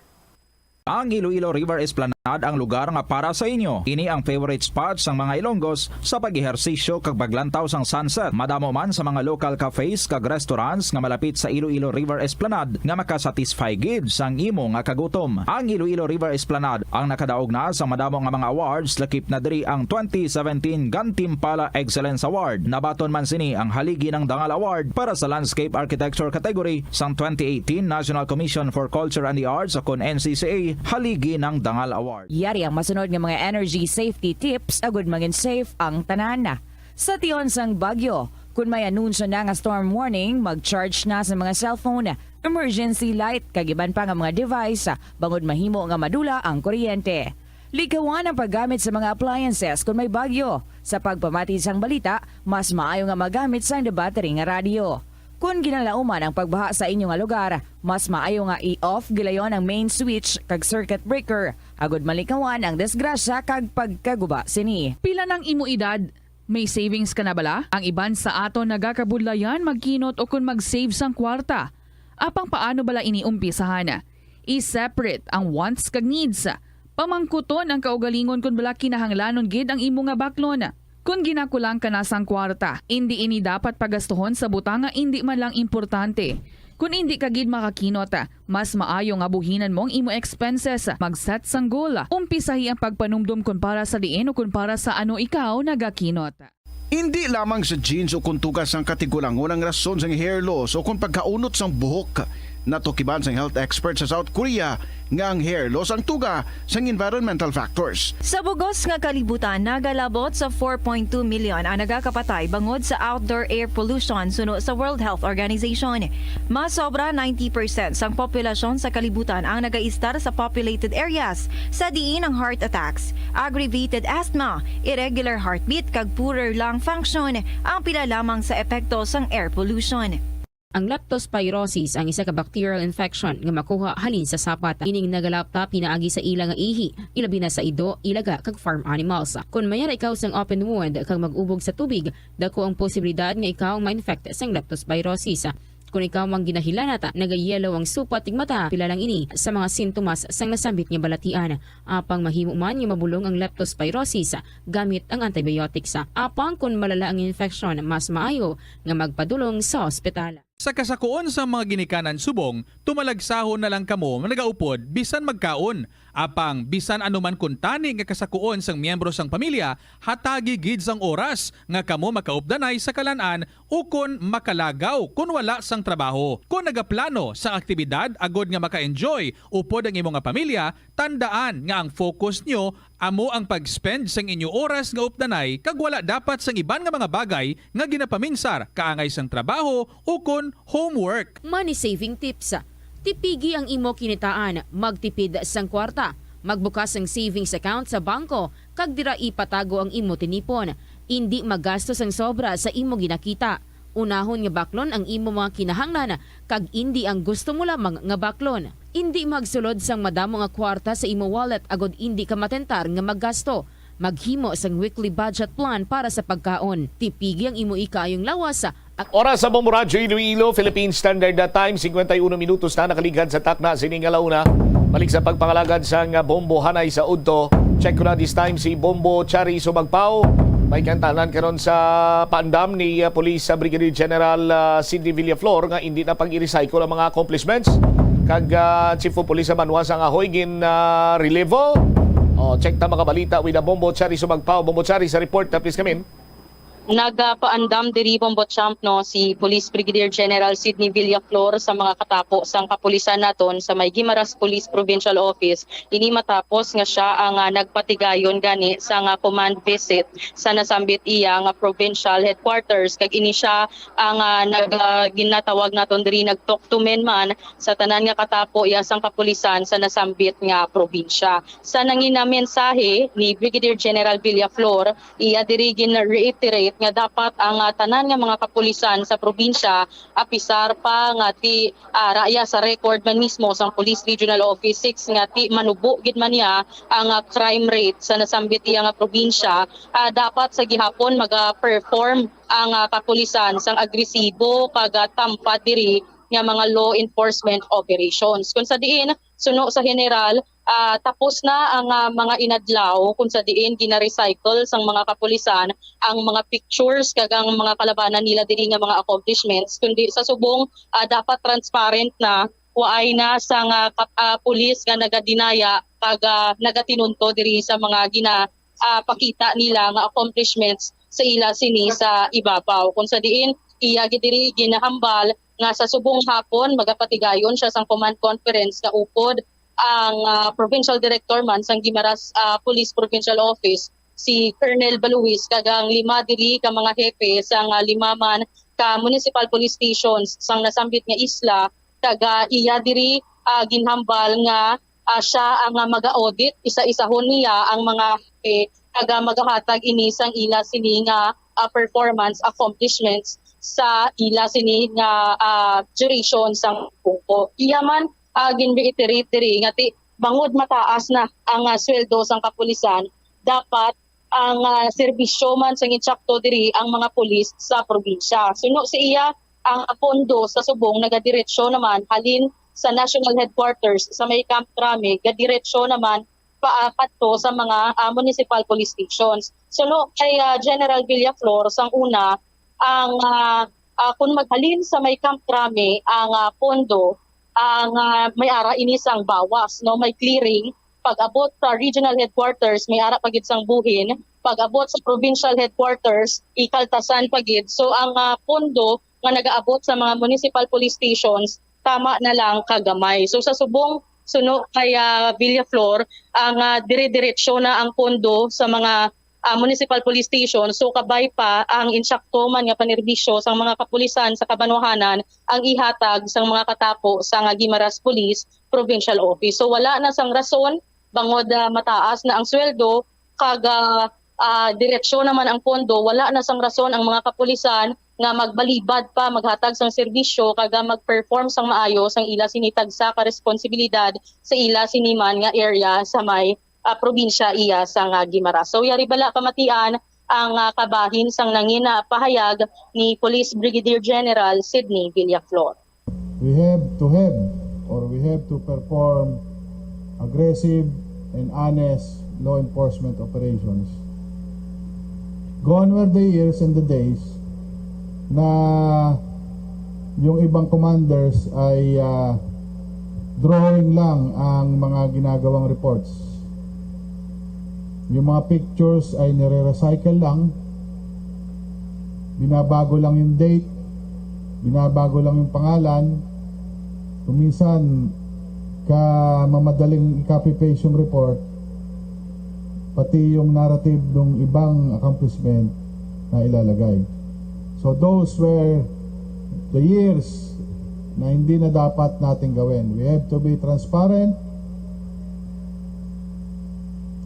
Ang Iloilo River Esplanade Esplanade ang lugar nga para sa inyo. Ini ang favorite spot sang mga Ilonggos sa pag-ehersisyo kag paglantaw sang sunset. Madamo man sa mga local cafes kag restaurants nga malapit sa Iloilo River Esplanade nga makasatisfy gid sang imo nga kagutom. Ang Iloilo River Esplanade ang nakadaog na sa madamo nga mga awards, lakip na diri ang twenty seventeen Gantimpala Excellence Award. Nabaton man sini ang Haligi ng Dangal Award para sa Landscape Architecture category sang twenty eighteen National Commission for Culture and the Arts, akon N C C A, Haligi ng Dangal Award. Yari ang masunod nga mga energy safety tips agud mangin safe ang tanan. Sa tion sang bagyo, kun may anunsyo na nga storm warning, mag-charge na sa mga cellphone, emergency light, kag iban pa nga mga device, bangod mahimo nga madula ang kuryente. Likawan ang paggamit sa mga appliances kun may bagyo. Sa pagpamati sang balita, mas maayo nga magamit sang battery nga radyo. Kun ginalauman ang pagbaha sa inyo nga lugar, mas maayo nga i-off gilayon ang main switch kag circuit breaker, agud malikawan ang disgrasya kag pagkaguba sini. Pila nang imo edad? May savings ka na bala? Ang iban sa aton nagakabudlayan magkinot o kon mag-save sang kwarta. Apang paano bala ini umpisahan? I-separate ang wants kag needs. Pamangkuton ang kaugalingon kon bala kinahanglanon gid ang imo nga baklon. Kon ginakulang ka na sang kwarta, indi ini dapat pagastuhon sa butang nga indi man lang importante. Kon indi ka gid makakinot, mas maayo nga buhinan mo ang imo expenses. Mag-set sang goal. Umpisahi ang pagpanumdom kon para sa diin o kon para sa ano ikaw nagakinot. Indi lamang sa genes o kon tuga sang katigulangon ang rason sang hair loss o kon pagkaunot sang buhok. Natukiban sang health expert sa South Korea nga ang hair loss ang tuga sang environmental factors. Sa bugos nga kalibutan, nagalabot sa four point two million ang nagakapatay bangod sa outdoor air pollution, suno sa World Health Organization. Mas sobra ninety percent sang populasyon sa kalibutan ang nagaistar sa populated areas, sa diin ang heart attacks, aggravated asthma, irregular heartbeat, kag poorer lung function ang pila lamang sa epekto sang air pollution. Ang leptospirosis ang isa ka bacterial infection nga makuha halin sa sapat. Ining nagalapta pinaagi sa ila nga ihi, ilabi na sa ido, ilaga, kag farm animals. Kon mayara ikaw sang open wound kag mag-ubog sa tubig, dako ang posibilidad nga ikaw ma-infect sang leptospirosis. Kon ikaw ang ginahilanat, nagayelo ang supat ning mata, pila lang ini sa mga sintomas sang nasambit nga balatian. Apang mahimo man nga mabulong ang leptospirosis gamit ang antibiotics. Apang kon malala ang infection, mas maayo nga magpadulong sa ospital. Sa kasakuon sang mga ginikanan subong, tumalagsahon na lang kamo nagaupod bisan magkaon. Apang bisan ano man kuntani nga kasakuon sang miyembro sang pamilya, hatagi gid sang oras nga kamo makaupdanay sa kalan-an ukon makalagaw kon wala sang trabaho. Kon nagaplano sang aktibidad agod nga maka-enjoy upod ang imo nga pamilya, tandaan nga ang focus nyo amo ang pag-spend sang inyo oras nga updanay kag wala dapat sang iban nga mga bagay nga ginapaminsar kaangay sang trabaho ukon homework. Money saving tips. Tipigi ang imo kinitaan, magtipid sang kwarta, magbukas sang savings account sa bangko, kag dira ipatago ang imo tinipon. Indi magastos ang sobra sa imo ginakita. Unahon nga baklon ang imo mga kinahanglan, kag indi ang gusto mo lamang nga baklon. Indi magsulod sang madamo nga kwarta sa imo wallet agod indi ka matentar nga maggasto. Maghimo sang weekly budget plan para sa pagkaon. Tipigi ang imo ikaayong lawas. Oras sa Bombo Radyo Iloilo, Philippine Standard Time, cincuenta y uno minutos na nakaligad sa takna sining alauna. Balik sa pagpangalagad sang Bombo Hanay sa udto. Check ko na this time si Bombo Chari Sumagpao. May kantanan karon sa paandam ni, uh, Police, uh, Brigadier General, uh, Sidney Villaflor nga indi na pag-i-recycle ang mga accomplishments. Kag, uh, Chief of Police sa Banwa sang Ahoy gin, uh, relevo. Oh, check ta mga balita with, uh, Bombo Chari Sumagpao. Bombo Chari sa report, uh, please come in. Nagapaandam diri, Bombo Champ, no, si Police Brigadier General Sidney Villaflor sa mga katapo sang kapulisan naton sa may Guimaras Police Provincial Office. Ini matapos nga siya ang, ah, nagpatigayon gani sa nga command visit sa nasambit iya nga provincial headquarters, kag ini siya ang, ah, nag, ah, ginatawag naton diri nag talk to men man sa tanan nga katapo iya sang kapulisan sa nasambit nga probinsya. Sa nangina mensahe ni Brigadier General Villaflor, iya diri gin-reiterate nga dapat ang, ah, tanan nga mga kapulisan sa probinsya, apisar pa nga ti, ah, raya sa record man mismo sang Police Regional Office six nga ti manubo gid man niya ang, ah, crime rate sa nasambit iya nga probinsya, ah, dapat sa gihapon maga-perform ang, ah, kapulisan sang agresibo kag, ah, tampad diri nga mga law enforcement operations. Kung sa diin, suno sa general, ah, tapos na ang, ah, mga inadlaw kung sa diin gina-recycle sang mga kapulisan ang mga pictures kag ang mga kalabanan nila diri nga mga accomplishments, kundi sa subong, ah, dapat transparent na, waay na sang, ah, kap-, ah, pulis nga nagadenaya kag, ah, nagatinunto diri sa mga gina-, ah, pakita nila nga accomplishments sa ila sini sa ibabaw. Kung sa diin, iya gid diri ginahambal nga sa subong hapon magapatigayon siya sang command conference nga upod ang, ah, provincial director man sang Guimaras, ah, Police Provincial Office, si Colonel Baluis, kag ang lima diri ka mga hepe sang, ah, lima man ka municipal police stations sang nasambit nga isla, kag, ah, iya diri, ah, ginhambal nga, ah, siya ang, ah, mag-audit, isa-isahon niya ang mga hepe, kag, ah, magahatag ini sang ila sini nga, ah, performance accomplishments sa ila sini nga, ah, duration sang pungko. Iya man, ah, gin-reiterate diri nga ti-, bangod mataas na ang, ah, sweldo sang kapulisan, dapat ang, ah, serbisyo man sang insakto diri ang mga pulis sa probinsya. Suno sa iya, ang pondo sa subong nagadiretso naman halin sa national headquarters sa may Camp Crame, gadiretso naman pa, ah, kadto sa mga, ah, municipal police stations. Suno kay, ah, General Villaflor, sang una, ang, ah, ah, kung maghalin sa may Camp Crame ang, ah, pondo, ang, ah, may ara ini sang bawas, no, may clearing. Pag-abot sa regional headquarters, may ara pa gid sang buhin. Pag-abot sa provincial headquarters, ikaltasan pa gid. So, ang, ah, pondo nga nagaabot sa mga municipal police stations, tama na lang kagamay. So, sa subong, suno kay, ah, Villaflor, ang, ah, dire-diretso na ang pondo sa mga, ah, municipal police station. So, kabay pa ang insakto man nga panerbisyo sang mga kapulisan sa kabanwahanan ang ihatag sang mga katapo sang, ah, Guimaras Police Provincial Office. So, wala na sang rason bangod, ah, mataas na ang sweldo kag, ah, ah, diretsyo naman ang pondo, wala na sang rason ang mga kapulisan nga magbalibad pa maghatag sang serbisyo kag, ah, mag-perform sang maayo sang ila sini tagsa ka responsibilidad sa ila sini man nga area sa may, ah, probinsya iya sang, ah, Guimaras. So, yari bala pamatian ang, ah, kabahin sang nangina pahayag ni Police Brigadier General Sydney Villaflor. We have to have or we have to perform aggressive and honest law enforcement operations. Gone were the years and the days na yung ibang commanders ay, ah, drawing lang ang mga ginagawang reports. Yung mga pictures ay nire-recycle lang, binabago lang yung date, binabago lang yung pangalan. Kung minsan, ka mamadaling i-copy-paste yung report, pati yung narrative ng ibang accomplishment na ilalagay. So those were the years na hindi na dapat natin gawin. We have to be transparent.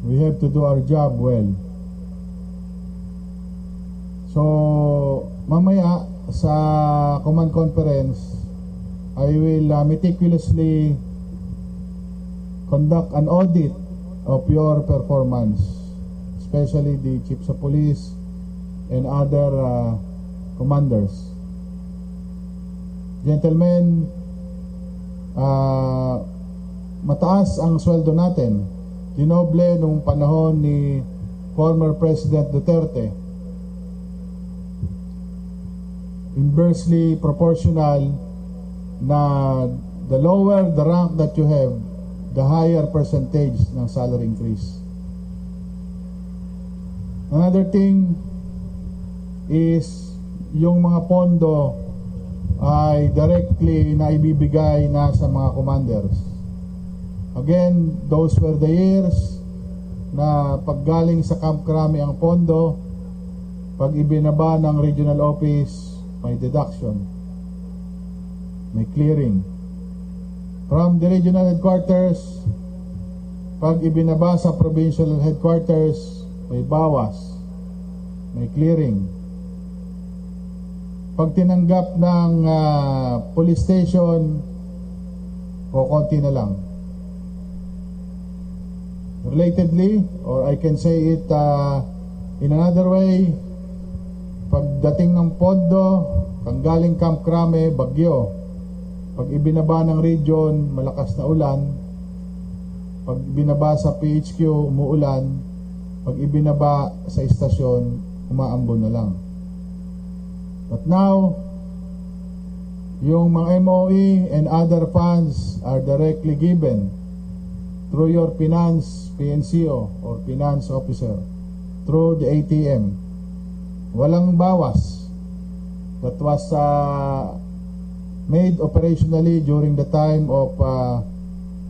We have to do our job well. So, mamaya sa command conference, I will, uh, meticulously conduct an audit of your performance, especially the chiefs of police and other, uh, commanders. Gentlemen, ah, mataas ang sweldo natin. Dinoble nung panahon ni former President Duterte. Inversely proportional na the lower the rank that you have, the higher percentage ng salary increase. Another thing is yung mga pondo ay directly na ibibigay na sa mga commanders. Again, those were the years na paggaling sa Camp Crame ang pondo, pag ibinaba ng regional office, may deduction, may clearing. From the regional headquarters, pag ibinaba sa provincial headquarters, may bawas, may clearing. Pag tinanggap ng, ah, police station, kokonti na lang. Relatedly, or I can say it, ah, in another way, pagdating ng pondo, kang galing Camp Crame, bagyo. Pag ibinaba ng region, malakas na ulan, Pag ibinaba sa P H Q, umuulan. Pag ibinaba sa istasyon, umaambon na lang. But now, yung mga M O E and other funds are directly given through your finance P N C O or finance officer through the A T M. Walang bawas. That was uh, made operationally during the time of uh,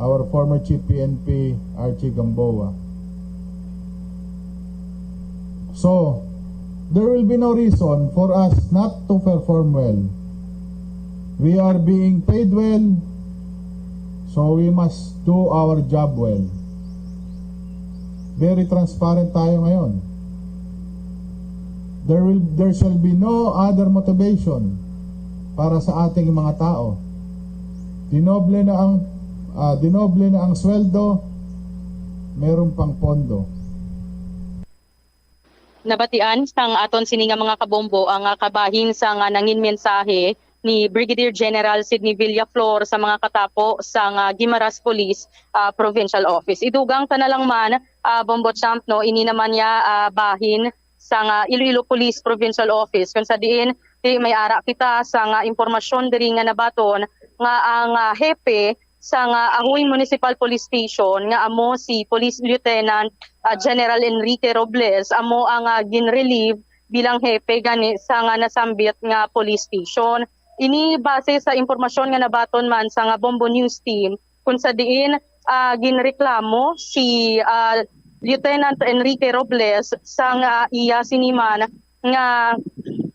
our former Chief P N P, Archie Gamboa. So, there will be no reason for us not to perform well. We are being paid well, so we must do our job well. Very transparent tayo ngayon. There will, there shall be no other motivation para sa ating mga tao. Dinoble na ang, ah, dinoble na ang sweldo, meron pang pondo. Nabatian sang aton sini nga mga kabombo ang, ah, kabahin sang, ah, nangin mensahe ni Brigadier General Sidney Villaflor sa mga katapo sang, ah, Guimaras Police, ah, Provincial Office. Idugang ta na lang man, ah, Bombo Champ, no, ini naman niya, ah, bahin sang, ah, Iloilo Police Provincial Office, kung sa diin di may ara kita sang, ah, impormasyon diri nga nabaton nga ang, ah, hepe sang, ah, Ajuy Municipal Police Station nga amo si Police Lieutenant, ah, General Enrique Robles amo ang, ah, ginrelieve bilang hepe gani sang, ah, nasambit nga police station. Ini base sa impormasyon nga nabaton man sang, ah, Bombo News Team, kung sa diin, ah, ginreklamo si, ah, Lieutenant Enrique Robles sang, ah, iya sini man nga,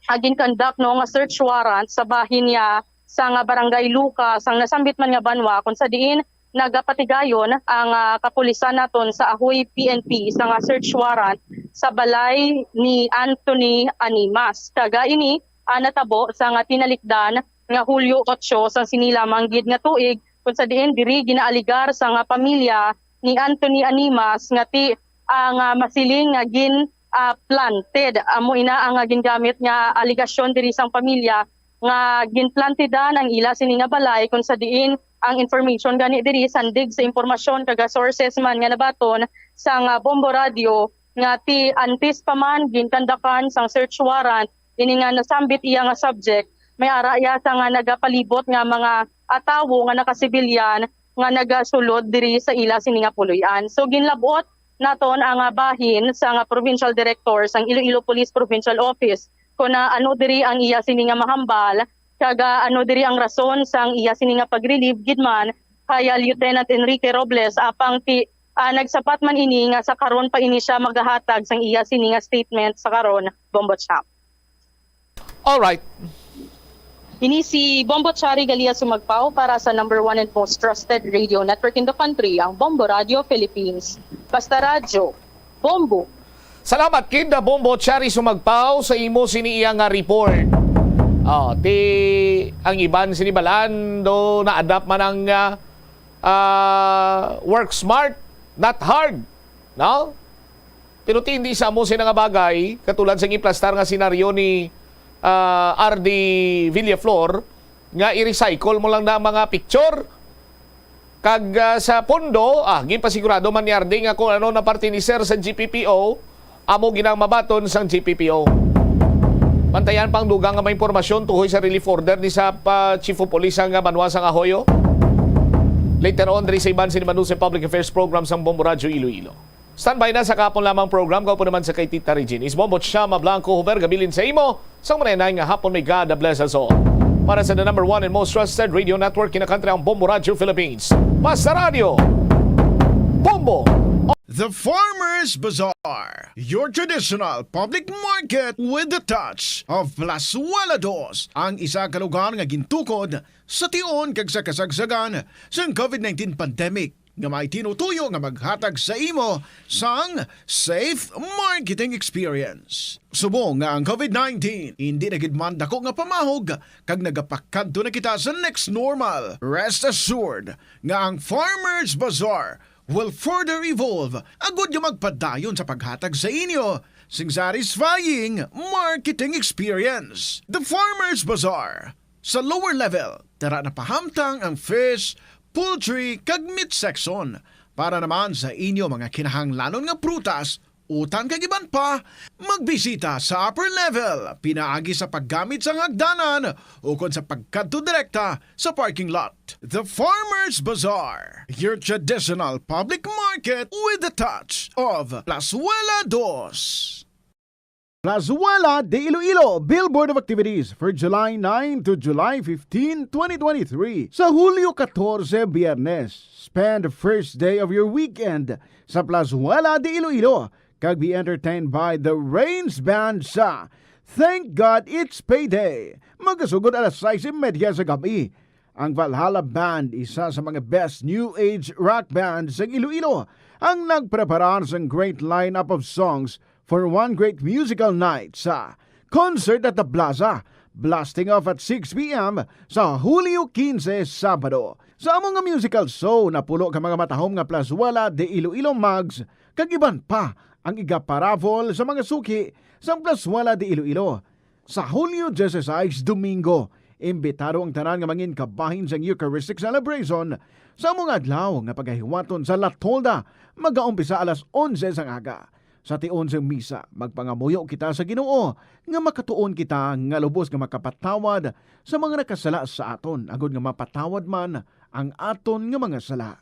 ah, gin-conduct, no, nga search warrant sa bahin niya sang, ah, Barangay Luca sang nasambit man nga banwa, kung sa diin nagapatigayon ang, ah, kapulisan naton sa Ajuy P N P sang, ah, search warrant sa balay ni Anthony Animas. Kag, ah, ini, ah, natabo sang, ah, tinalikdan nga Hulyo otso sang sini lamang gid nga tuig, kung sa diin diri ginaaligar sang, ah, pamilya ni Anthony Animas nga ti ang, ah, masiling nga gin, ah, planted. Amo ina ang, ah, gingamit nga aligasyon diri sang pamilya nga ginplantidan ang ila sini nga balay, kung sa diin ang information gani diri sandig sa impormasyon kag, ah, sources man nga nabaton sang, ah, Bombo Radio nga ti antes pa man ginkandakan sang search warrant ini nga nasambit iya nga subject, may ara iya sa nga nagapalibot nga mga, ah, tawo nga nakasibilyan nga nagasulod diri sa ila sini nga puloy-an. So ginlab-ot naton ang, ah, bahin sang, ah, Provincial Director sang Iloilo Police Provincial Office kung, ah, ano diri ang iya sini nga mahambal kag, ah, ano diri ang rason sang iya sini nga pag-relieve gid man kay, ah, Lieutenant Enrique Robles apang ti, ah, nagsapat man ini nga sa karon pa ini siya magahatag sang iya sini nga statement sa karon, Bombo Champ. Alright. Ini si Bombo Chari Galia Sumagpao para sa number one and most trusted radio network in the country, ang Bombo Radio Philippines. Basta Radyo, Bombo! Salamat kid na Bombo Chari Sumagpao sa imo sini iya nga report. Oh, ti ang iban sini balaan do na-adapt man ang ah, ah, work smart, not hard, no? Pero ti hindi sa amo sina nga bagay, katulad sa giplastar nga senaryo ni ah, R D Villaflor, nga i-recycle mo lang na ang mga picture. Kag ah, sa pondo, ah, gipasigurado man ni R D nga kung ano na parte ni Sir sa G P P O, amo ginang mabaton sang G P P O. Bantayan pang dugang nga mga impormasyon tuhoy sa relief order ni sa pa Chief of Police nga banwa sang Ajoyo. Later on, diri sa iban sini Manuse Public Affairs Program sang Bombo Radyo Iloilo. Standby na sa kahapon lamang program, kaupo naman sa kay Tita Regine. Is Bombo Chama Blanco, Huber, gabilin sa imo. Sang marenay nga hapon, may God bless us all. Para sa the number one and most trusted radio network in the country, ang Bombo Radyo Philippines. Basta Radyo, Bombo! The Farmers Bazaar, your traditional public market with the touch of Plazuela Dos, ang isa ka lugar nga gintukod sa tion kag sa kasagsagan sang COVID nineteen pandemic nga may tinutuyo nga maghatag sa imo sang safe marketing experience. Subong nga ang COVID nineteen indi na gid man dako nga pamahog kag nagapakadto na kita sa next normal, rest assured nga ang Farmers Bazaar will further evolve agud nga magpadayon sa paghatag sa inyo sing satisfying marketing experience. The Farmers Bazaar. Sa lower level, tara na pahamtang ang fish, poultry, kag meat section. Para naman sa inyo mga kinahanglanon nga prutas, utan kag iban pa, magbisita sa upper level pinaagi sa paggamit sang hagdanan ukon sa pagkadto direkta sa parking lot. The Farmers Bazaar, your traditional public market with a touch of Plazuela Dos. Plazuela de Iloilo, billboard of activities for July nine to July fifteen, twenty twenty-three. Sa Hulyo katorse, Biyernes, spend the first day of your weekend sa Plazuela de Iloilo kag be entertained by the Rains Band sa Thank God It's Payday. Magasugod alas sais y media sa gab-i. Ang Valhalla Band, isa sa mga best new age rock band sa Iloilo, ang nagpreparar sang great lineup of songs for one great musical night sa Concert at the Plaza, blasting off at six p m sa Hulyo kinse, Sabado. Sa amo nga musical show, napulo ka mga matahom nga Plazuela de Iloilo mugs kag iban pa ang igaparaffle sa mga suki sang Plazuela de Iloilo. Sa Hulyo dieciséis, Domingo, imbitado ang tanan nga mangin kabahin sang Eucharistic celebration sa amo nga adlaw nga pagahiwaton sa La Tolda, magaumpisa alas onse sang aga. Sa tion sang misa, magpangamuyo kita sa Ginoo nga makatuon kita nga lubos nga makapatawad sa mga nakasala sa aton, agod nga mapatawad man ang aton nga mga sala.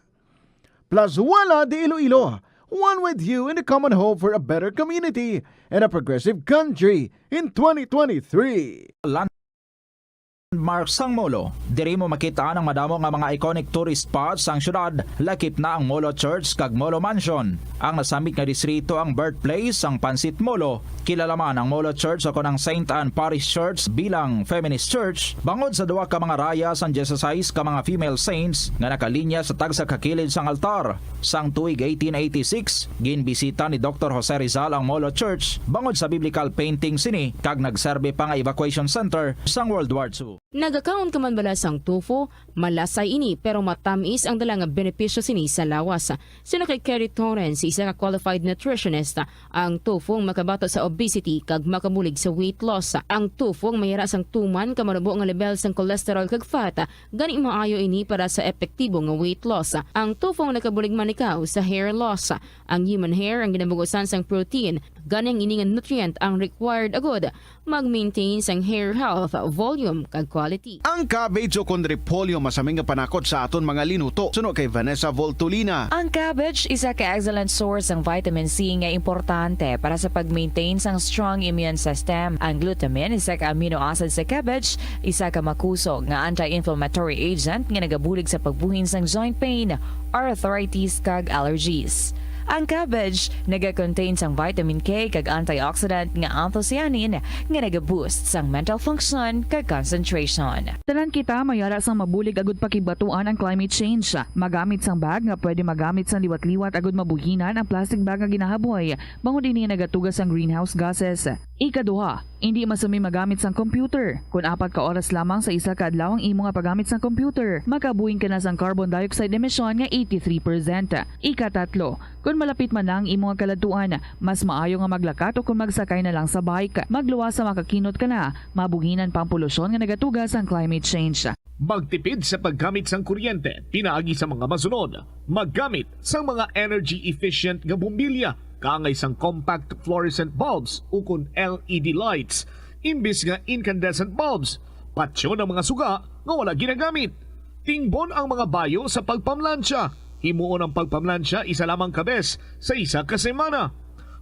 Plazuela de Iloilo, one with you in the common hope for a better community and a progressive country in twenty twenty-three. Landmark sang Molo. Diri mo makit-an ang madamo nga mga iconic tourist spots sang syudad, lakip na ang Molo Church kag Molo Mansion. Ang nasambit nga distrito ang birthplace sang Pansit Molo. Kilala man ang Molo Church o kon ang Saint Anne Parish Church bilang feminist church bangod sa duha ka mga raya sang dieciséis ka mga female saints nga nakalinya sa tagsa ka kilid sang altar. Sang tuig eighteen eighty-six, ginbisita ni Doktor Jose Rizal ang Molo Church bangod sa biblical painting sini kag nagserbi pa nga evacuation center sang World War Two. Nagakaon ka man bala sang tofu? Malasay ini, pero matamis ang dala nga benepisyo sini sa lawas. Suno kay Kerry Torrens, isa ka qualified nutritionist, ang tofu ang makabato sa obesity kag makabulig sa weight loss. Ang tofu ang mayara sang tuman ka manubo nga level sang cholesterol kag fat, gani maayo ini para sa epektibo nga weight loss. Ang tofu ang nakabulig man ikaw sa hair loss. Ang human hair ang ginabugusan sang protein, gani ang ini nga nutrient ang required agud mag-maintain sang hair health, volume, kag quality. Ang cabbage o kon repolyo masami nga panakot sa aton mga linuto, suno kay Vanessa Voltolina. Ang cabbage isa ka excellent source sang vitamin C nga importante para sa pag-maintain sang strong immune system. Ang glutamine, isa ka amino acid sa cabbage, isa ka makusog nga anti-inflammatory agent nga nagabulig sa pagbuhin sang joint pain, arthritis, kag allergies. Ang cabbage naga-contain sang vitamin K kag antioxidant nga anthocyanin nga naga-boost sang mental function kag concentration. Tanan kita mayara sang mabulig agud pakigbaton ang climate change. Magamit sang bag nga pwede magamit sang liwat-liwat agud mabuhinan ang plastic bag nga ginahaboy, bangod ini nagatuga sang greenhouse gases. Ikaduha, indi masumi magamit sang computer. Kon apat ka oras lamang sa isa ka adlaw ang imo nga paggamit sang computer, makabuhin ka na sang carbon dioxide emission nga eighty-three percent. Ikatatlo, kon malapit man na ang imo nga kaladtuan, mas maayo nga maglakat o kon magsakay na lang sa bike. Magluwas sa makakinot ka na, mabuhinan pa ang polusyon nga nagatuga sang climate change. Magtipid sa paggamit sang kuryente pinaagi sa mga masunod: maggamit sang mga energy efficient nga bombilya kaangay sang compact fluorescent bulbs ukon L E D lights imbis nga incandescent bulbs. Patyon ang mga suga nga wala ginagamit. Tingbon ang mga bayo sa pagpamlansya. Himuon ang pagpamlansya isa lamang ka bes sa isa ka semana.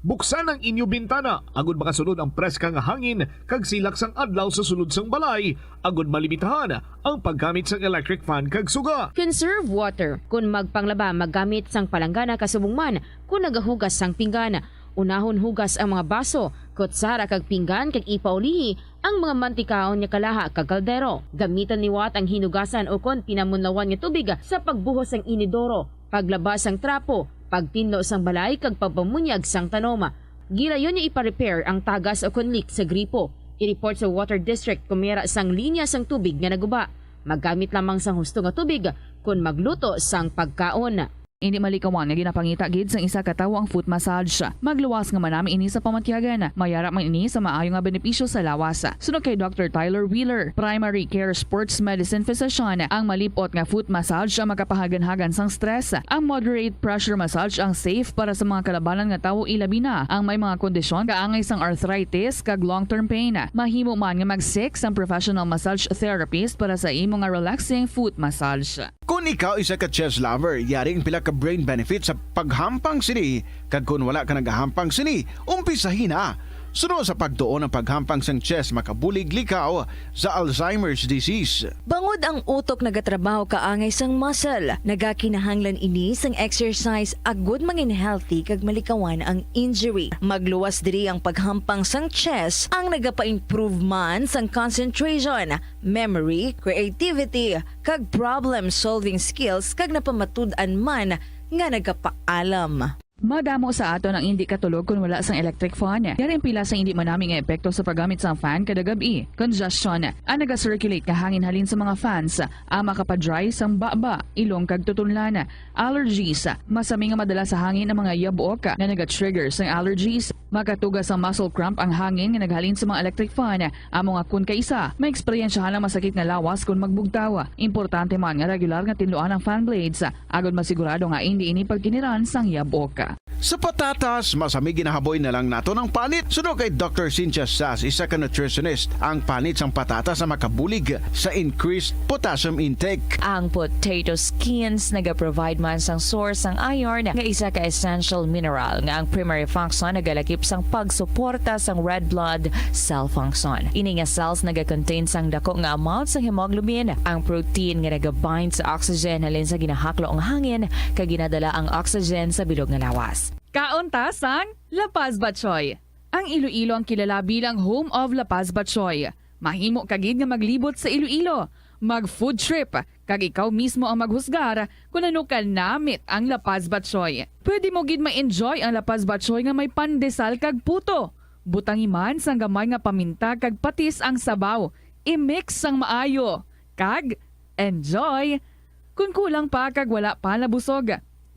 Buksan ang inyo bintana agud makasulod ang preska nga hangin kag silak sang adlaw sa sulod sang balay, agud malimitahan ang paggamit sang electric fan kag suga. Conserve water. Kon magpanglaba, maggamit sang palanggana kasubong man kon nagahugas sang pinggan. Unahon hugas ang mga baso, kutsara kag pinggan kag ipaulihi ang mga mantikaon nga kalaha kag kaldero. Gamitan liwat ang hinugasan ukon pinamunlawan nga tubig sa pagbuhos sang inidoro, paglaba sang trapo, pagtinlo sang balay kag pagpamunyag sang tanom. Gilayon nga ipa-repair ang tagas ukon leak sa gripo. I-report sa Water District kon may ara sang linya sang tubig nga naguba. Maggamit lamang sang husto nga tubig kon magluto sang pagkaon. Hindi malikawan nga ginapangita gid sang isa ka tawo ang foot massage. Magluwas nga manami ini sa pamatyagan. Mayara man ini sa maayo nga benepisyo sa lawas. Suno kay Doctor Tyler Wheeler, primary care sports medicine physician, ang malip-ot nga foot massage ang makapahaganhagan sang stress. Ang moderate pressure massage ang safe para sa mga kalabanan nga tawo, ilabi na ang may mga kondisyon kaangay sang arthritis kag long-term pain. Mahimo man nga mag-seek sang professional massage therapist para sa imo nga relaxing foot massage. Kon ikaw isa ka chess lover, yari ang pila ka brain benefit sa paghampang sini, kag kon wala ka nagahampang sini, umpisahi na. Suno sa pagtuon, ang paghampang sang chess makabulig likaw sa Alzheimer's disease. Bangod ang utok nagatrabaho kaangay sang muscle, nagakinahanglan ini sang exercise agud mangin healthy kag malikawan ang injury. Magluwas diri ang paghampang sang chess, ang nagapa-improve man sang concentration, memory, creativity, kag problem-solving skills, kag napamatud-an man nga nagapaalam. Madamo sa aton ang indi katulog kon wala sang electric fan. Yari ang pila sa indi manami nga epekto sa paggamit sang fan kada gab-i. Congestion, ang naga-circulate nga hangin halin sa mga fans, ang makapadry sang baba, ilong kag tutunlan. Allergies, masami nga madala sa hangin ang mga yabok nga naga-trigger sang allergies. Makatuga sang muscle cramp ang hangin nga naghalin sa mga electric fan. Amo nga kon kaisa, maeksperiensyahan ang masakit nga lawas kon magbugtaw. Importante man nga regular nga tinluan ang fan blades, agod masigurado nga indi ini pagkiniran sang yabok. Sa patatas, masami ginahaboy na lang nato ang panit. Suno kay Doctor Cynthia Sass, isa ka nutritionist, ang panit sang patatas ang makabulig sa increased potassium intake. Ang potato skins nagaprovide man sang source sang iron, nga isa ka essential mineral nga ang primary function nagalakip sang pagsuporta sang red blood cell function. Ini nga cells nagakontain sang dako nga amount sang hemoglobin, ang protein nga nagabind sa oxygen halin sa ginahaklo nga hangin kag ginadala ang oxygen sa bilog nga lawas. Kaon ta sang La Paz Batchoy. Ang Iloilo ang kilala bilang home of La Paz Batchoy. Mahimo ka gid nga maglibot sa Iloilo, mag-food trip, kag ikaw mismo ang maghusgar kon ano ka namit ang La Paz Batchoy. Pwede mo gid ma-enjoy ang La Paz Batchoy nga may pandesal kag puto. Butangi man sang gamay nga paminta kag patis ang sabaw. I-mix sang maayo. Kag enjoy! Kon kulang pa kag wala pa nabusog,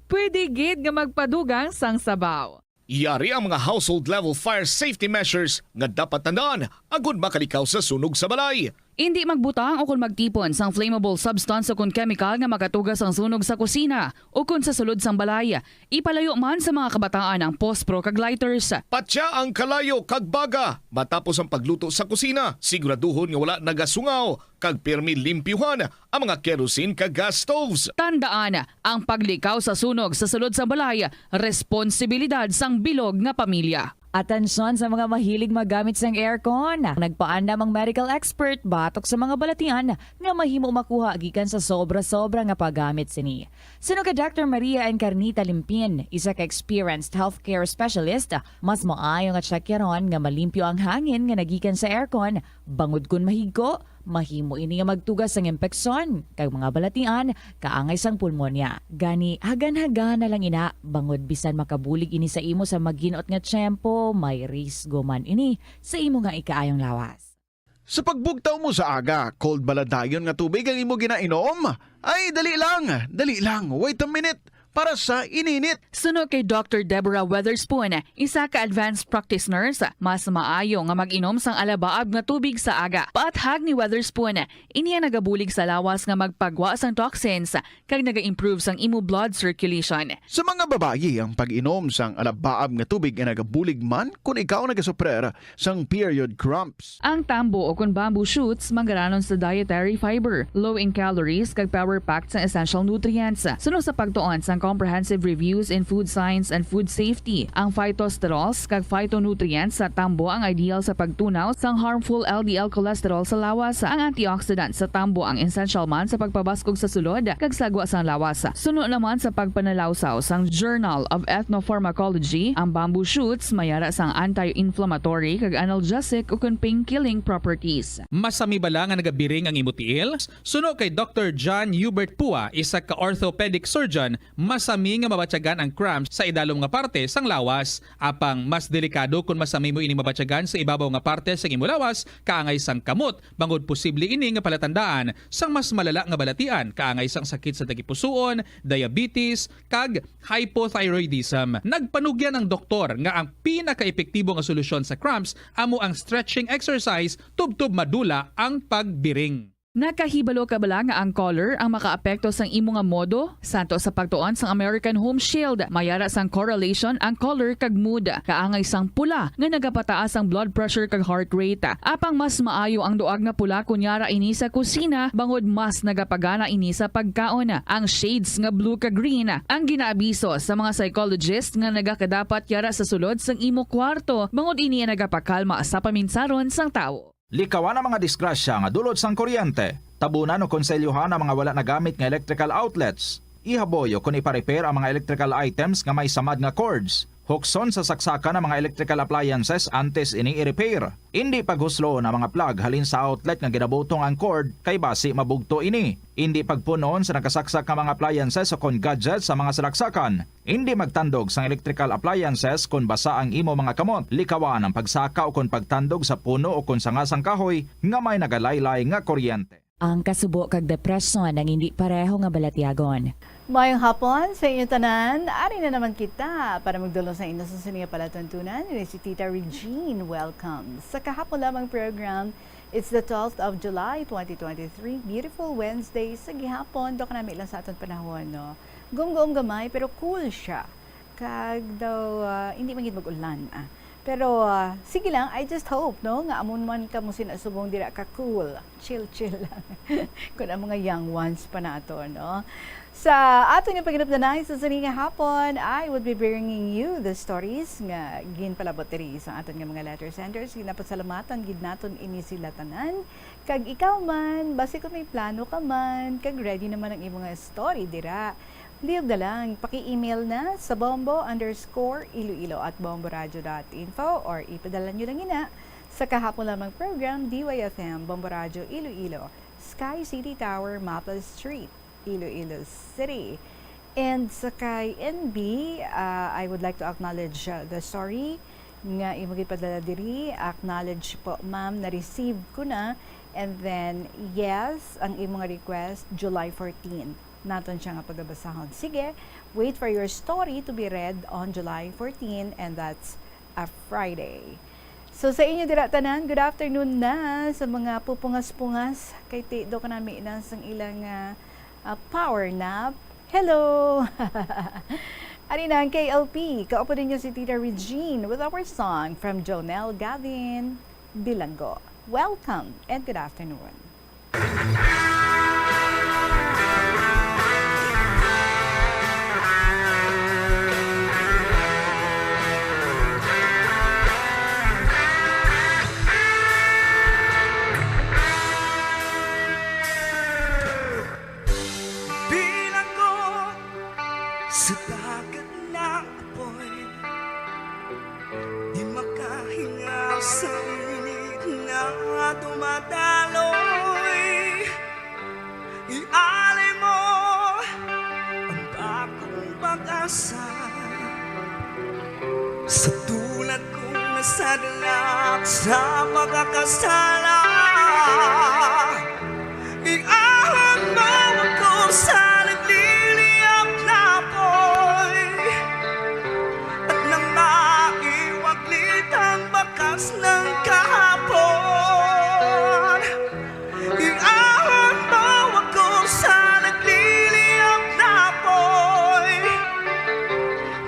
pwede gid nga magpadugang sang sabaw. Yari ang mga household level fire safety measures nga dapat tandaan agud makalikaw sa sunog sa balay. Indi magbutang o kon magtipon sang flammable substance o kon chemical nga makatuga sang sunog sa kusina o kon sa sulod sang balay. Ipalayo man sa mga kabataan ang pospro kag lighters. Patya ang kalayo kag baga matapos ang pagluto sa kusina. Siguraduhon nga wala nagasungaw kag pirmi limpyuhan ang mga kerosene kag gas stoves. Tandaan, ang paglikaw sa sunog sa sulod sang balay, responsibilidad sang bilog nga pamilya. Atensyon sa mga mahilig maggamit sang aircon. Nagpaandam ang medical expert batok sa mga balatian nga mahimo makuha gikan sa sobra-sobra nga paggamit sini. Suno kay Doctor Maria Encarnita Limpin, isa ka experienced healthcare specialist, mas maayo nga tsakyaron nga malimpyo ang hangin nga nagikan sa aircon, bangod kon mahigko, mahimo ini nga magtuga sang impeksyon kag mga balatian kaangay sang pulmonya. Gani, hagan-hagan na lang ina, bangod bisan makabulig ini sa imo sa maginot nga tiyempo, may risgo man ini sa imo nga ikaayong lawas. Sa pagbugtaw mo sa aga, cold bala dayon nga tubig ang imo ginainom? Ay, dali lang, dali lang, wait a minute, para sa ininit. Suno kay Doctor Deborah Weatherspoon, isa ka advanced practice nurse, mas maayo nga mag-inom sang alabaab nga tubig sa aga. Paathag ni Weatherspoon, ini ang nagabulig sa lawas nga magpagwa sang toxins kag naga-improve sang imo blood circulation. Sa mga babayi, ang pag-inom sang alabaab nga tubig ay nagabulig man kon ikaw nagasuprer sang period cramps. Ang tambo o kon bamboo shoots manggaranon sa dietary fiber, low in calories, kag power-packed sang essential nutrients. Suno sa pagtuon sang Comprehensive Reviews in Food Science and Food Safety, ang phytosterols kag phytonutrients sa tambo ang ideal sa pagtunaw sang harmful L D L cholesterol sa lawas. Ang antioxidant sa tambo ang essential man sa pagpabaskog sa sulod kag sagwa sang lawas. Suno naman sa pagpanalawsaw sang Journal of Ethnopharmacology, ang bamboo shoots mayara sang anti-inflammatory kag analgesic ukon pain-killing properties. Masami bala nga nagabiring ang imo tiil? Suno kay Doctor John Hubert Pua, isa ka orthopedic surgeon, mas Masami nga mabatyagan ang cramps sa idalom nga parte sang lawas. Apang mas delikado kon masami mo ini mabatyagan sa ibabaw nga parte sang imo lawas, kaangay sang kamot, bangod posible ini nga palatandaan sang mas malala nga balatian, kaangay sang sakit sa tagipusoon, diabetes, kag hypothyroidism. Nagpanugyan ang doktor nga ang pinakaepektibo nga solusyon sa cramps amo ang stretching exercise tubtob madula ang pagbiring. Nakahibalo ka bala nga ang color ang makaapekto sang imo nga modo? Santo sa pagtuon sang American Home Shield, may ara sang correlation ang color kag mood. Kaangay sang pula nga nagapataas ang blood pressure kag heart rate. Apang mas maayo ang duag nga pula kon yara ini sa kusina, bangod mas nagapagana ini sa pagkaon. Ang shades nga blue kag green ang ginaabiso sa mga psychologist nga nagakadapat yara sa sulod sang imo kwarto, bangod ini ang nagapakalma sa paminsaron sang tawo. Likawan ang mga disgrasya nga dulot sang kuryente. Tabunan o konselyohan ang mga wala nagamit nga electrical outlets. Ihaboy ukon ipa-repair ang mga electrical items nga may samad nga cords. Hukson sa saksakan ang mga electrical appliances antes ini i-repair. Indi paghusloon ang mga plug halin sa outlet nga ginabutong ang cord, kay basi mabugto ini. Indi pagpun-on sa nakasaksak nga mga appliances ukon gadgets sa mga salaksakan. Indi magtandog sang electrical appliances kon basa ang imo mga kamot. Likawan ang pagsaka ukon pagtandog sa puno ukon sanga sang kahoy nga may nagalaylay nga kuryente. Ang kasubo kag depresyon ang indi pareho nga balatyagon. Maayong hapon sa inyo tanan. Ari na naman kita para magdulong sa inyo sa sini nga palatuntunan. Ini si Tita Regine. Welcome sa kahapon lamang program. It's the twelfth of July, twenty twenty-three. Beautiful Wednesday sa gihapon. Daw kanami lang sa aton panahon, no? Gumgom gamay, pero cool siya. Kag daw, ah, hindi man gid mag-ulan, ah. Pero, ah, sige lang, I just hope, no, nga amo man kamo sina subong dira ka cool. Chill-chill lang. Kung ang mga young ones pa nato, no? Sa aton nga paghinupdanay sa sini nga hapon, I would be bringing you the stories nga ginpalabot diri sa aton nga mga letter senders. Ginapasalamatan gid naton ini sila tanan. Kag ikaw man, basi kung may plano ka man, kag ready naman ang imong nga story dira, lihog na lang, paki-email na sa bombo underscore iloilo at bomboradio dot info or ipadala nyo lang ina sa kahapon lamang program, D Y F M, Bombo Radio Iloilo, Sky City Tower, Maple Street, Iloilo City. And sa kay N B, ah, I would like to acknowledge, ah, the story nga imo gipadala diri. Acknowledge po, ma'am, na-receive ko na. And then, yes, ang imo nga request, July fourteen. Naton siya nga pagabasahon. Sige, wait for your story to be read on July fourteen, and that's a Friday. So, sa inyo dira tanan, good afternoon na sa mga pupungas-pungas kay ti do kanami na sang ilang, ah, ah, power nap. Hello! Ari na ang K L P. Kaupo ninyo si Tita Regine with our song from Jonel Gavin Bilanggo. Welcome and good afternoon. Bilanggo sa dagat na apoy, di makahingaw sa init na dumadaloy. Ialay mo ang bagong pag-asa sa tulad kong nasadlak sa pagkakasala. Iahon mo ako sa nagliliyab na apoy at nang maiwaglit ang bakas ng kahapon. Iahon mo ako sa nagliliyab na apoy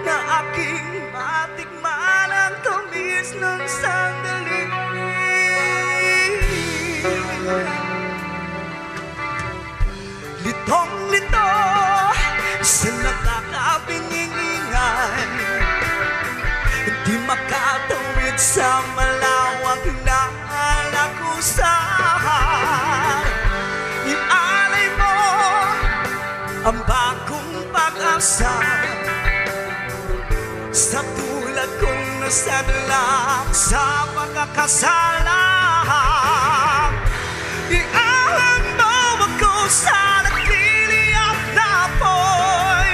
na aking matikman ang tamis ng sandali. Litong-lito sa nakakabingingan, di makatawid sa malawak na lagusan. Ialay mo ang bagong pag-asa sa tulad kong nasadlak sa pagkakasala. Iahon mo ako sa nagliliyab na apoy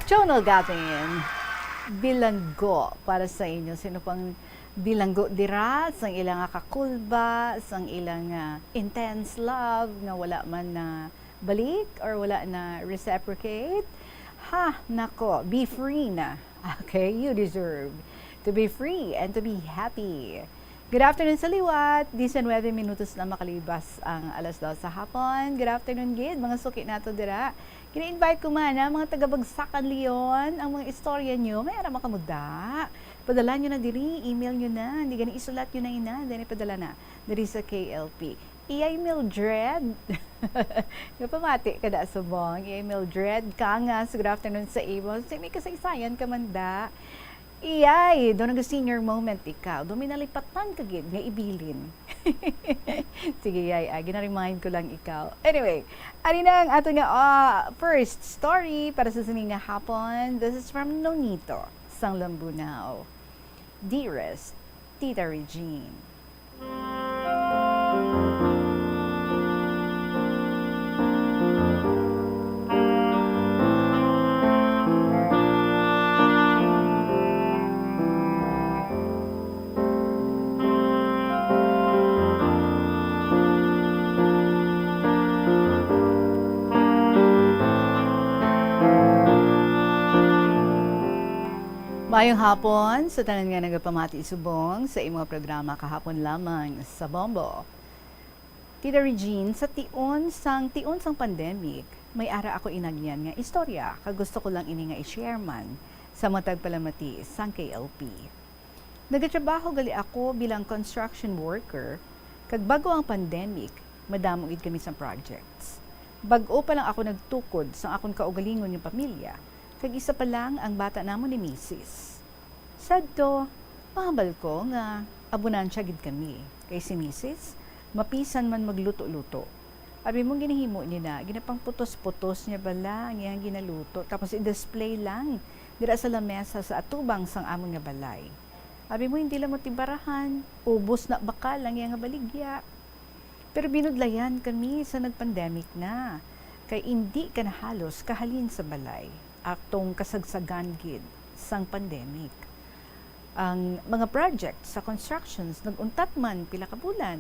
Jonel Gavin, bilanggo para sa inyo. Sino pang bilanggo dira sang ila nga kakulba, sang ila nga intense love nga wala man na balik or wala na reciprocate? Ha, nako, be free na. Okay, you deserve to be free and to be happy. Good afternoon sa liwat. Diecinueve minutos na makalibas ang alas dos sa hapon. Good afternoon gid, mga suki nato dira. Gina-invite ko man ang mga taga-Bagsakan, Leon, ang mga istorya nyo, may ara man kamo da. Padala nyo na diri, email nyo na. Hindi gani, isulat nyo na ina, then ipadala na diri sa K L P. Iyay Mildred. Napamati ka da subong. Iyay Mildred Cangas, good afternoon sa imo. Sa may kasaysayan ka man da. Iyay, daw nag-senior moment ikaw. Daw may nalipatan ka gid nga ibilin. Sige, yay, ah, gina-remind ko lang ikaw. Anyway, ari na ang ato nga, ah, first story para sa sini nga hapon. This is from Nonito, sang Lambunao. Dearest Tita Regine. Maayong hapon sa tanan nga nagapamati subong sa imo programa Kahapon Lamang sa Bombo. Tita Regine, sa tion sang, tion sang pandemic, may ara ako inagyan nga istorya, kag gusto ko lang ini nga i-share man sa mga tagpalamati sang K L P. Nagatrabaho gali ako bilang construction worker, kag bag-o ang pandemic, madamo gid kami sa projects. Bag-o pa lang ako nagtukod sang akon kaugalingon nga pamilya, kag isa pa lang ang bata namon ni misis. Sadto, mahambal ko nga abunansiya gid kami, kay si misis, mapisan man magluto-luto. Abi mo, ginahimo niya na, ginapangputos-putos niya bala ang iyang ginaluto, tapos i-display lang dira sa lamesa sa atubang sang amon nga balay. Abi mo, hindi lang matibarahan, ubos na bakal ang iya nga baligya. Pero binudlayan kami sa nag-pandemic na, kay indi ka na halos kahalin sa balay, atong kasagsagan gid sang pandemic. Ang mga project sa constructions nag-untat man pila ka bulan,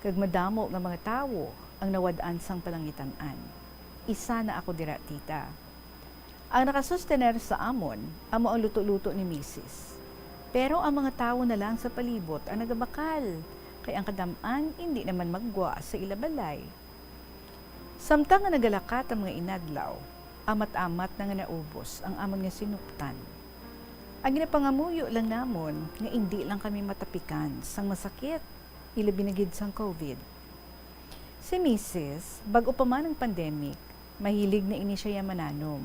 kag madamo nga mga tawo ang nawad-an sang palangitan-an. Isa na ako dira, tita. Ang nakasustener sa amon amo ang luto-luto ni misis. Pero ang mga tawo na lang sa palibot ang nagabakal, kay ang kadam-an indi naman maggwa sa ila balay. Samtang nga nagalakat ang mga inadlaw, amat-amat na nga naubos ang amon nga sinuptan. Ang ginapangamuyo lang namon nga indi lang kami matapikan sang masakit, ilabi na gid sang covid. Si misis, bag-o pa man ang pandemic, mahilig na ini siya mananom.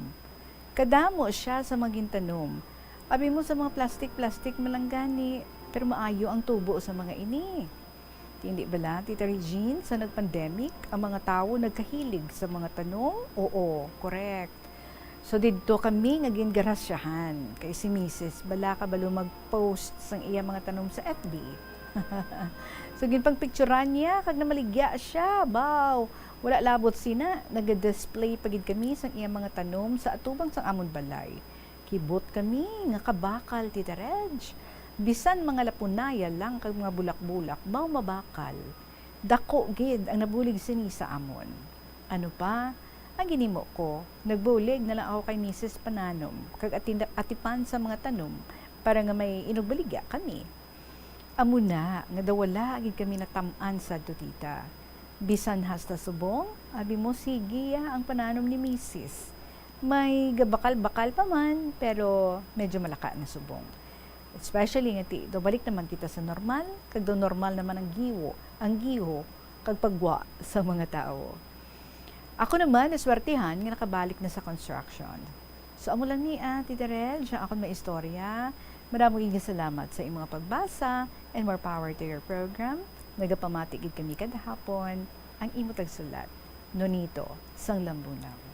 Kadamo siya sa mga gintanom. Abi mo, sa mga plastic-plastic man lang gani, pero maayo ang tubo sa mga ini. Hindi bala, Tita Regine, sa nag-pandemic, ang mga tawo nagkahilig sa mga tanom? Oo, correct. So, didto kami nga gingrasyahan kay si misis, bala kabalo mag-post sang iya mga tanom sa F B. So, ginpangpicturan niya kag namaligya siya. Baw, wala labot sina, nag-display pa gid kami sang iya mga tanom sa atubang sang amon balay. Kibot kami nga kabakal, Tita Reg. Bisan mga lapunaya lang kag mga bulak-bulak, baw mabakal. Dako gid ang nabulig sini sa amon. Ano pa? Ang ginimo ko, nagbulig na lang ako kay misis pananom, kag atin-, atipan sa mga tanom, para nga may inugbaligya kami. Amo na, nga daw wala gid kami natam-an sadto, tita. Bisan hasta subong, abi mo, sige, ah, ang pananom ni misis. May gabakal-bakal pa man, pero medyo malaka na subong. Especially nga ti, daw balik naman kita sa normal, kag daw normal naman ang giwo, ang giho, kag paggwa sa mga tawo. Ako naman, naswertihan nga nakabalik na sa construction. So, amo lang ni, ah, Tita Reg, ang akon maistorya. Madamo gid nga salamat sa imong pagbasa, and more power to your program. Nagapamati gid kami kada hapon, ang imo tagsulat, Nonito, sang Lambunao.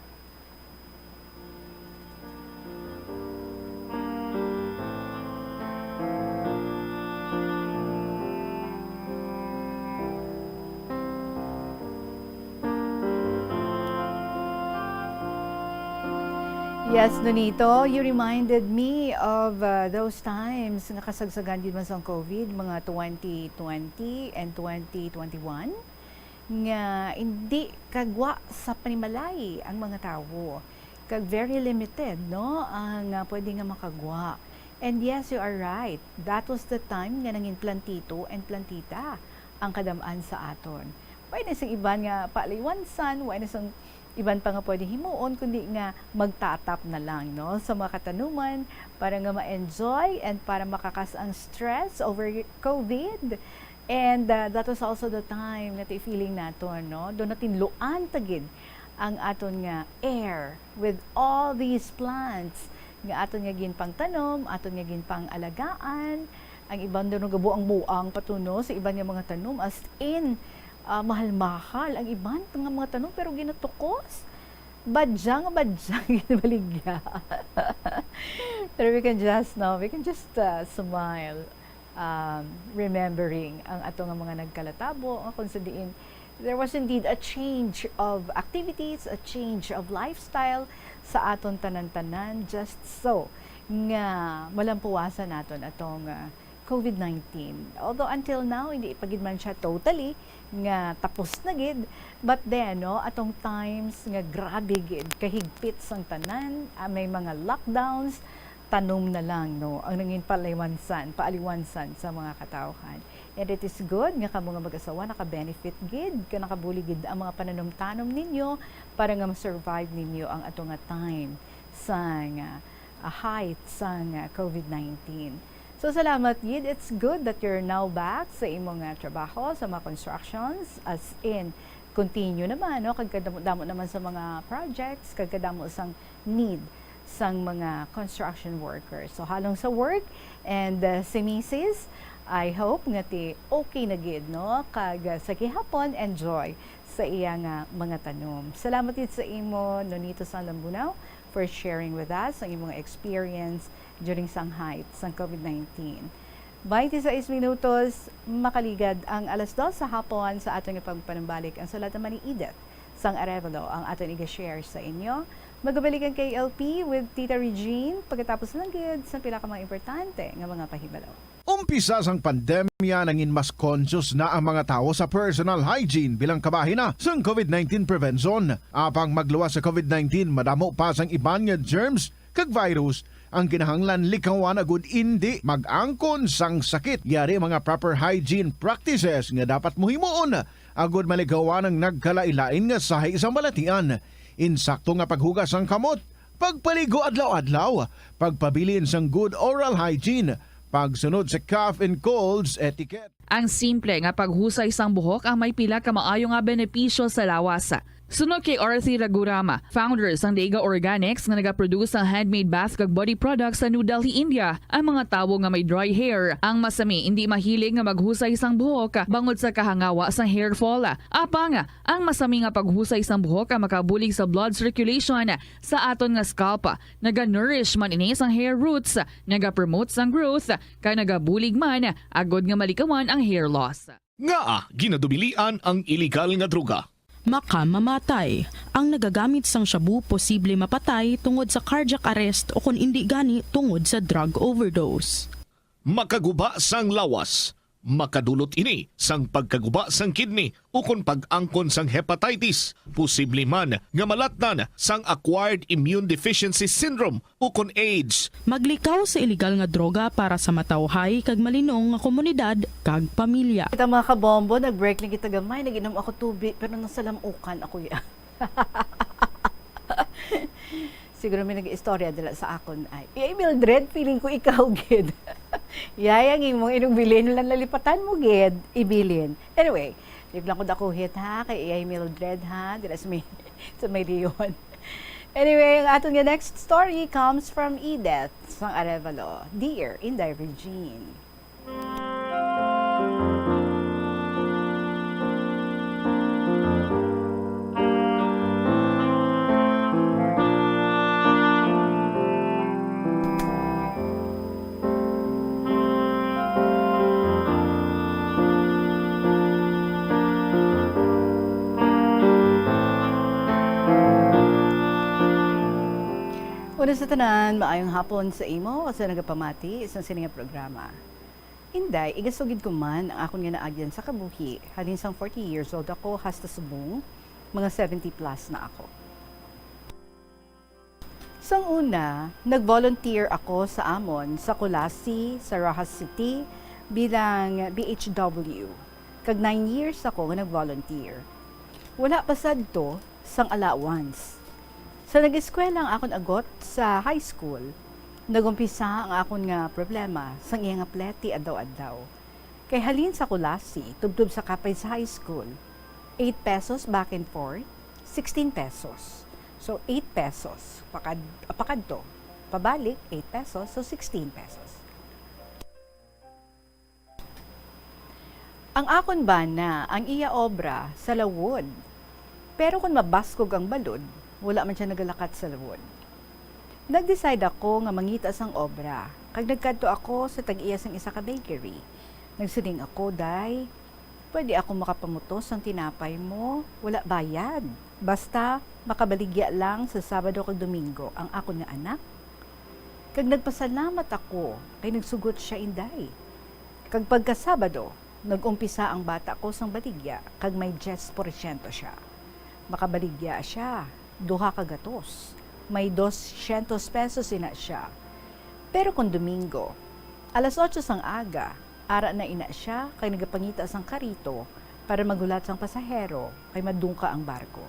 Yes, Nonito, you reminded me of, uh, those times nga kasagsagan gid man sang COVID, mga twenty twenty and twenty twenty-one, nga hindi kagwa sa panimalay ang mga tawo. Kag very limited, no, ang, uh, pwede nga makagwa. And yes, you are right. That was the time nga nangin plantito and plantita ang kadam-an sa aton. Way na sang iban nga paliwansan, way na sang iban pa nga pwede himuon, kundi nga magtatap na lang, no, sa mga katanuman para nga ma-enjoy and para makakas ang stress over COVID. And, uh, that was also the time nga ti feeling naton, no? Doon natin luan ta gid ang aton nga air with all these plants nga aton nga ginpangtanom, aton nga ginpangalagaan. Ang iban doon gabuang-buang pa to, no, sa iban nga mga tanom. As in, ah, mahal-mahal ang iban nga mga tanom, pero ginatukos. Badya nga badya, ginabaligya. Pero we can just, no, we can just, uh, smile, um, remembering ang ato nga mga nagkalatabo, nga kung sa diin, there was indeed a change of activities, a change of lifestyle sa aton tanan-tanan, just so nga malampuwasan naton atong, uh, COVID nineteen. Although until now, hindi pa gid man siya totally nga tapos na gid. But then, no, atong times nga grabe gid, kahigpit sang tanan, ah, may mga lockdowns, tanom na lang, no, ang nangin paliwansan, paaliwansan sa mga katawhan. And it is good nga kamo nga mag-asawa naka-benefit gid, ka nakabulig gid ang mga pananumtanom ninyo para nga ma-survive ninyo ang ato nga time sang, ah, height sang, ah, COVID nineteen. So, salamat gid. It's good that you're now back sa imong, ah, trabaho, sa mga constructions. As in, continue naman, no? Kag kadamo-damo naman sa mga projects, kag kadamo sang need sang mga construction workers. So, halong sa work, and, ah, si misis, I hope nga ti okay na gid, no? Kag, ah, sa gihapon, enjoy sa iya nga mga tanom. Salamat gid sa imo, Nonito sang Lambunao, for sharing with us ang imong experience during sang height sang COVID nineteen. Twenty-six minutos, makaligad ang alas dos sa hapon sa aton nga pagpanumbalik. Ang sulat naman ni Edith sang Arevalo ang aton iga-share sa inyo. Magabalik ang K L P with Tita Regine pagkatapos lang gid sa pila ka mga importante nga mga pahibalo. Umpisa sang pandemya, nangin mas conscious na ang mga tawo sa personal hygiene bilang kabahin na sang COVID nineteen prevention. Apang magluwas sa COVID nineteen, madamo pa sang iban nga germs kag virus ang kinahanglan likawan agud indi mag-angkon sang sakit. Yari mga proper hygiene practices nga dapat mo himuon agud malikawan ang nagkalain-lain nga sahi sang balatian. Insakto nga paghugas sang kamot, pagpaligo adlaw-adlaw, pagpabilin sang good oral hygiene, pagsunod sa cough and colds etiquette. Ang simple nga paghusay sang buhok ang may pila ka maayo nga benepisyo sa lawas. Suno kay Arthi Ragurama, founder sang Dega Organics nga nagaproduce sang handmade bath kag body products sa New Delhi, India, ang mga tawo nga may dry hair ang masami indi mahilig nga maghusay sang buhok bangod sa kahangawa sang hair fall. Apang ang masami nga paghusay sang buhok ang makabulig sa blood circulation sa aton nga scalp. Naga-nourish man ini sang hair roots, naga-promote sang growth, kag nagabulig man agud nga malikawan ang hair loss. Ngaa ginadubilian ang iligal nga droga? Makamamatay. Ang nagagamit sang shabu posible mapatay tungod sa cardiac arrest o kon indi gani tungod sa drug overdose. Makaguba sang lawas. Makadulot ini sang pagkaguba sang kidney ukon pag-angkon sang hepatitis, posible man nga malatnan sang acquired immune deficiency syndrome ukon AIDS. Maglikaw sa iligal nga droga para sa matawhay kag malinong nga komunidad kag pamilya. Kita, mga kabombo, nag-break lang kita gamay, nag-inom ako tubig, pero nasalamukan ako ya. Siguro may nag-istorya dila sa akon ay, "Yay, Mildred, feeling ko ikaw gid." Yay, ang imong inong bilin, lang lalipatan mo gid, ibilin. Anyway, yun lang ko dakuhit, ha, kay Yay Mildred, ha, dila sa may, sa may Leon. Anyway, ang aton nga next story comes from Edith sang Arevalo. Dear Inday Regine. Hello sa tanan, maayong hapon sa imo o sa nagapamati sa sini nga programa. Inday, igasugid ko man ang akon nga naagyan sa kabuhi, halin sang forty years old ako hasta subong, mga seventy plus na ako. Sang una, nag-volunteer ako sa amon sa Culasi, sa Roxas City, bilang B H W. Kag nine years ako nga nag-volunteer. Wala pa sadto sang allowance. Sa nag-eskwela ang akon agot sa high school, nag-umpisa ang akon nga problema sang iya nga plete adlaw-adlaw. Kay halin sa Culasi, tubtob sa kapay sa high school, eight pesos back and forth, sixteen pesos. So, eight pesos pakad-, pakadto, pabalik, eight pesos, so sixteen pesos. Ang akon bana, ang iya obra sa lawod. Pero kon mabaskog ang balod, wala man siya nagalakat sa lawod. Nag-decide ako nga mangita sang obra, kag nagkadto ako sa tag-iya sang isa ka bakery. Nagsiling ako, "Day, pwede ako makapamutos sang tinapay mo? Wala bayad. Basta makabaligya lang sa Sabado kag Domingo ang akon nga anak." Kag nagpasalamat ako kay nagsugot sia, Inday. Kag pagka Sabado, nag-umpisa ang bata ko sang baligya, kag may diyes porsyento sia. Makabaligya sia, duha ka gatos. May doscientos pesos ina sia. Pero kon Domingo, alas otso sang aga, ara na ina sia kay nagapangita sang karito para maghulat sang pasahero kay madungka ang barko.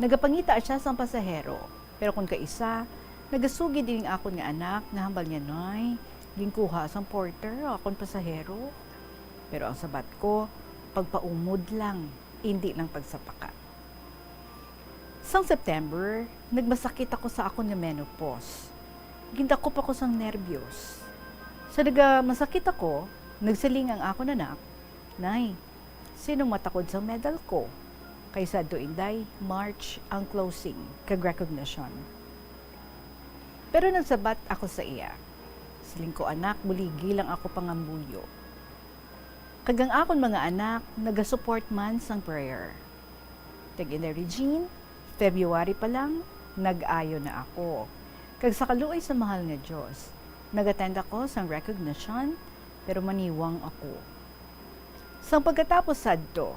Nagapangita sia sang pasahero, pero kon kaisa, nagasugid ining akon nga anak nga hambal niya, "Nay, ginkuha sang porter ang akon pasahero." Pero ang sabat ko, pagpaumod lang, indi lang pagsapaka. Sang September, nagmasakit ako sa akon nga menopause. Gindakop ako sang nerbyos. Sa nagamasakit ako, nagsiling ang akon anak, "Nay, sino matakod sang medal ko?" Kay sadto, Inday, March ang closing kag recognition. Pero nagsabat ako sa iya, siling ko, "Anak, buligi lang ako pangamuyo." Kag ang akon mga anak nagasupport man sang prayer. Kag, Inday Regine, February pa lang, nag-ayo na ako. Kag sa kaluoy sa mahal nga Dios, nag-attend ako sang recognition, pero maniwang ako. Sang pagkatapos sadto,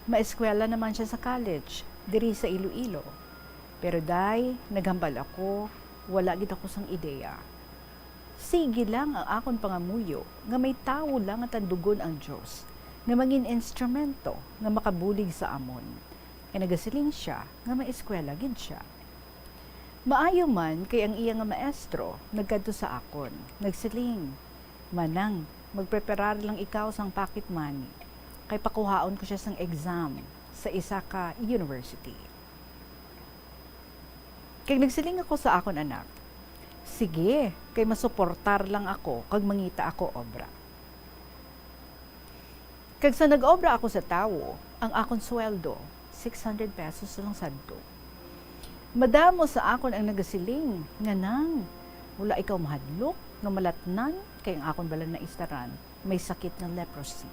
maeskwela naman sia sa college, diri sa Iloilo. Pero, Day, naghambal ako, wala gid ako sang ideya. Sige lang ang akon pangamuyo nga may tawo lang nga tandugon ang Dios nga mangin-instrumento nga makabulig sa amon. Kay nagasiling sia nga maeskwela gid sia. Maayo man kay ang iya nga maestro nagkadto sa akon, nagsiling, "Manang, magpreparar lang ikaw sang pocket money, kay pakuhaon ko sia sang exam sa isa ka university." Kag nagsiling ako sa akon anak, "Sige, kay masuportar lang ako kag mangita ako obra." Kag sa nag-obra ako sa tawo, ang akon sweldo, six hundred pesos lang sadto. Madamo sa akon ang nagasiling nga, "Nang, wala ikaw mahadlok nga malatnan, kay ang akon bala naistaran may sakit nga leprosy."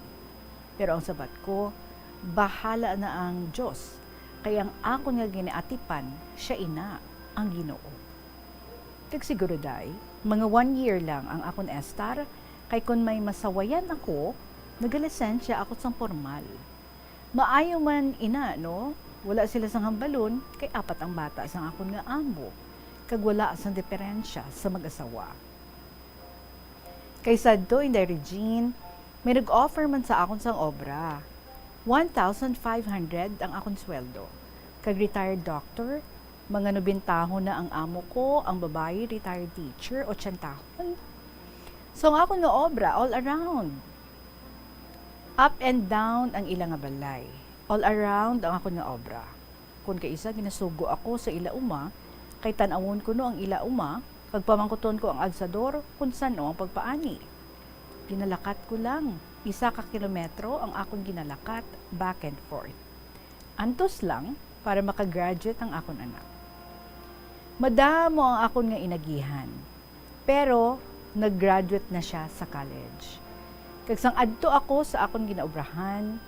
Pero ang sabat ko, "Bahala na ang Dios, kay ang akon nga ginaatipan, sia ina ang Ginoo." Kag siguro, Day, mga one year lang ang akon estar, kay kon may masawayan ako, nagalisensya ako sang pormal. Maayo man ina, no? Wala sila sang hambalon, kay apat ang bata sang akon nga amo, kag wala sang diferensya sa mag-asawa. Kay sadto, Inday Regine, may nag-offer man sa akon sang obra. One thousand five hundred ang akon sweldo. Kag retired doctor, mga nobentahon na ang amo ko, ang babayi, retired teacher, otsentahon. So, ang akon nga obra, all around. Up and down ang ila nga balay. All around ang akon nga obra. Kon kaisa, ginasugo ako sa ila uma, kay tan-awon kuno ang ila uma, kag pamangkuton ko ang agsador kon san-o ang pagpaani. Ginalakat ko lang, isa ka kilometro ang akon ginalakat back and forth. Antos lang para maka-graduate ang akon anak. Madamo ang akon nga inagihan, pero nag-graduate na sia sa college. Kag sang adto ako sa akon ginaobrahan,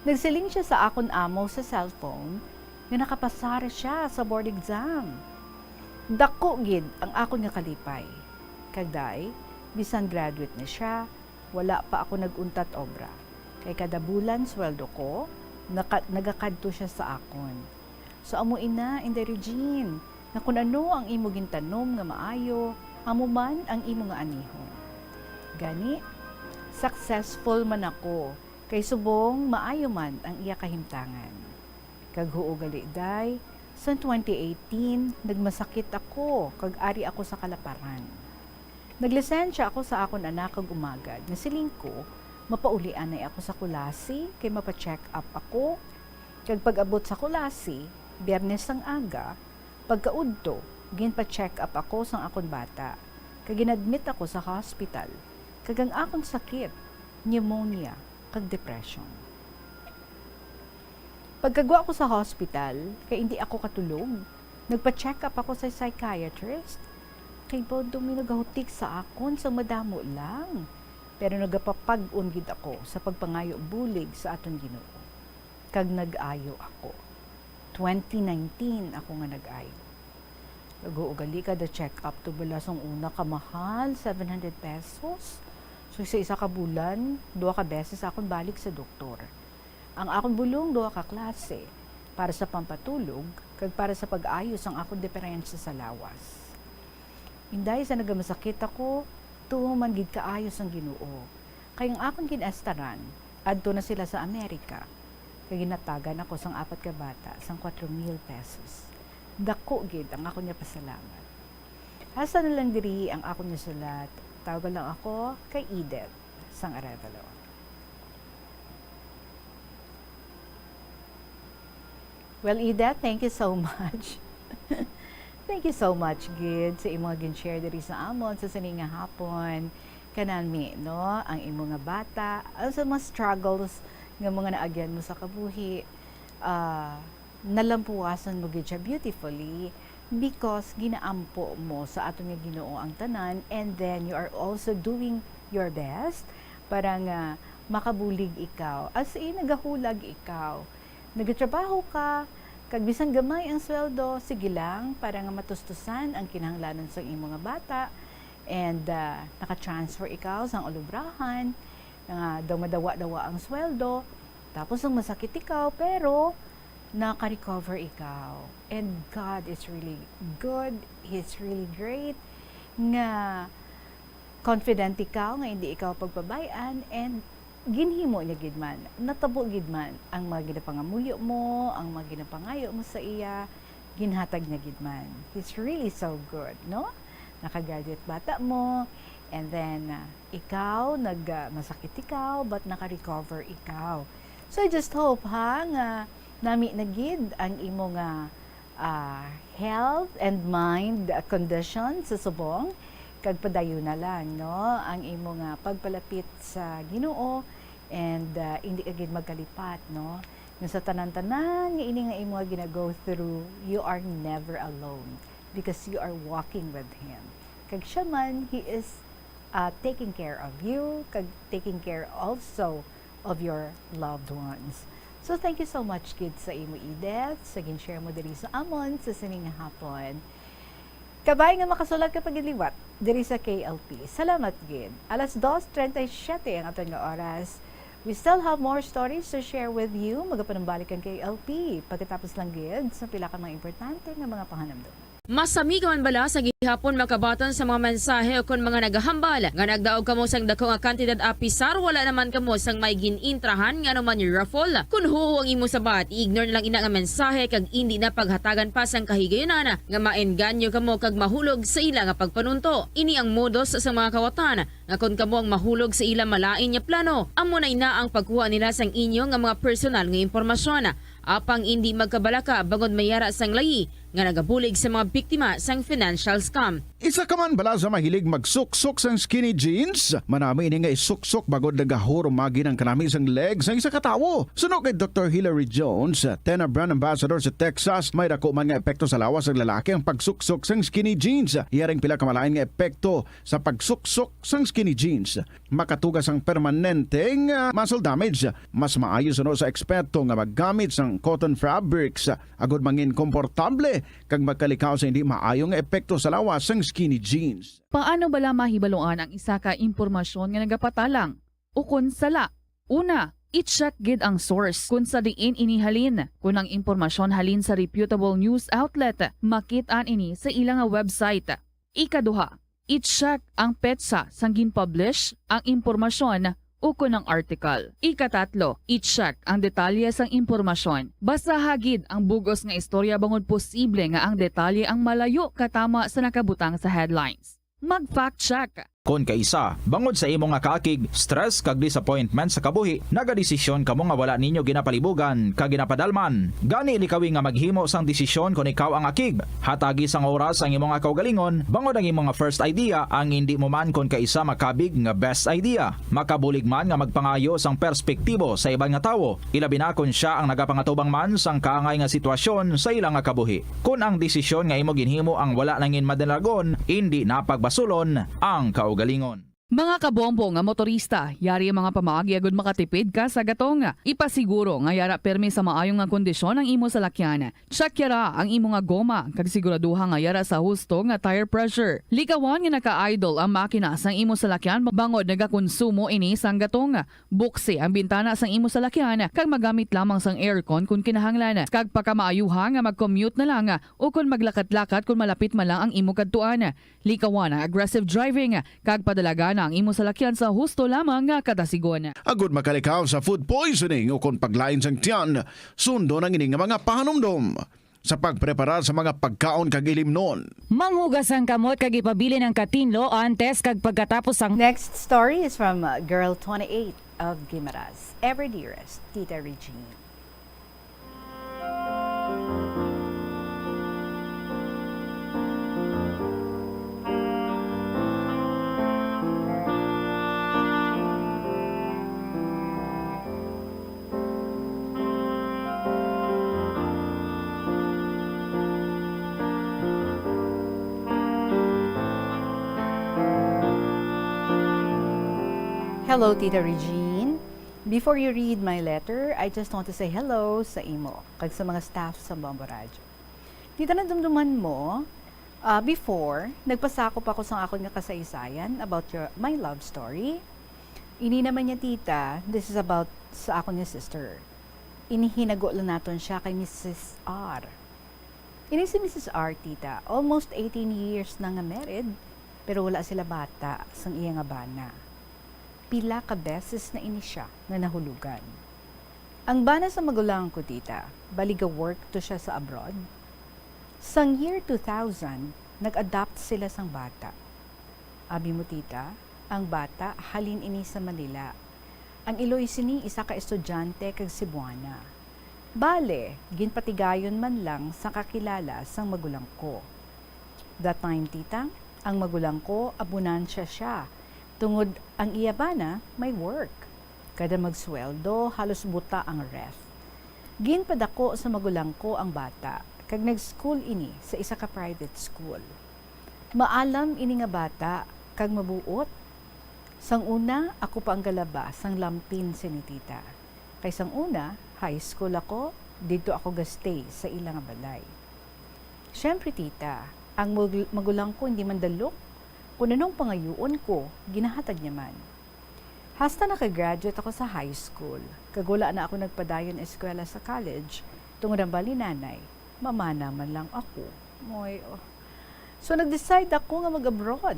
nagsiling sia sa akon amo sa cellphone nga nakapasar siya sa board exam. Daku gid ang akon nga kalipay. Kag day, bisan graduate na siya, wala pa ako nag-untat obra. Kay kada bulan sweldo ko, naka-, nagakadto siya sa akon. So amo ina, Inday Regine, nga kun ano ang imo gintanom nga maayo, amo man ang imo nga anihon. Gani, successful man ako, kay subong maayo man ang iya kahimtangan. Kag huo gali, day, sang twenty eighteen, nagmasakit ako kag ari ako sa kalaparan. Naglisensya ako sa akon anak kag umagad nga siling ko, mapaulian na ako sa Culasi kay mapa-check up ako. Kag pag-abot sa Culasi, Biyernes sang aga, pagkaudto, ginpa-check up ako sang akon bata, kag ginadmit ako sa hospital, kag ang akong sakit, pneumonia, kag depression. Pagkagwa ko sa hospital, kay indi ako katulog, nagpa-check up ako sa psychiatrist. Kay bawdo may nagahutik sa akon sang madamo lang. Pero nagapapag-on gid ako sa pagpangayo bulig sa aton Ginoo. Kag nag-ayo ako. Twenty nineteen ako nga nag-ayo. Nag-uugali kada check-up to bala sang una ka mahal, seven hundred pesos. So, sa isa ka bulan, duha ka beses akon balik sa doktor. Ang akon bulong, duha ka klase, para sa pampatulog kag para sa pag-ayo sang akon diperensya sa lawas. Inday, sa nagamasakit ako, tuo man gid kaayo sang Ginoo. Kay ang akon gin-estaran, adto na sila sa Amerika, kag ginhatagan ako sang apat ka bata sang kwatro mil pesos. Dako gid ang akon nga pasalamat. Hasta na lang diri ang akon nga sulat. Tawagan lang ako kay Edith sang Arevalo. Well, Edith, thank you so much. Thank you so much gid sa imo nga gin-share diri sa amon sa sini nga hapon. Kanami, no, ang imo nga bata, ang sa mga struggles nga mga naagyan mo sa kabuhi, ah, nalampuwasan mo gid siya beautifully because ginaampo mo sa aton nga Ginoo ang tanan, and then you are also doing your best para nga makabulig ikaw. As in, nagahulag ikaw. Nagatrabaho ka, kag bisan gamay ang sweldo, sige lang, para nga matustusan ang kinahanglanon sang imo nga bata. And, ah, naka-transfer ikaw sang ulubrahan, nga daw madawa-dawa ang sweldo, tapos ang masakit ikaw, pero naka-recover ikaw. And God is really good, He's really great, nga confident ikaw nga hindi ikaw pagpabay-an, and ginhimo niya gid man, natabo gid man ang mga ginapangamuyo mo, ang mga ginapangayo mo sa iya, ginhatag niya gid man. He's really so good, no? Naka-graduate bata mo, and then, ah, ikaw, nag, ah, masakit ikaw, but naka-recover ikaw. So, I just hope, ha, nga nami na gid ang imo nga, ah, health and mind, ah, condition sa subong, kag padayon na lang, no, ang imo nga pagpalapit sa Ginoo, and, ah, hindi ka gid magkalipat, no, nga sa tanan-tanan nga ini nga imo nga gina-go through, you are never alone because you are walking with Him. Kag siya man, He is, ah, taking care of you, kag taking care also of your loved ones. So, thank you so much gid sa imo, Edith, sa gin-share mo diri sa amon sa sini nga hapon. Kabay nga makasulat ka pa gid liwat diri sa K L P. Salamat gid. Alas dos treinta y siete ang aton nga oras. We still have more stories to share with you. Magapanumbalik ang K L P pagkatapos lang gid sa pila ka mga importante nga mga panganamdon. Masami ka man bala sa gihapon makabaton sa mga mensahe ukon mga nagahambal nga nagdaog kamo sang dako nga kantidad, apisar wala naman kamo sang may gin-intrahan nga anuman raffle? Kon huo ang imo sabat, i-ignore na lang ina nga mensahe kag indi na paghatagan pa sang kahigayunan nga maengganyo kamo kag mahulog sa ila nga pagpanunto. Ini ang modus sa mga kawatan nga kon kamo ang mahulog sa ila malain nga plano, amo na ina ang pagkuha nila sang inyo nga mga personal nga impormasyon. Apang indi magkabalaka bangod may yara sang layi nga nagabulig sa mga biktima sang financial scam. Isa ka man bala sa mahilig magsuksok sang skinny jeans? Manami ini nga isuksok bangod nagahurumagi ang kanami sang leg sang isa ka tawo. Suno kay Doktor Hilary Jones, Tena brand ambassador sa Texas, may dako man nga epekto sa lawas sang lalaki ang pagsuksok sang skinny jeans. Iya ring pila ka malain nga epekto sa pagsuksok sang skinny jeans. Makatuga sang permanente nga muscle damage. Mas maayo suno sa eksperto nga maggamit sang cotton fabrics agud mangin komportable kag magkalikaw sa hindi maayo nga epekto sa lawas sang skinny jeans. Paano bala mahibaluan ang isa ka impormasyon nga nagapatalang ukon sala? Una, i-check gid ang source kon sa diin ini halin. Kon ang impormasyon halin sa reputable news outlet, makit-an ini sa ila nga website. Ikaduha, i-check ang petsa sang gin-publish ang impormasyon ukon ang article. Ikatatlo, i-check ang detalye sang impormasyon. Basaha gid ang bug-os nga istorya bangod posible nga ang detalye ang malayo katama sa nakabutang sa headlines. Mag-fact check. Kon kaisa, bangod sa imo nga kaakig, stress kag disappointment sa kabuhi, nagadesisyon kamo nga wala ninyo ginapalibugan kag ginapadalman. Gani, likawi nga maghimo sang desisyon kon ikaw ang akig. Hatagi sang oras ang imo nga kaugalingon, bangod ang imo nga first idea ang indi mo man kon kaisa makabig nga best idea. Makabulig man nga magpangayo sang perspektibo sa iban nga tawo, ilabi na kon sia ang nagapangatubang man sang kaangay nga sitwasyon sa ila nga kabuhi. Kon ang desisyon nga imo ginhimo ang wala nangin madalagon, indi na pagbasulon ang kaugalingon. Mga kabombo nga motorista, yari ang mga pamaagi agud makatipid ka sa gatong. Ipasiguro nga yara pirmi sa maayo nga kondisyon ang imo salakyan. Check yara ang imo nga goma kag siguraduha nga yara sa husto nga tire pressure. Likawan nga naka-idle ang makina sang imo salakyan bangod nagakonsumo ini sang gatong. Buksi ang bintana sang imo salakyan kag magamit lamang sang aircon kon kinahanglan. Kag pakamaayuha nga mag-commute na lang o kon maglakat-lakat kon malapit man lang ang imo kadtuan. Likawan ang aggressive driving kag padalagana ang imo salakyan sa husto lamang nga kadasigon. Agud makalikaw sa food poisoning ukon paglain sang tiyan, sundon ang ini nga mga pahanumdom sa pagpreparar sa mga pagkaon kag ilimnon. Manghugas ang kamot kag ipabilin ang katinlo antes kag pagkatapos sang Next story is from, uh, Girl twenty-eight of Guimaras. Ever dearest, Tita Regine. Hello, Tita Regine. Before you read my letter, I just want to say hello sa imo kag sa mga staff sa Bombo Radyo. Tita, nadumduman mo, ah, before, nagpasakop ako sang akon nga kasaysayan about your, my love story. Ini naman niya, Tita, this is about sa akon nga sister. Inihinago lang naton siya kay Missus R. Ini si Missus R, Tita, almost eighteen years na nga married, pero wala sila bata sang iya nga bana. Pila ka beses na ini sia nga nahulugan. Ang bana sa magulang ko, Tita, bali ga-work to siya sa abroad. Sang year two thousand, nag-adopt sila sang bata. Abi mo, Tita, ang bata halin ini sa Manila. Ang iloy sini isa ka estudyante kag Cebuana. Bale, ginpatigayon man lang sa kakilala sang magulang ko. That time, Tita, ang magulang ko, abonansya siya, tungod ang iya bana may work. Kada magsweldo, halos buta ang ref. Ginpadako sa magulang ko ang bata, kag nag-school ini sa isa ka private school. Maalam ini nga bata, kag mabuot. Sang una, ako pa ang galaba sang lampin sini, Tita. Kay sang una, high school ako, didto ako ga-stay sa ila nga balay. Siyempre, Tita, ang mag-, magulang ko hindi mandalok. Kung anong pangayuon ko, ginahatag niya man. Hasta naka-graduate ako sa high school, kag wala na ako nagpadayon eskwela sa college, tungod ang bali nanay, mamana man lang ako. Moy, oh. So, nag-decide ako nga mag-abroad.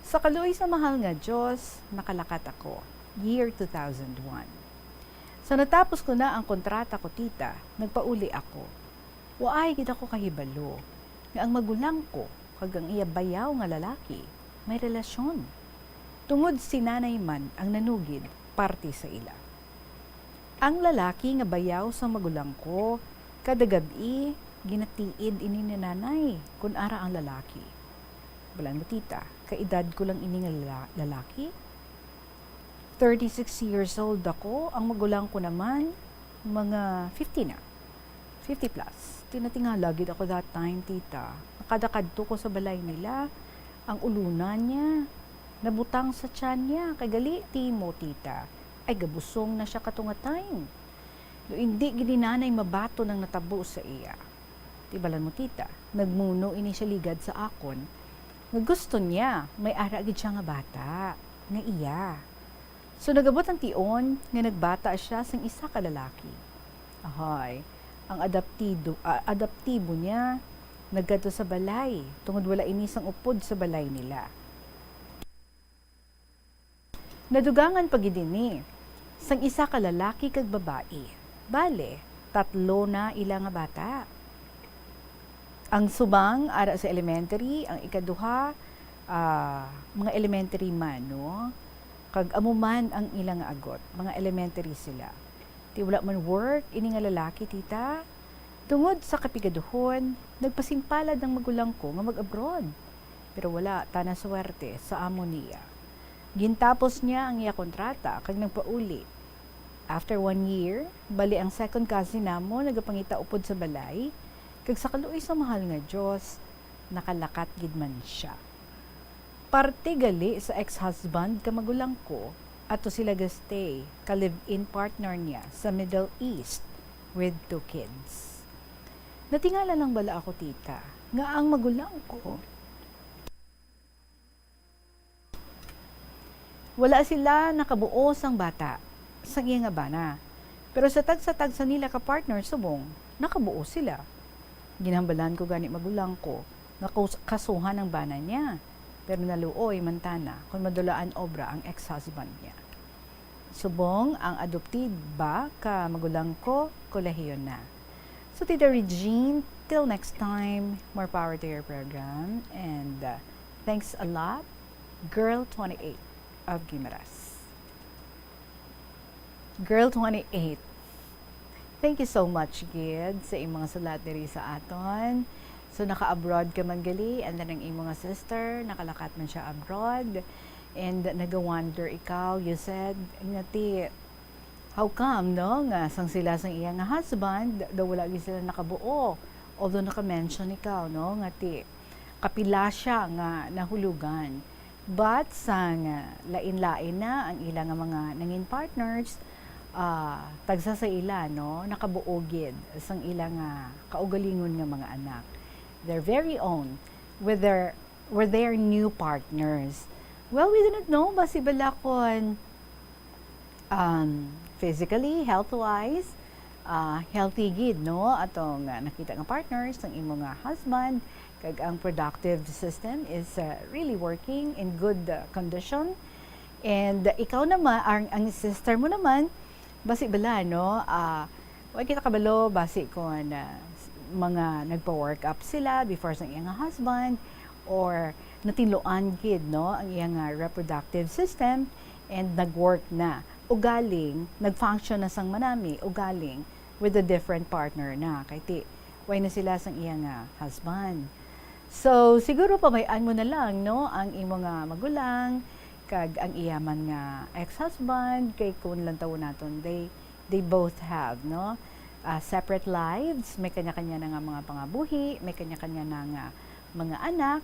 Sa kaluoy sa mahal nga Dios, nakalakat ako. Year two thousand one. Sa natapos ko na ang kontrata ko, Tita, nagpauli ako. Waay gid ako kahibalo nga ang magulang ko kag ang iya bayaw nga lalaki may relasyon, tungod si nanay man ang nanugid parte sa ila. Ang lalaki nga bayaw sang magulang ko, kada gab-i, Ginatiid ini ni nanay kun ara ang lalaki. Balan mo, tita, kaedad ko lang ini nga lala-, lalaki. Thirty-six years old ako, ang magulang ko naman, mga fifty na. Fifty plus. Tinatingala gid ako that time, tita. Kada kadto ko sa balay nila, ang uluna niya nabutang sa tiyan niya. Kay gali, timo, tita, ay gabusong na siya kato nga time. Do hindi gid ni nanay mabaton ang natabo sa iya. Ti balan mo, tita, nagmuno ini siya ligad sa akon nga gusto niya may ara gid siya nga bata nga iya. So, nagabot ang tion nga nagbata siya sang isa ka lalaki. Ahay, ang adaptido, ah, adaptibo niya nagkadto sa balay tungod wala ini sang upod sa balay nila. Nadugangan pa gid ini sang isa ka lalaki kag babayi. Bale, tatlo na ila nga bata. Ang subang ara sa elementary, ang ikaduha, ah, mga elementary man, no? Kag amo man ang ila nga agot, mga elementary sila. Ti wala man work ini nga lalaki, tita. Tungod sa kapigaduhon, nagpasimpalad ang magulang ko nga mag-abroad. Pero wala, tana swerte sa amo niya. Gintapos niya ang iya kontrata kag nagpauli. After one year, bali ang second cousin namo nagapangita upod sa balay, kag sa kaluoy sa mahal nga Dios, nakalakat gid man siya. Parte gali sa ex-husband ka magulang ko, ato sila gastay, ka live-in partner niya sa Middle East with two kids. Natingala lang bala ako, tita, nga ang magulang ko Wala sila nakabuo sang bata, sang iya nga bana. Pero sa tagsa-tagsa nila ka partner subong, nakabuo sila. Ginhambalan ko gani magulang ko nga kus-, kasuhan ang bana niya. Pero naluoy man tana kon madulaan obra ang ex-husband niya. Subong ang adopted ba ka magulang ko, kolehiyo na. So, Tita Regine, till next time, more power to your program. And, uh, thanks a lot, Girl twenty-eight of Guimaras. Girl twenty-eight, thank you so much gid sa imong mga sulat diri sa aton. So, naka-abroad ka man gali, and then ang imong nga sister, nakalakat man siya abroad. And nagawonder ikaw, you said, nga ti, how come, no, nga sang sila sang iya nga husband, daw wala gid sila nakabuo. Although naka-mention ikaw, no, nga ti, kapila siya nga nahulugan. But sang, ah, lain-lain na ang ila nga mga nangin partners, ah, tagsa sa ila, no, nakabuo gid sang ila nga kaugalingon nga mga anak. Their very own, with their, with their new partners. Well, we do not know, basi bala kon um, physically, health-wise, ah, healthy gid, no? Atong, ah, nakita nga partners, ang imo nga husband, kag ang productive system is, ah, really working in good, ah, condition. And, ah, ikaw naman, ang, ang sister mo naman, basi bala, no? Ah, wa kita kabalo, basi kon, ah, s-, mga nagpa-work up sila before sa iyang husband, or natinluan gid, no, ang iyang, ah, reproductive system, and nag-work na. Ugaling, nag-function na sang manami, ugaling, with a different partner na. Kay ti, way na sila sang iya nga husband. So, siguro pabay-an mo na lang, no, ang imo nga magulang, kag ang iya man nga ex-husband, kay kung lantawon naton, they, they both have, no, ah, separate lives, may kanya-kanya na nga mga pangabuhi, may kanya-kanya na nga mga anak.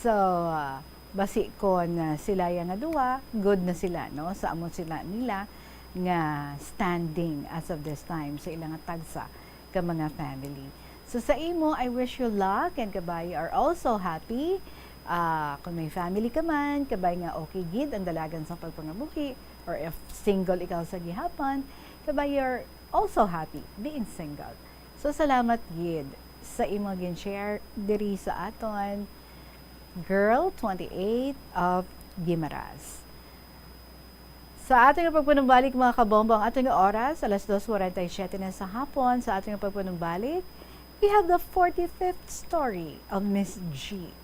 So, ah, basi kon, ah, sila ya nga duwa, good na sila, no? Sa amo sila nila nga standing as of this time sa ila nga tagsa ka mga family. So, sa imo, I wish you luck, and kabay you are also happy. Ah, kung may family ka man, kabay nga okay gid ang dalagan sa pagpangabuhi, or if single ikaw sa gihapon, kabay you're also happy being single. So, salamat gid sa imo gin-share diri sa aton Girl twenty-eight of Guimaras. Sa aton nga pagpanumbalik, mga kabombo, ang aton nga oras, alas dos forty-siyete na sa hapon. Sa aton nga pagpanumbalik, we have the forty-fifth story of Miss G.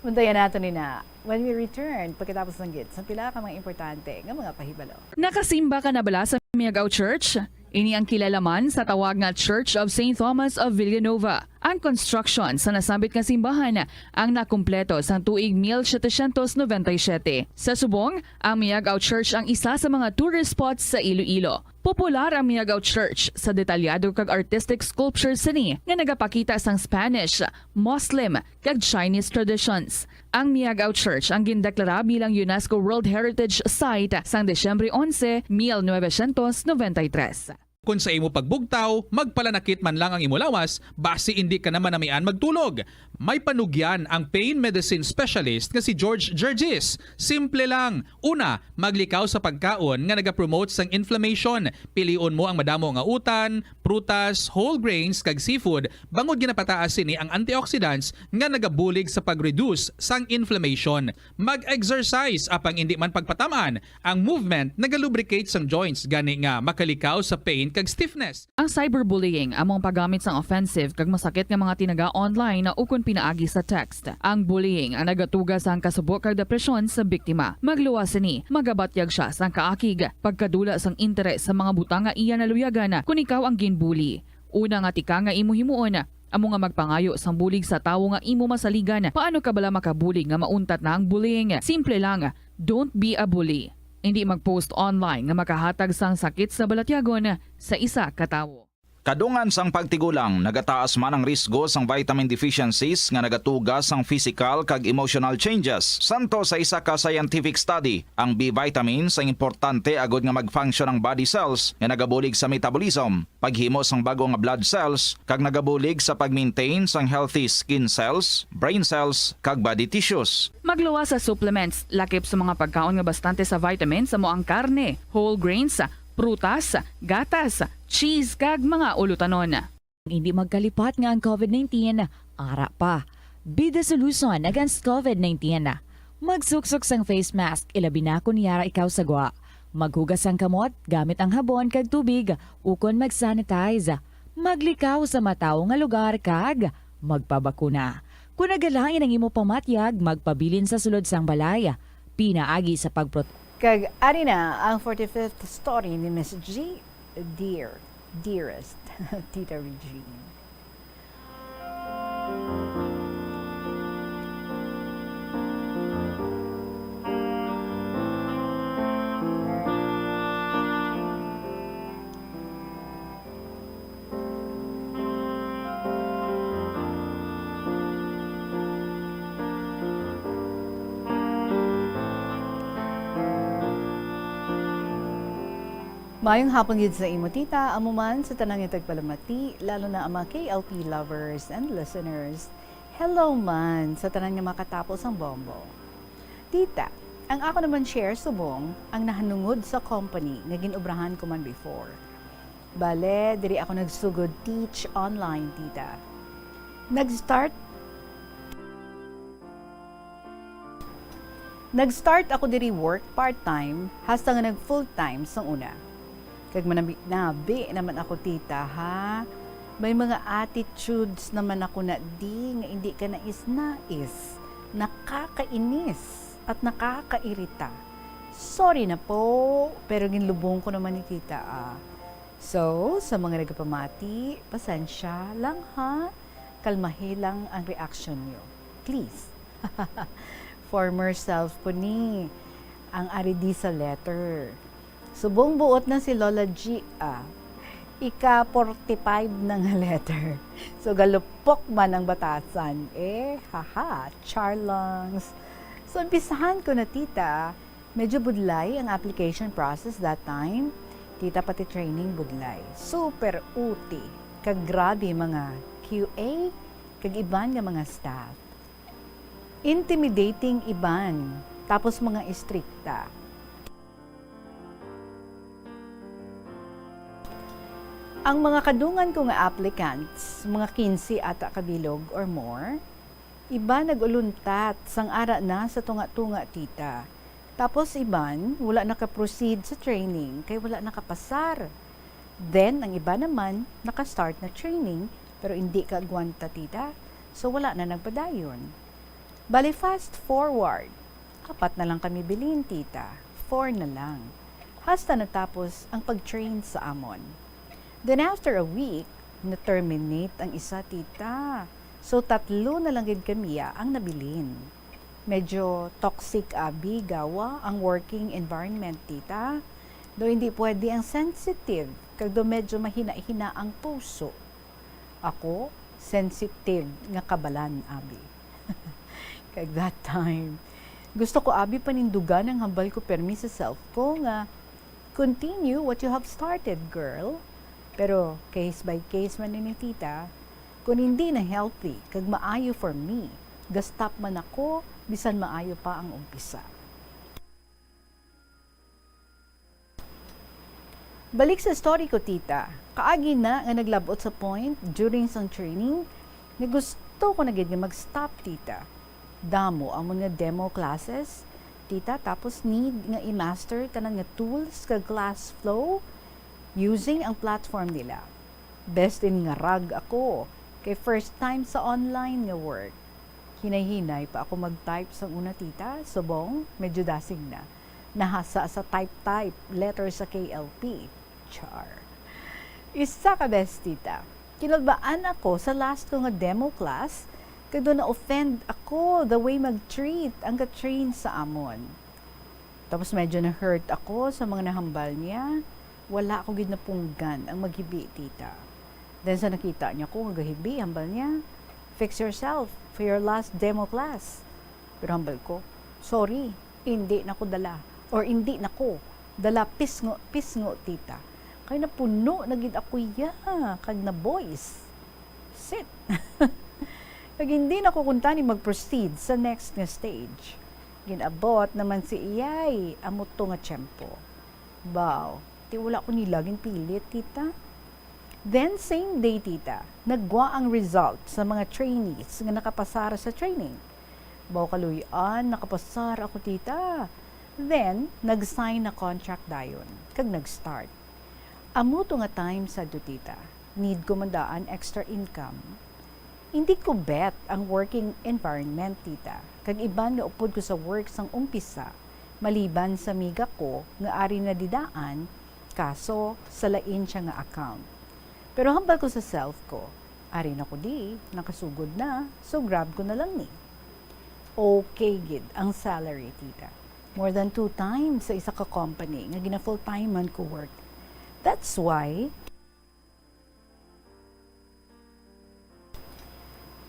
Bantayan naton ina when we return, pagkatapos lang gid sa pila ka mga importante nga mga pahibalo. Nakasimba ka na bala sa Miagao Church? Ini ang kilala man sa tawag nga Church of Saint Thomas of Villanova. Ang construction sa nasambit nga simbahan ang nakumpleto sang tuig mil setecientos noventa y siete. Sa subong, ang Miagao Church ang isa sa mga tourist spots sa Iloilo. Popular ang Miagao Church sa detalyado kag artistic sculpture sini nga nagapakita sang Spanish, Muslim, kag Chinese traditions. Ang Miagao Church ang gindeklara bilang UNESCO World Heritage Site sang Disyembre onse, mil novecientos noventa y tres. Kon sa imo pagbugtaw, magpalanakit man lang ang imo lawas, basi indi ka na manamian magtulog. May panugyan ang pain medicine specialist nga si George Gergis. Simple lang. Una, maglikaw sa pagkaon nga nagapromote sang inflammation. Pilion mo ang madamo nga utan, prutas, whole grains, kag seafood, bangod ginapataas sini ang antioxidants nga nagabulig sa pag-reduce sang inflammation. Mag-exercise, apang indi man pagpatam-an. Ang movement nagalubricate sang joints, gani nga makalikaw sa pain kag stiffness. Ang cyberbullying amo ang paggamit sang offensive kag masakit nga mga tinaga online ukon pinaagi sa text. Ang bullying ang nagatuga sang kasubo kag depresyon sa biktima. Magluwas sini, magabatyag sia sang kaakig, pagkadula sang interes sa mga butang nga iya naluyagan kon ikaw ang ginbully. Una nga tikang nga imo himuon amo nga magpangayo sang bulig sa tawo nga imo masaligan. Paano ka bala makabulig nga mauntat na ang bullying? Simple lang, don't be a bully. Indi mag-post online nga makahatag sang sakit sa balatyagon sa isa ka tawo. Kadungan sang pagtigulang, nagataas man ang risgo sang vitamin deficiencies nga nagatuga sang physical kag emotional changes. Santo sa isa ka scientific study, ang B vitamins ang importante agod nga mag-function ang body cells nga nagabulig sa metabolism, paghimo sang bag-o nga blood cells, kag nagabulig sa pag-maintain sang healthy skin cells, brain cells, kag body tissues. Magluwas sa supplements, lakip sa mga pagkaon nga bastante sa vitamins, amo ang karne, whole grains, prutas, gatas, cheese, kag mga ulutanon. Hindi magkalipat nga ang covid nineteen ara pa. Be the solution against covid nineteen. Magsuksok sang face mask, ilabi na kon yara ikaw sa gwa. Maghugas sang kamot gamit ang habon kag tubig, ukon mag-sanitize. Maglikaw sa matawo nga lugar kag magpabakuna. Kon nagalain ang imo pamatyag, magpabilin sa sulod sang balay. Pinaagi sa pagprot- Kag ari na ang forty-fifth story ni Miss G. Dear, dearest Tita Regine. Maayong hapon gid sa imo, tita, amo man sa tanan nga tagpalamati, lalo na ang mga K L P lovers and listeners. Hello man sa tanan nga makatapo sang bombo. Tita, ang ako naman share subong ang nahanungod sa company nga gin-obrahan ko man before. Bale, diri ako nagsugod teach online, tita. Nag-start Nag-start ako diri work part-time, hasta nga nag-full-time sang una. Kag manabi-nabi naman ako, tita, ha? May mga attitudes naman ako na di nga indi ka nais-nais. Nakakainis at nakakairita. Sorry na po, pero ginlubong ko naman ni tita, ah. So, sa mga nagapamati, pasensya lang, ha? Kalmahi lang ang reaction niyo. Please. Former self ko ni ang ari di sa letter. Subong buot na si Lola G, ah. Ika forty-five na nga letter. So, galupok man ang batasan. Eh, haha, charlangs. So, umpisahan ko na, tita. Medyo budlay ang application process that time. Tita, pati training budlay. Super uti. Kag grabe mga Q A, kag iban nga mga staff. Intimidating iban, tapos mga istrikta. Ang mga kadungan ko nga applicants, mga quince ata kabilog or more, iban nag-uluntat sang ara na sa tunga-tunga, tita. Tapos iban, wala naka-proceed sa training kay wala nakapasar. Then, ang iba naman, naka-start na training, pero hindi kaagwanta, tita. So, wala na nagpadayon. Bali, fast forward. Apat na lang kami bilin, tita. Four na lang. Hasta natapos ang pag-train sa amon. Then after a week, na-terminate ang isa, tita. So, tatlo na lang gid kami, ah, ang nabilin. Medyo toxic, abi, gawa ang working environment, tita. Do hindi pwede ang sensitive, kag do medyo mahina-hina ang puso. Ako, sensitive nga kabalan, abi. Kag that time, gusto ko, abi, panindugan ang hambal ko permi sa self ko nga, "Continue what you have started, girl." Pero case by case man ini, tita. Kung hindi na healthy kag maayo for me, ga-stop man ako, bisan maayo pa ang umpisa. Balik sa story ko, tita. Kaagi na nga naglabot sa point during sang training nga gusto ko na gid nga mag-stop, tita. Damo amon nga demo classes, tita, tapos need nga i-master tanan nga tools kag class flow using ang platform nila. Best in ngarag ako, kay first time sa online nga work. Hinay-hinay pa ako mag-type sang una, tita, subong medyo dasig na. Nahasa sa type-type, letter sa K L P. Char. Isa ka bes, tita. Kinulbaan ako sa last ko nga demo class, kag do na-offend ako the way mag-treat ang ka-train sa amon. Tapos medyo na-hurt ako sa mga nahambal niya. Wala ko gid napunggan ang maghibi, tita. Then sa nakita niya ko nga gahibi, hambal niya, "Fix yourself for your last demo class." Pero hambal ko, "Sorry, hindi na ko dala." Or hindi na ko dala, pisngo, pisngo, tita. Kay napuno na gid ako, ya, kag na-voice. Sit. Kag hindi na ko kuntani mag-proceed sa next nga stage. Gin-abot naman si iyay, amo to nga tiyempo. Baw, ti wala ko nila ginpilit, tita. Then, same day, tita, naggwa ang result sa mga trainees nga nakapasar sa training. Baw, kaluy-an, nakapasar ako, tita. Then, nag-sign na contract dayon, kag nag-start. Amo to nga time sad to, tita. Need ko man daan extra income. Hindi ko bet ang working environment, tita, kag iban nga upod ko sa work sang umpisa, maliban sa miga ko nga ari na didaan, kaso sa lain siya nga account. Pero hambal ko sa self ko, "Ari na ko di, nakasugod na, so grab ko na lang ni." Okay gid ang salary, tita. More than two times sa isa ka company nga gina-full-time man ko work. That's why,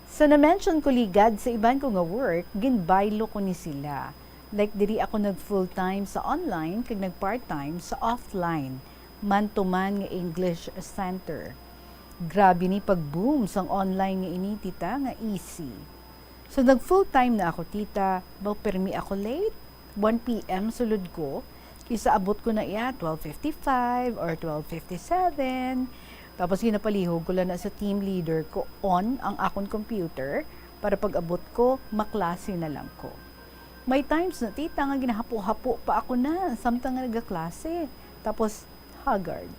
sa na-mention ko ligad sa iban ko nga work, ginbaylo ko ni sila. Like, diri ako nag full-time sa online kag nag part-time sa offline, man-to-man nga English Center. Grabe ni pag-boom sang online nga ini, tita, nga easy. So, nag full-time na ako, tita, baw permi ako late. One P M sulod ko, kisa abot ko na iya twelve fifty-five or twelve fifty-seven. Tapos ginapalihog ko lang na sa team leader ko on ang akon computer para pag-abot ko, maklase na lang ko. May times na, tita, nga ginahapo-hapo pa ako na samtang nga nagaklase. Tapos, haggard.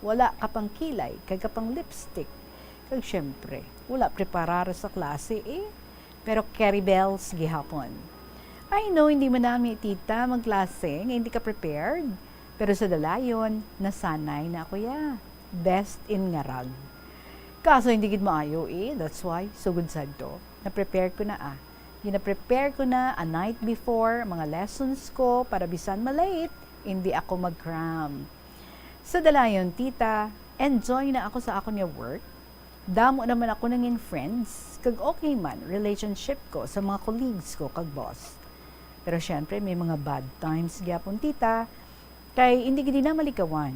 Wala ka pang kilay, kag ka pang lipstick. Kag syempre, wala preparar sa klase, eh. Pero carry bells gihapon. I know, hindi man nami, tita, magklase nga hindi ka prepared. Pero sa dalayon, nasanay na ako ya. Best in ngarag. Kaso hindi gid maayo, eh. That's why, sugod sad to, na-prepare ko na, ah. Gina-prepare ko na a night before mga lessons ko para bisan ma-late, hindi ako mag-cram. Sa dalayon, tita, enjoy na ako sa akon nga work. Damo naman ako nangin friends, kag okay man relationship ko sa mga colleagues ko kag boss. Pero syempre, may mga bad times gyapon, tita, kay hindi gid na malikawan.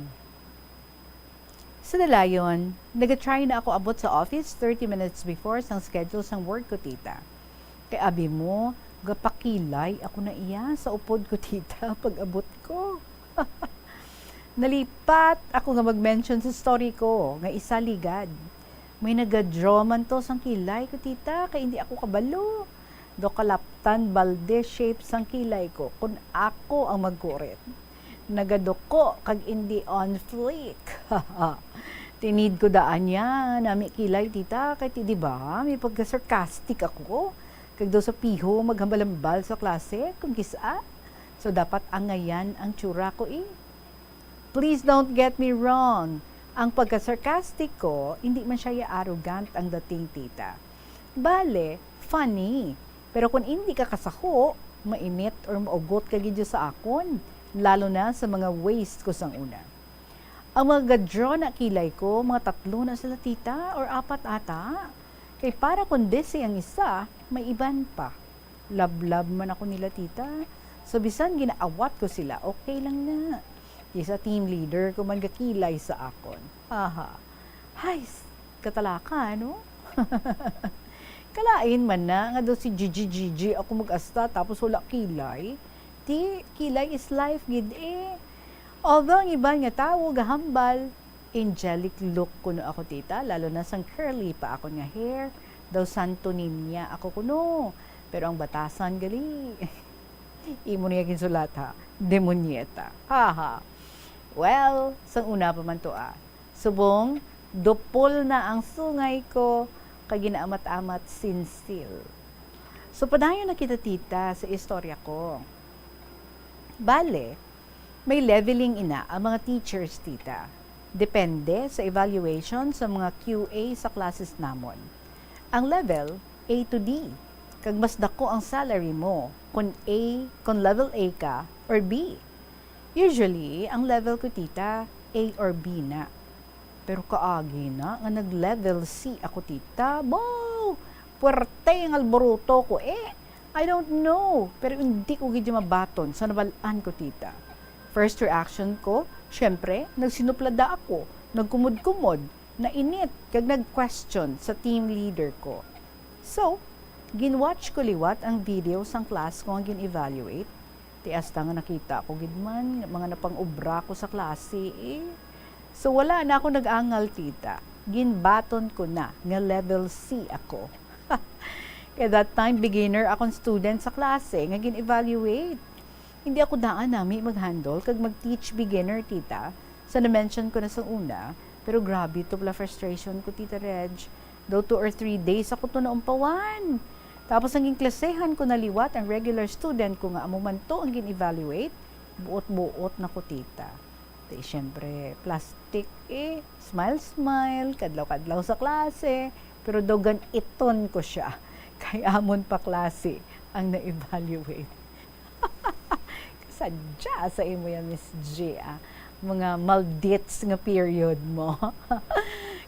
Sa dalayon, naga-try na ako abot sa office thirty minutes before sang schedule sang work ko, tita. Kay abi mo, gapakilay ako na iya sa upod ko, tita, pag-abot ko. Nalipat ako nga mag-mention sa story ko nga isa ligad. May naga-draw man to sang kilay ko, tita, kay hindi ako kabalo. Do kalaptan balde shape sang kilay ko kun ako ang magkurit. Nagaduko kag indi on fleek. Tinid ko daan niya, nami kilay, tita, kay ti, di ba, may pagka-sarcastic ako. Kag daw sa piho, maghambal-hambal sa klase, kung kisa. So, dapat angayan ang tsura ko, eh. Please don't get me wrong. Ang pagka-sarcastic ko, hindi man siya ya-, arrogant ang dating, tita. Bale, funny. Pero kung hindi ka kasaho, mainit or maugot ka gid sa akon, lalo na sa mga waist ko sang una. Ang mga ga-draw na kilay ko, mga tatlo na sila, tita, or apat ata. Kay para kung busy ang isa, may iban pa. Lablab man ako nila, tita. So, bisan ginaawat ko sila, okay lang na. Di sa team leader ko man gakilay sa akon. Aha. Hay, s-, katalaka, no? Kalain man na nga daw si Gigi Gigi ako mag-asta tapos wala kilay. Di, kilay is life gid eh. Although ang iban nga tawo gahambal, angelic look kuno ako, tita, lalo na sang curly pa akon nga hair. Daw santo niña ako kuno. Pero ang batasan gali, imo niya ginsulat, ha? Demonyeta. Aha. Well, sang una pa man to, ah. Subong, dupol na ang sungay ko, kag ginaamat-amat sinsil. So, padayon na kita, tita, sa istorya ko. Bale, may leveling ina ang mga teachers, tita. Depende sa evaluation sa mga Q A sa classes namon. Ang level, A to D, kag mas dako ang salary mo kon A, kon level A ka or B. Usually, ang level ko, tita, A or B na. Pero kaagi na nga nag-level C ako, tita. Bow! Puwerte ang alboruto ko, eh. I don't know, pero hindi ko gid mabaton sa nabal-an ko, tita. First reaction ko, syempre, nagsinuplada ako, nagkumod-kumod, nainit, kag nag-question sa team leader ko. So, gin-watch ko liwat ang video sang class ko nga gin-evaluate. Ti hasta nga nakita ko gid man nga mga napang-obra ko sa klase, eh. So, wala na ako nag-angal, tita. Ginbaton ko na nga level C ako. Kay that time, beginner akong student sa klase nga gin-evaluate. Hindi ako daan nami mag-handle kag mag-teach beginner, tita. Sa na-mention ko na sa una, pero grabe to pala frustration ko, Tita Reg. Daw two or three days ako to naumpawan. Tapos ang ginklasehan ko na liwat ang regular student ko nga amo man to ang gin-evaluate, buot-buot na ko, tita. Di, siyempre, plastic eh. Smile-smile, kadlaw-kadlaw sa klase. Pero daw gan-iton ko siya. Kay amon pa klase ang na-evaluate. Sadya sa imo yan, Miss G, ah. Mga maldits nga period mo.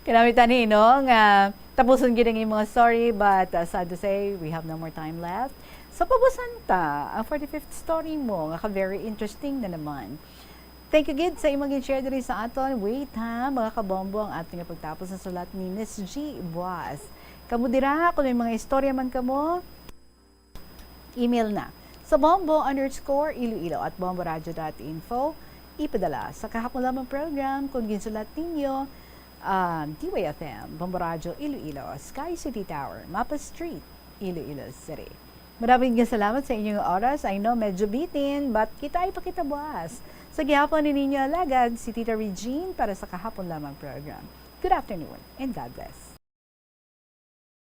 Kanami tani, no, nga tapuson gid ang imong story, but, uh, sad to say, we have no more time left. So, pabusan ta ang forty-fifth story mo, nga ka very interesting na naman. Thank you gid sa imong gin-share diri sa aton. Wait ha, mga kabombo, ang aton nga pagtapos sa sulat ni Miss G Buas. Kamo dira, kung may mga istorya man kamo, email na sa bombo underscore iloilo at bomboradio dot info. Ipadala sa kahapon lamang program kung ginsulat ninyo, um, D Y F M, Bombo Radio Iloilo, Sky City Tower, Mapa Street, Iloilo City. Maraming nga salamat sa inyong oras. I know, medyo bitin, but kita ay pakita buwas. Sa gihapon ni ninyo alagad, si Tita Regine para sa kahapon lamang program. Good afternoon and God bless.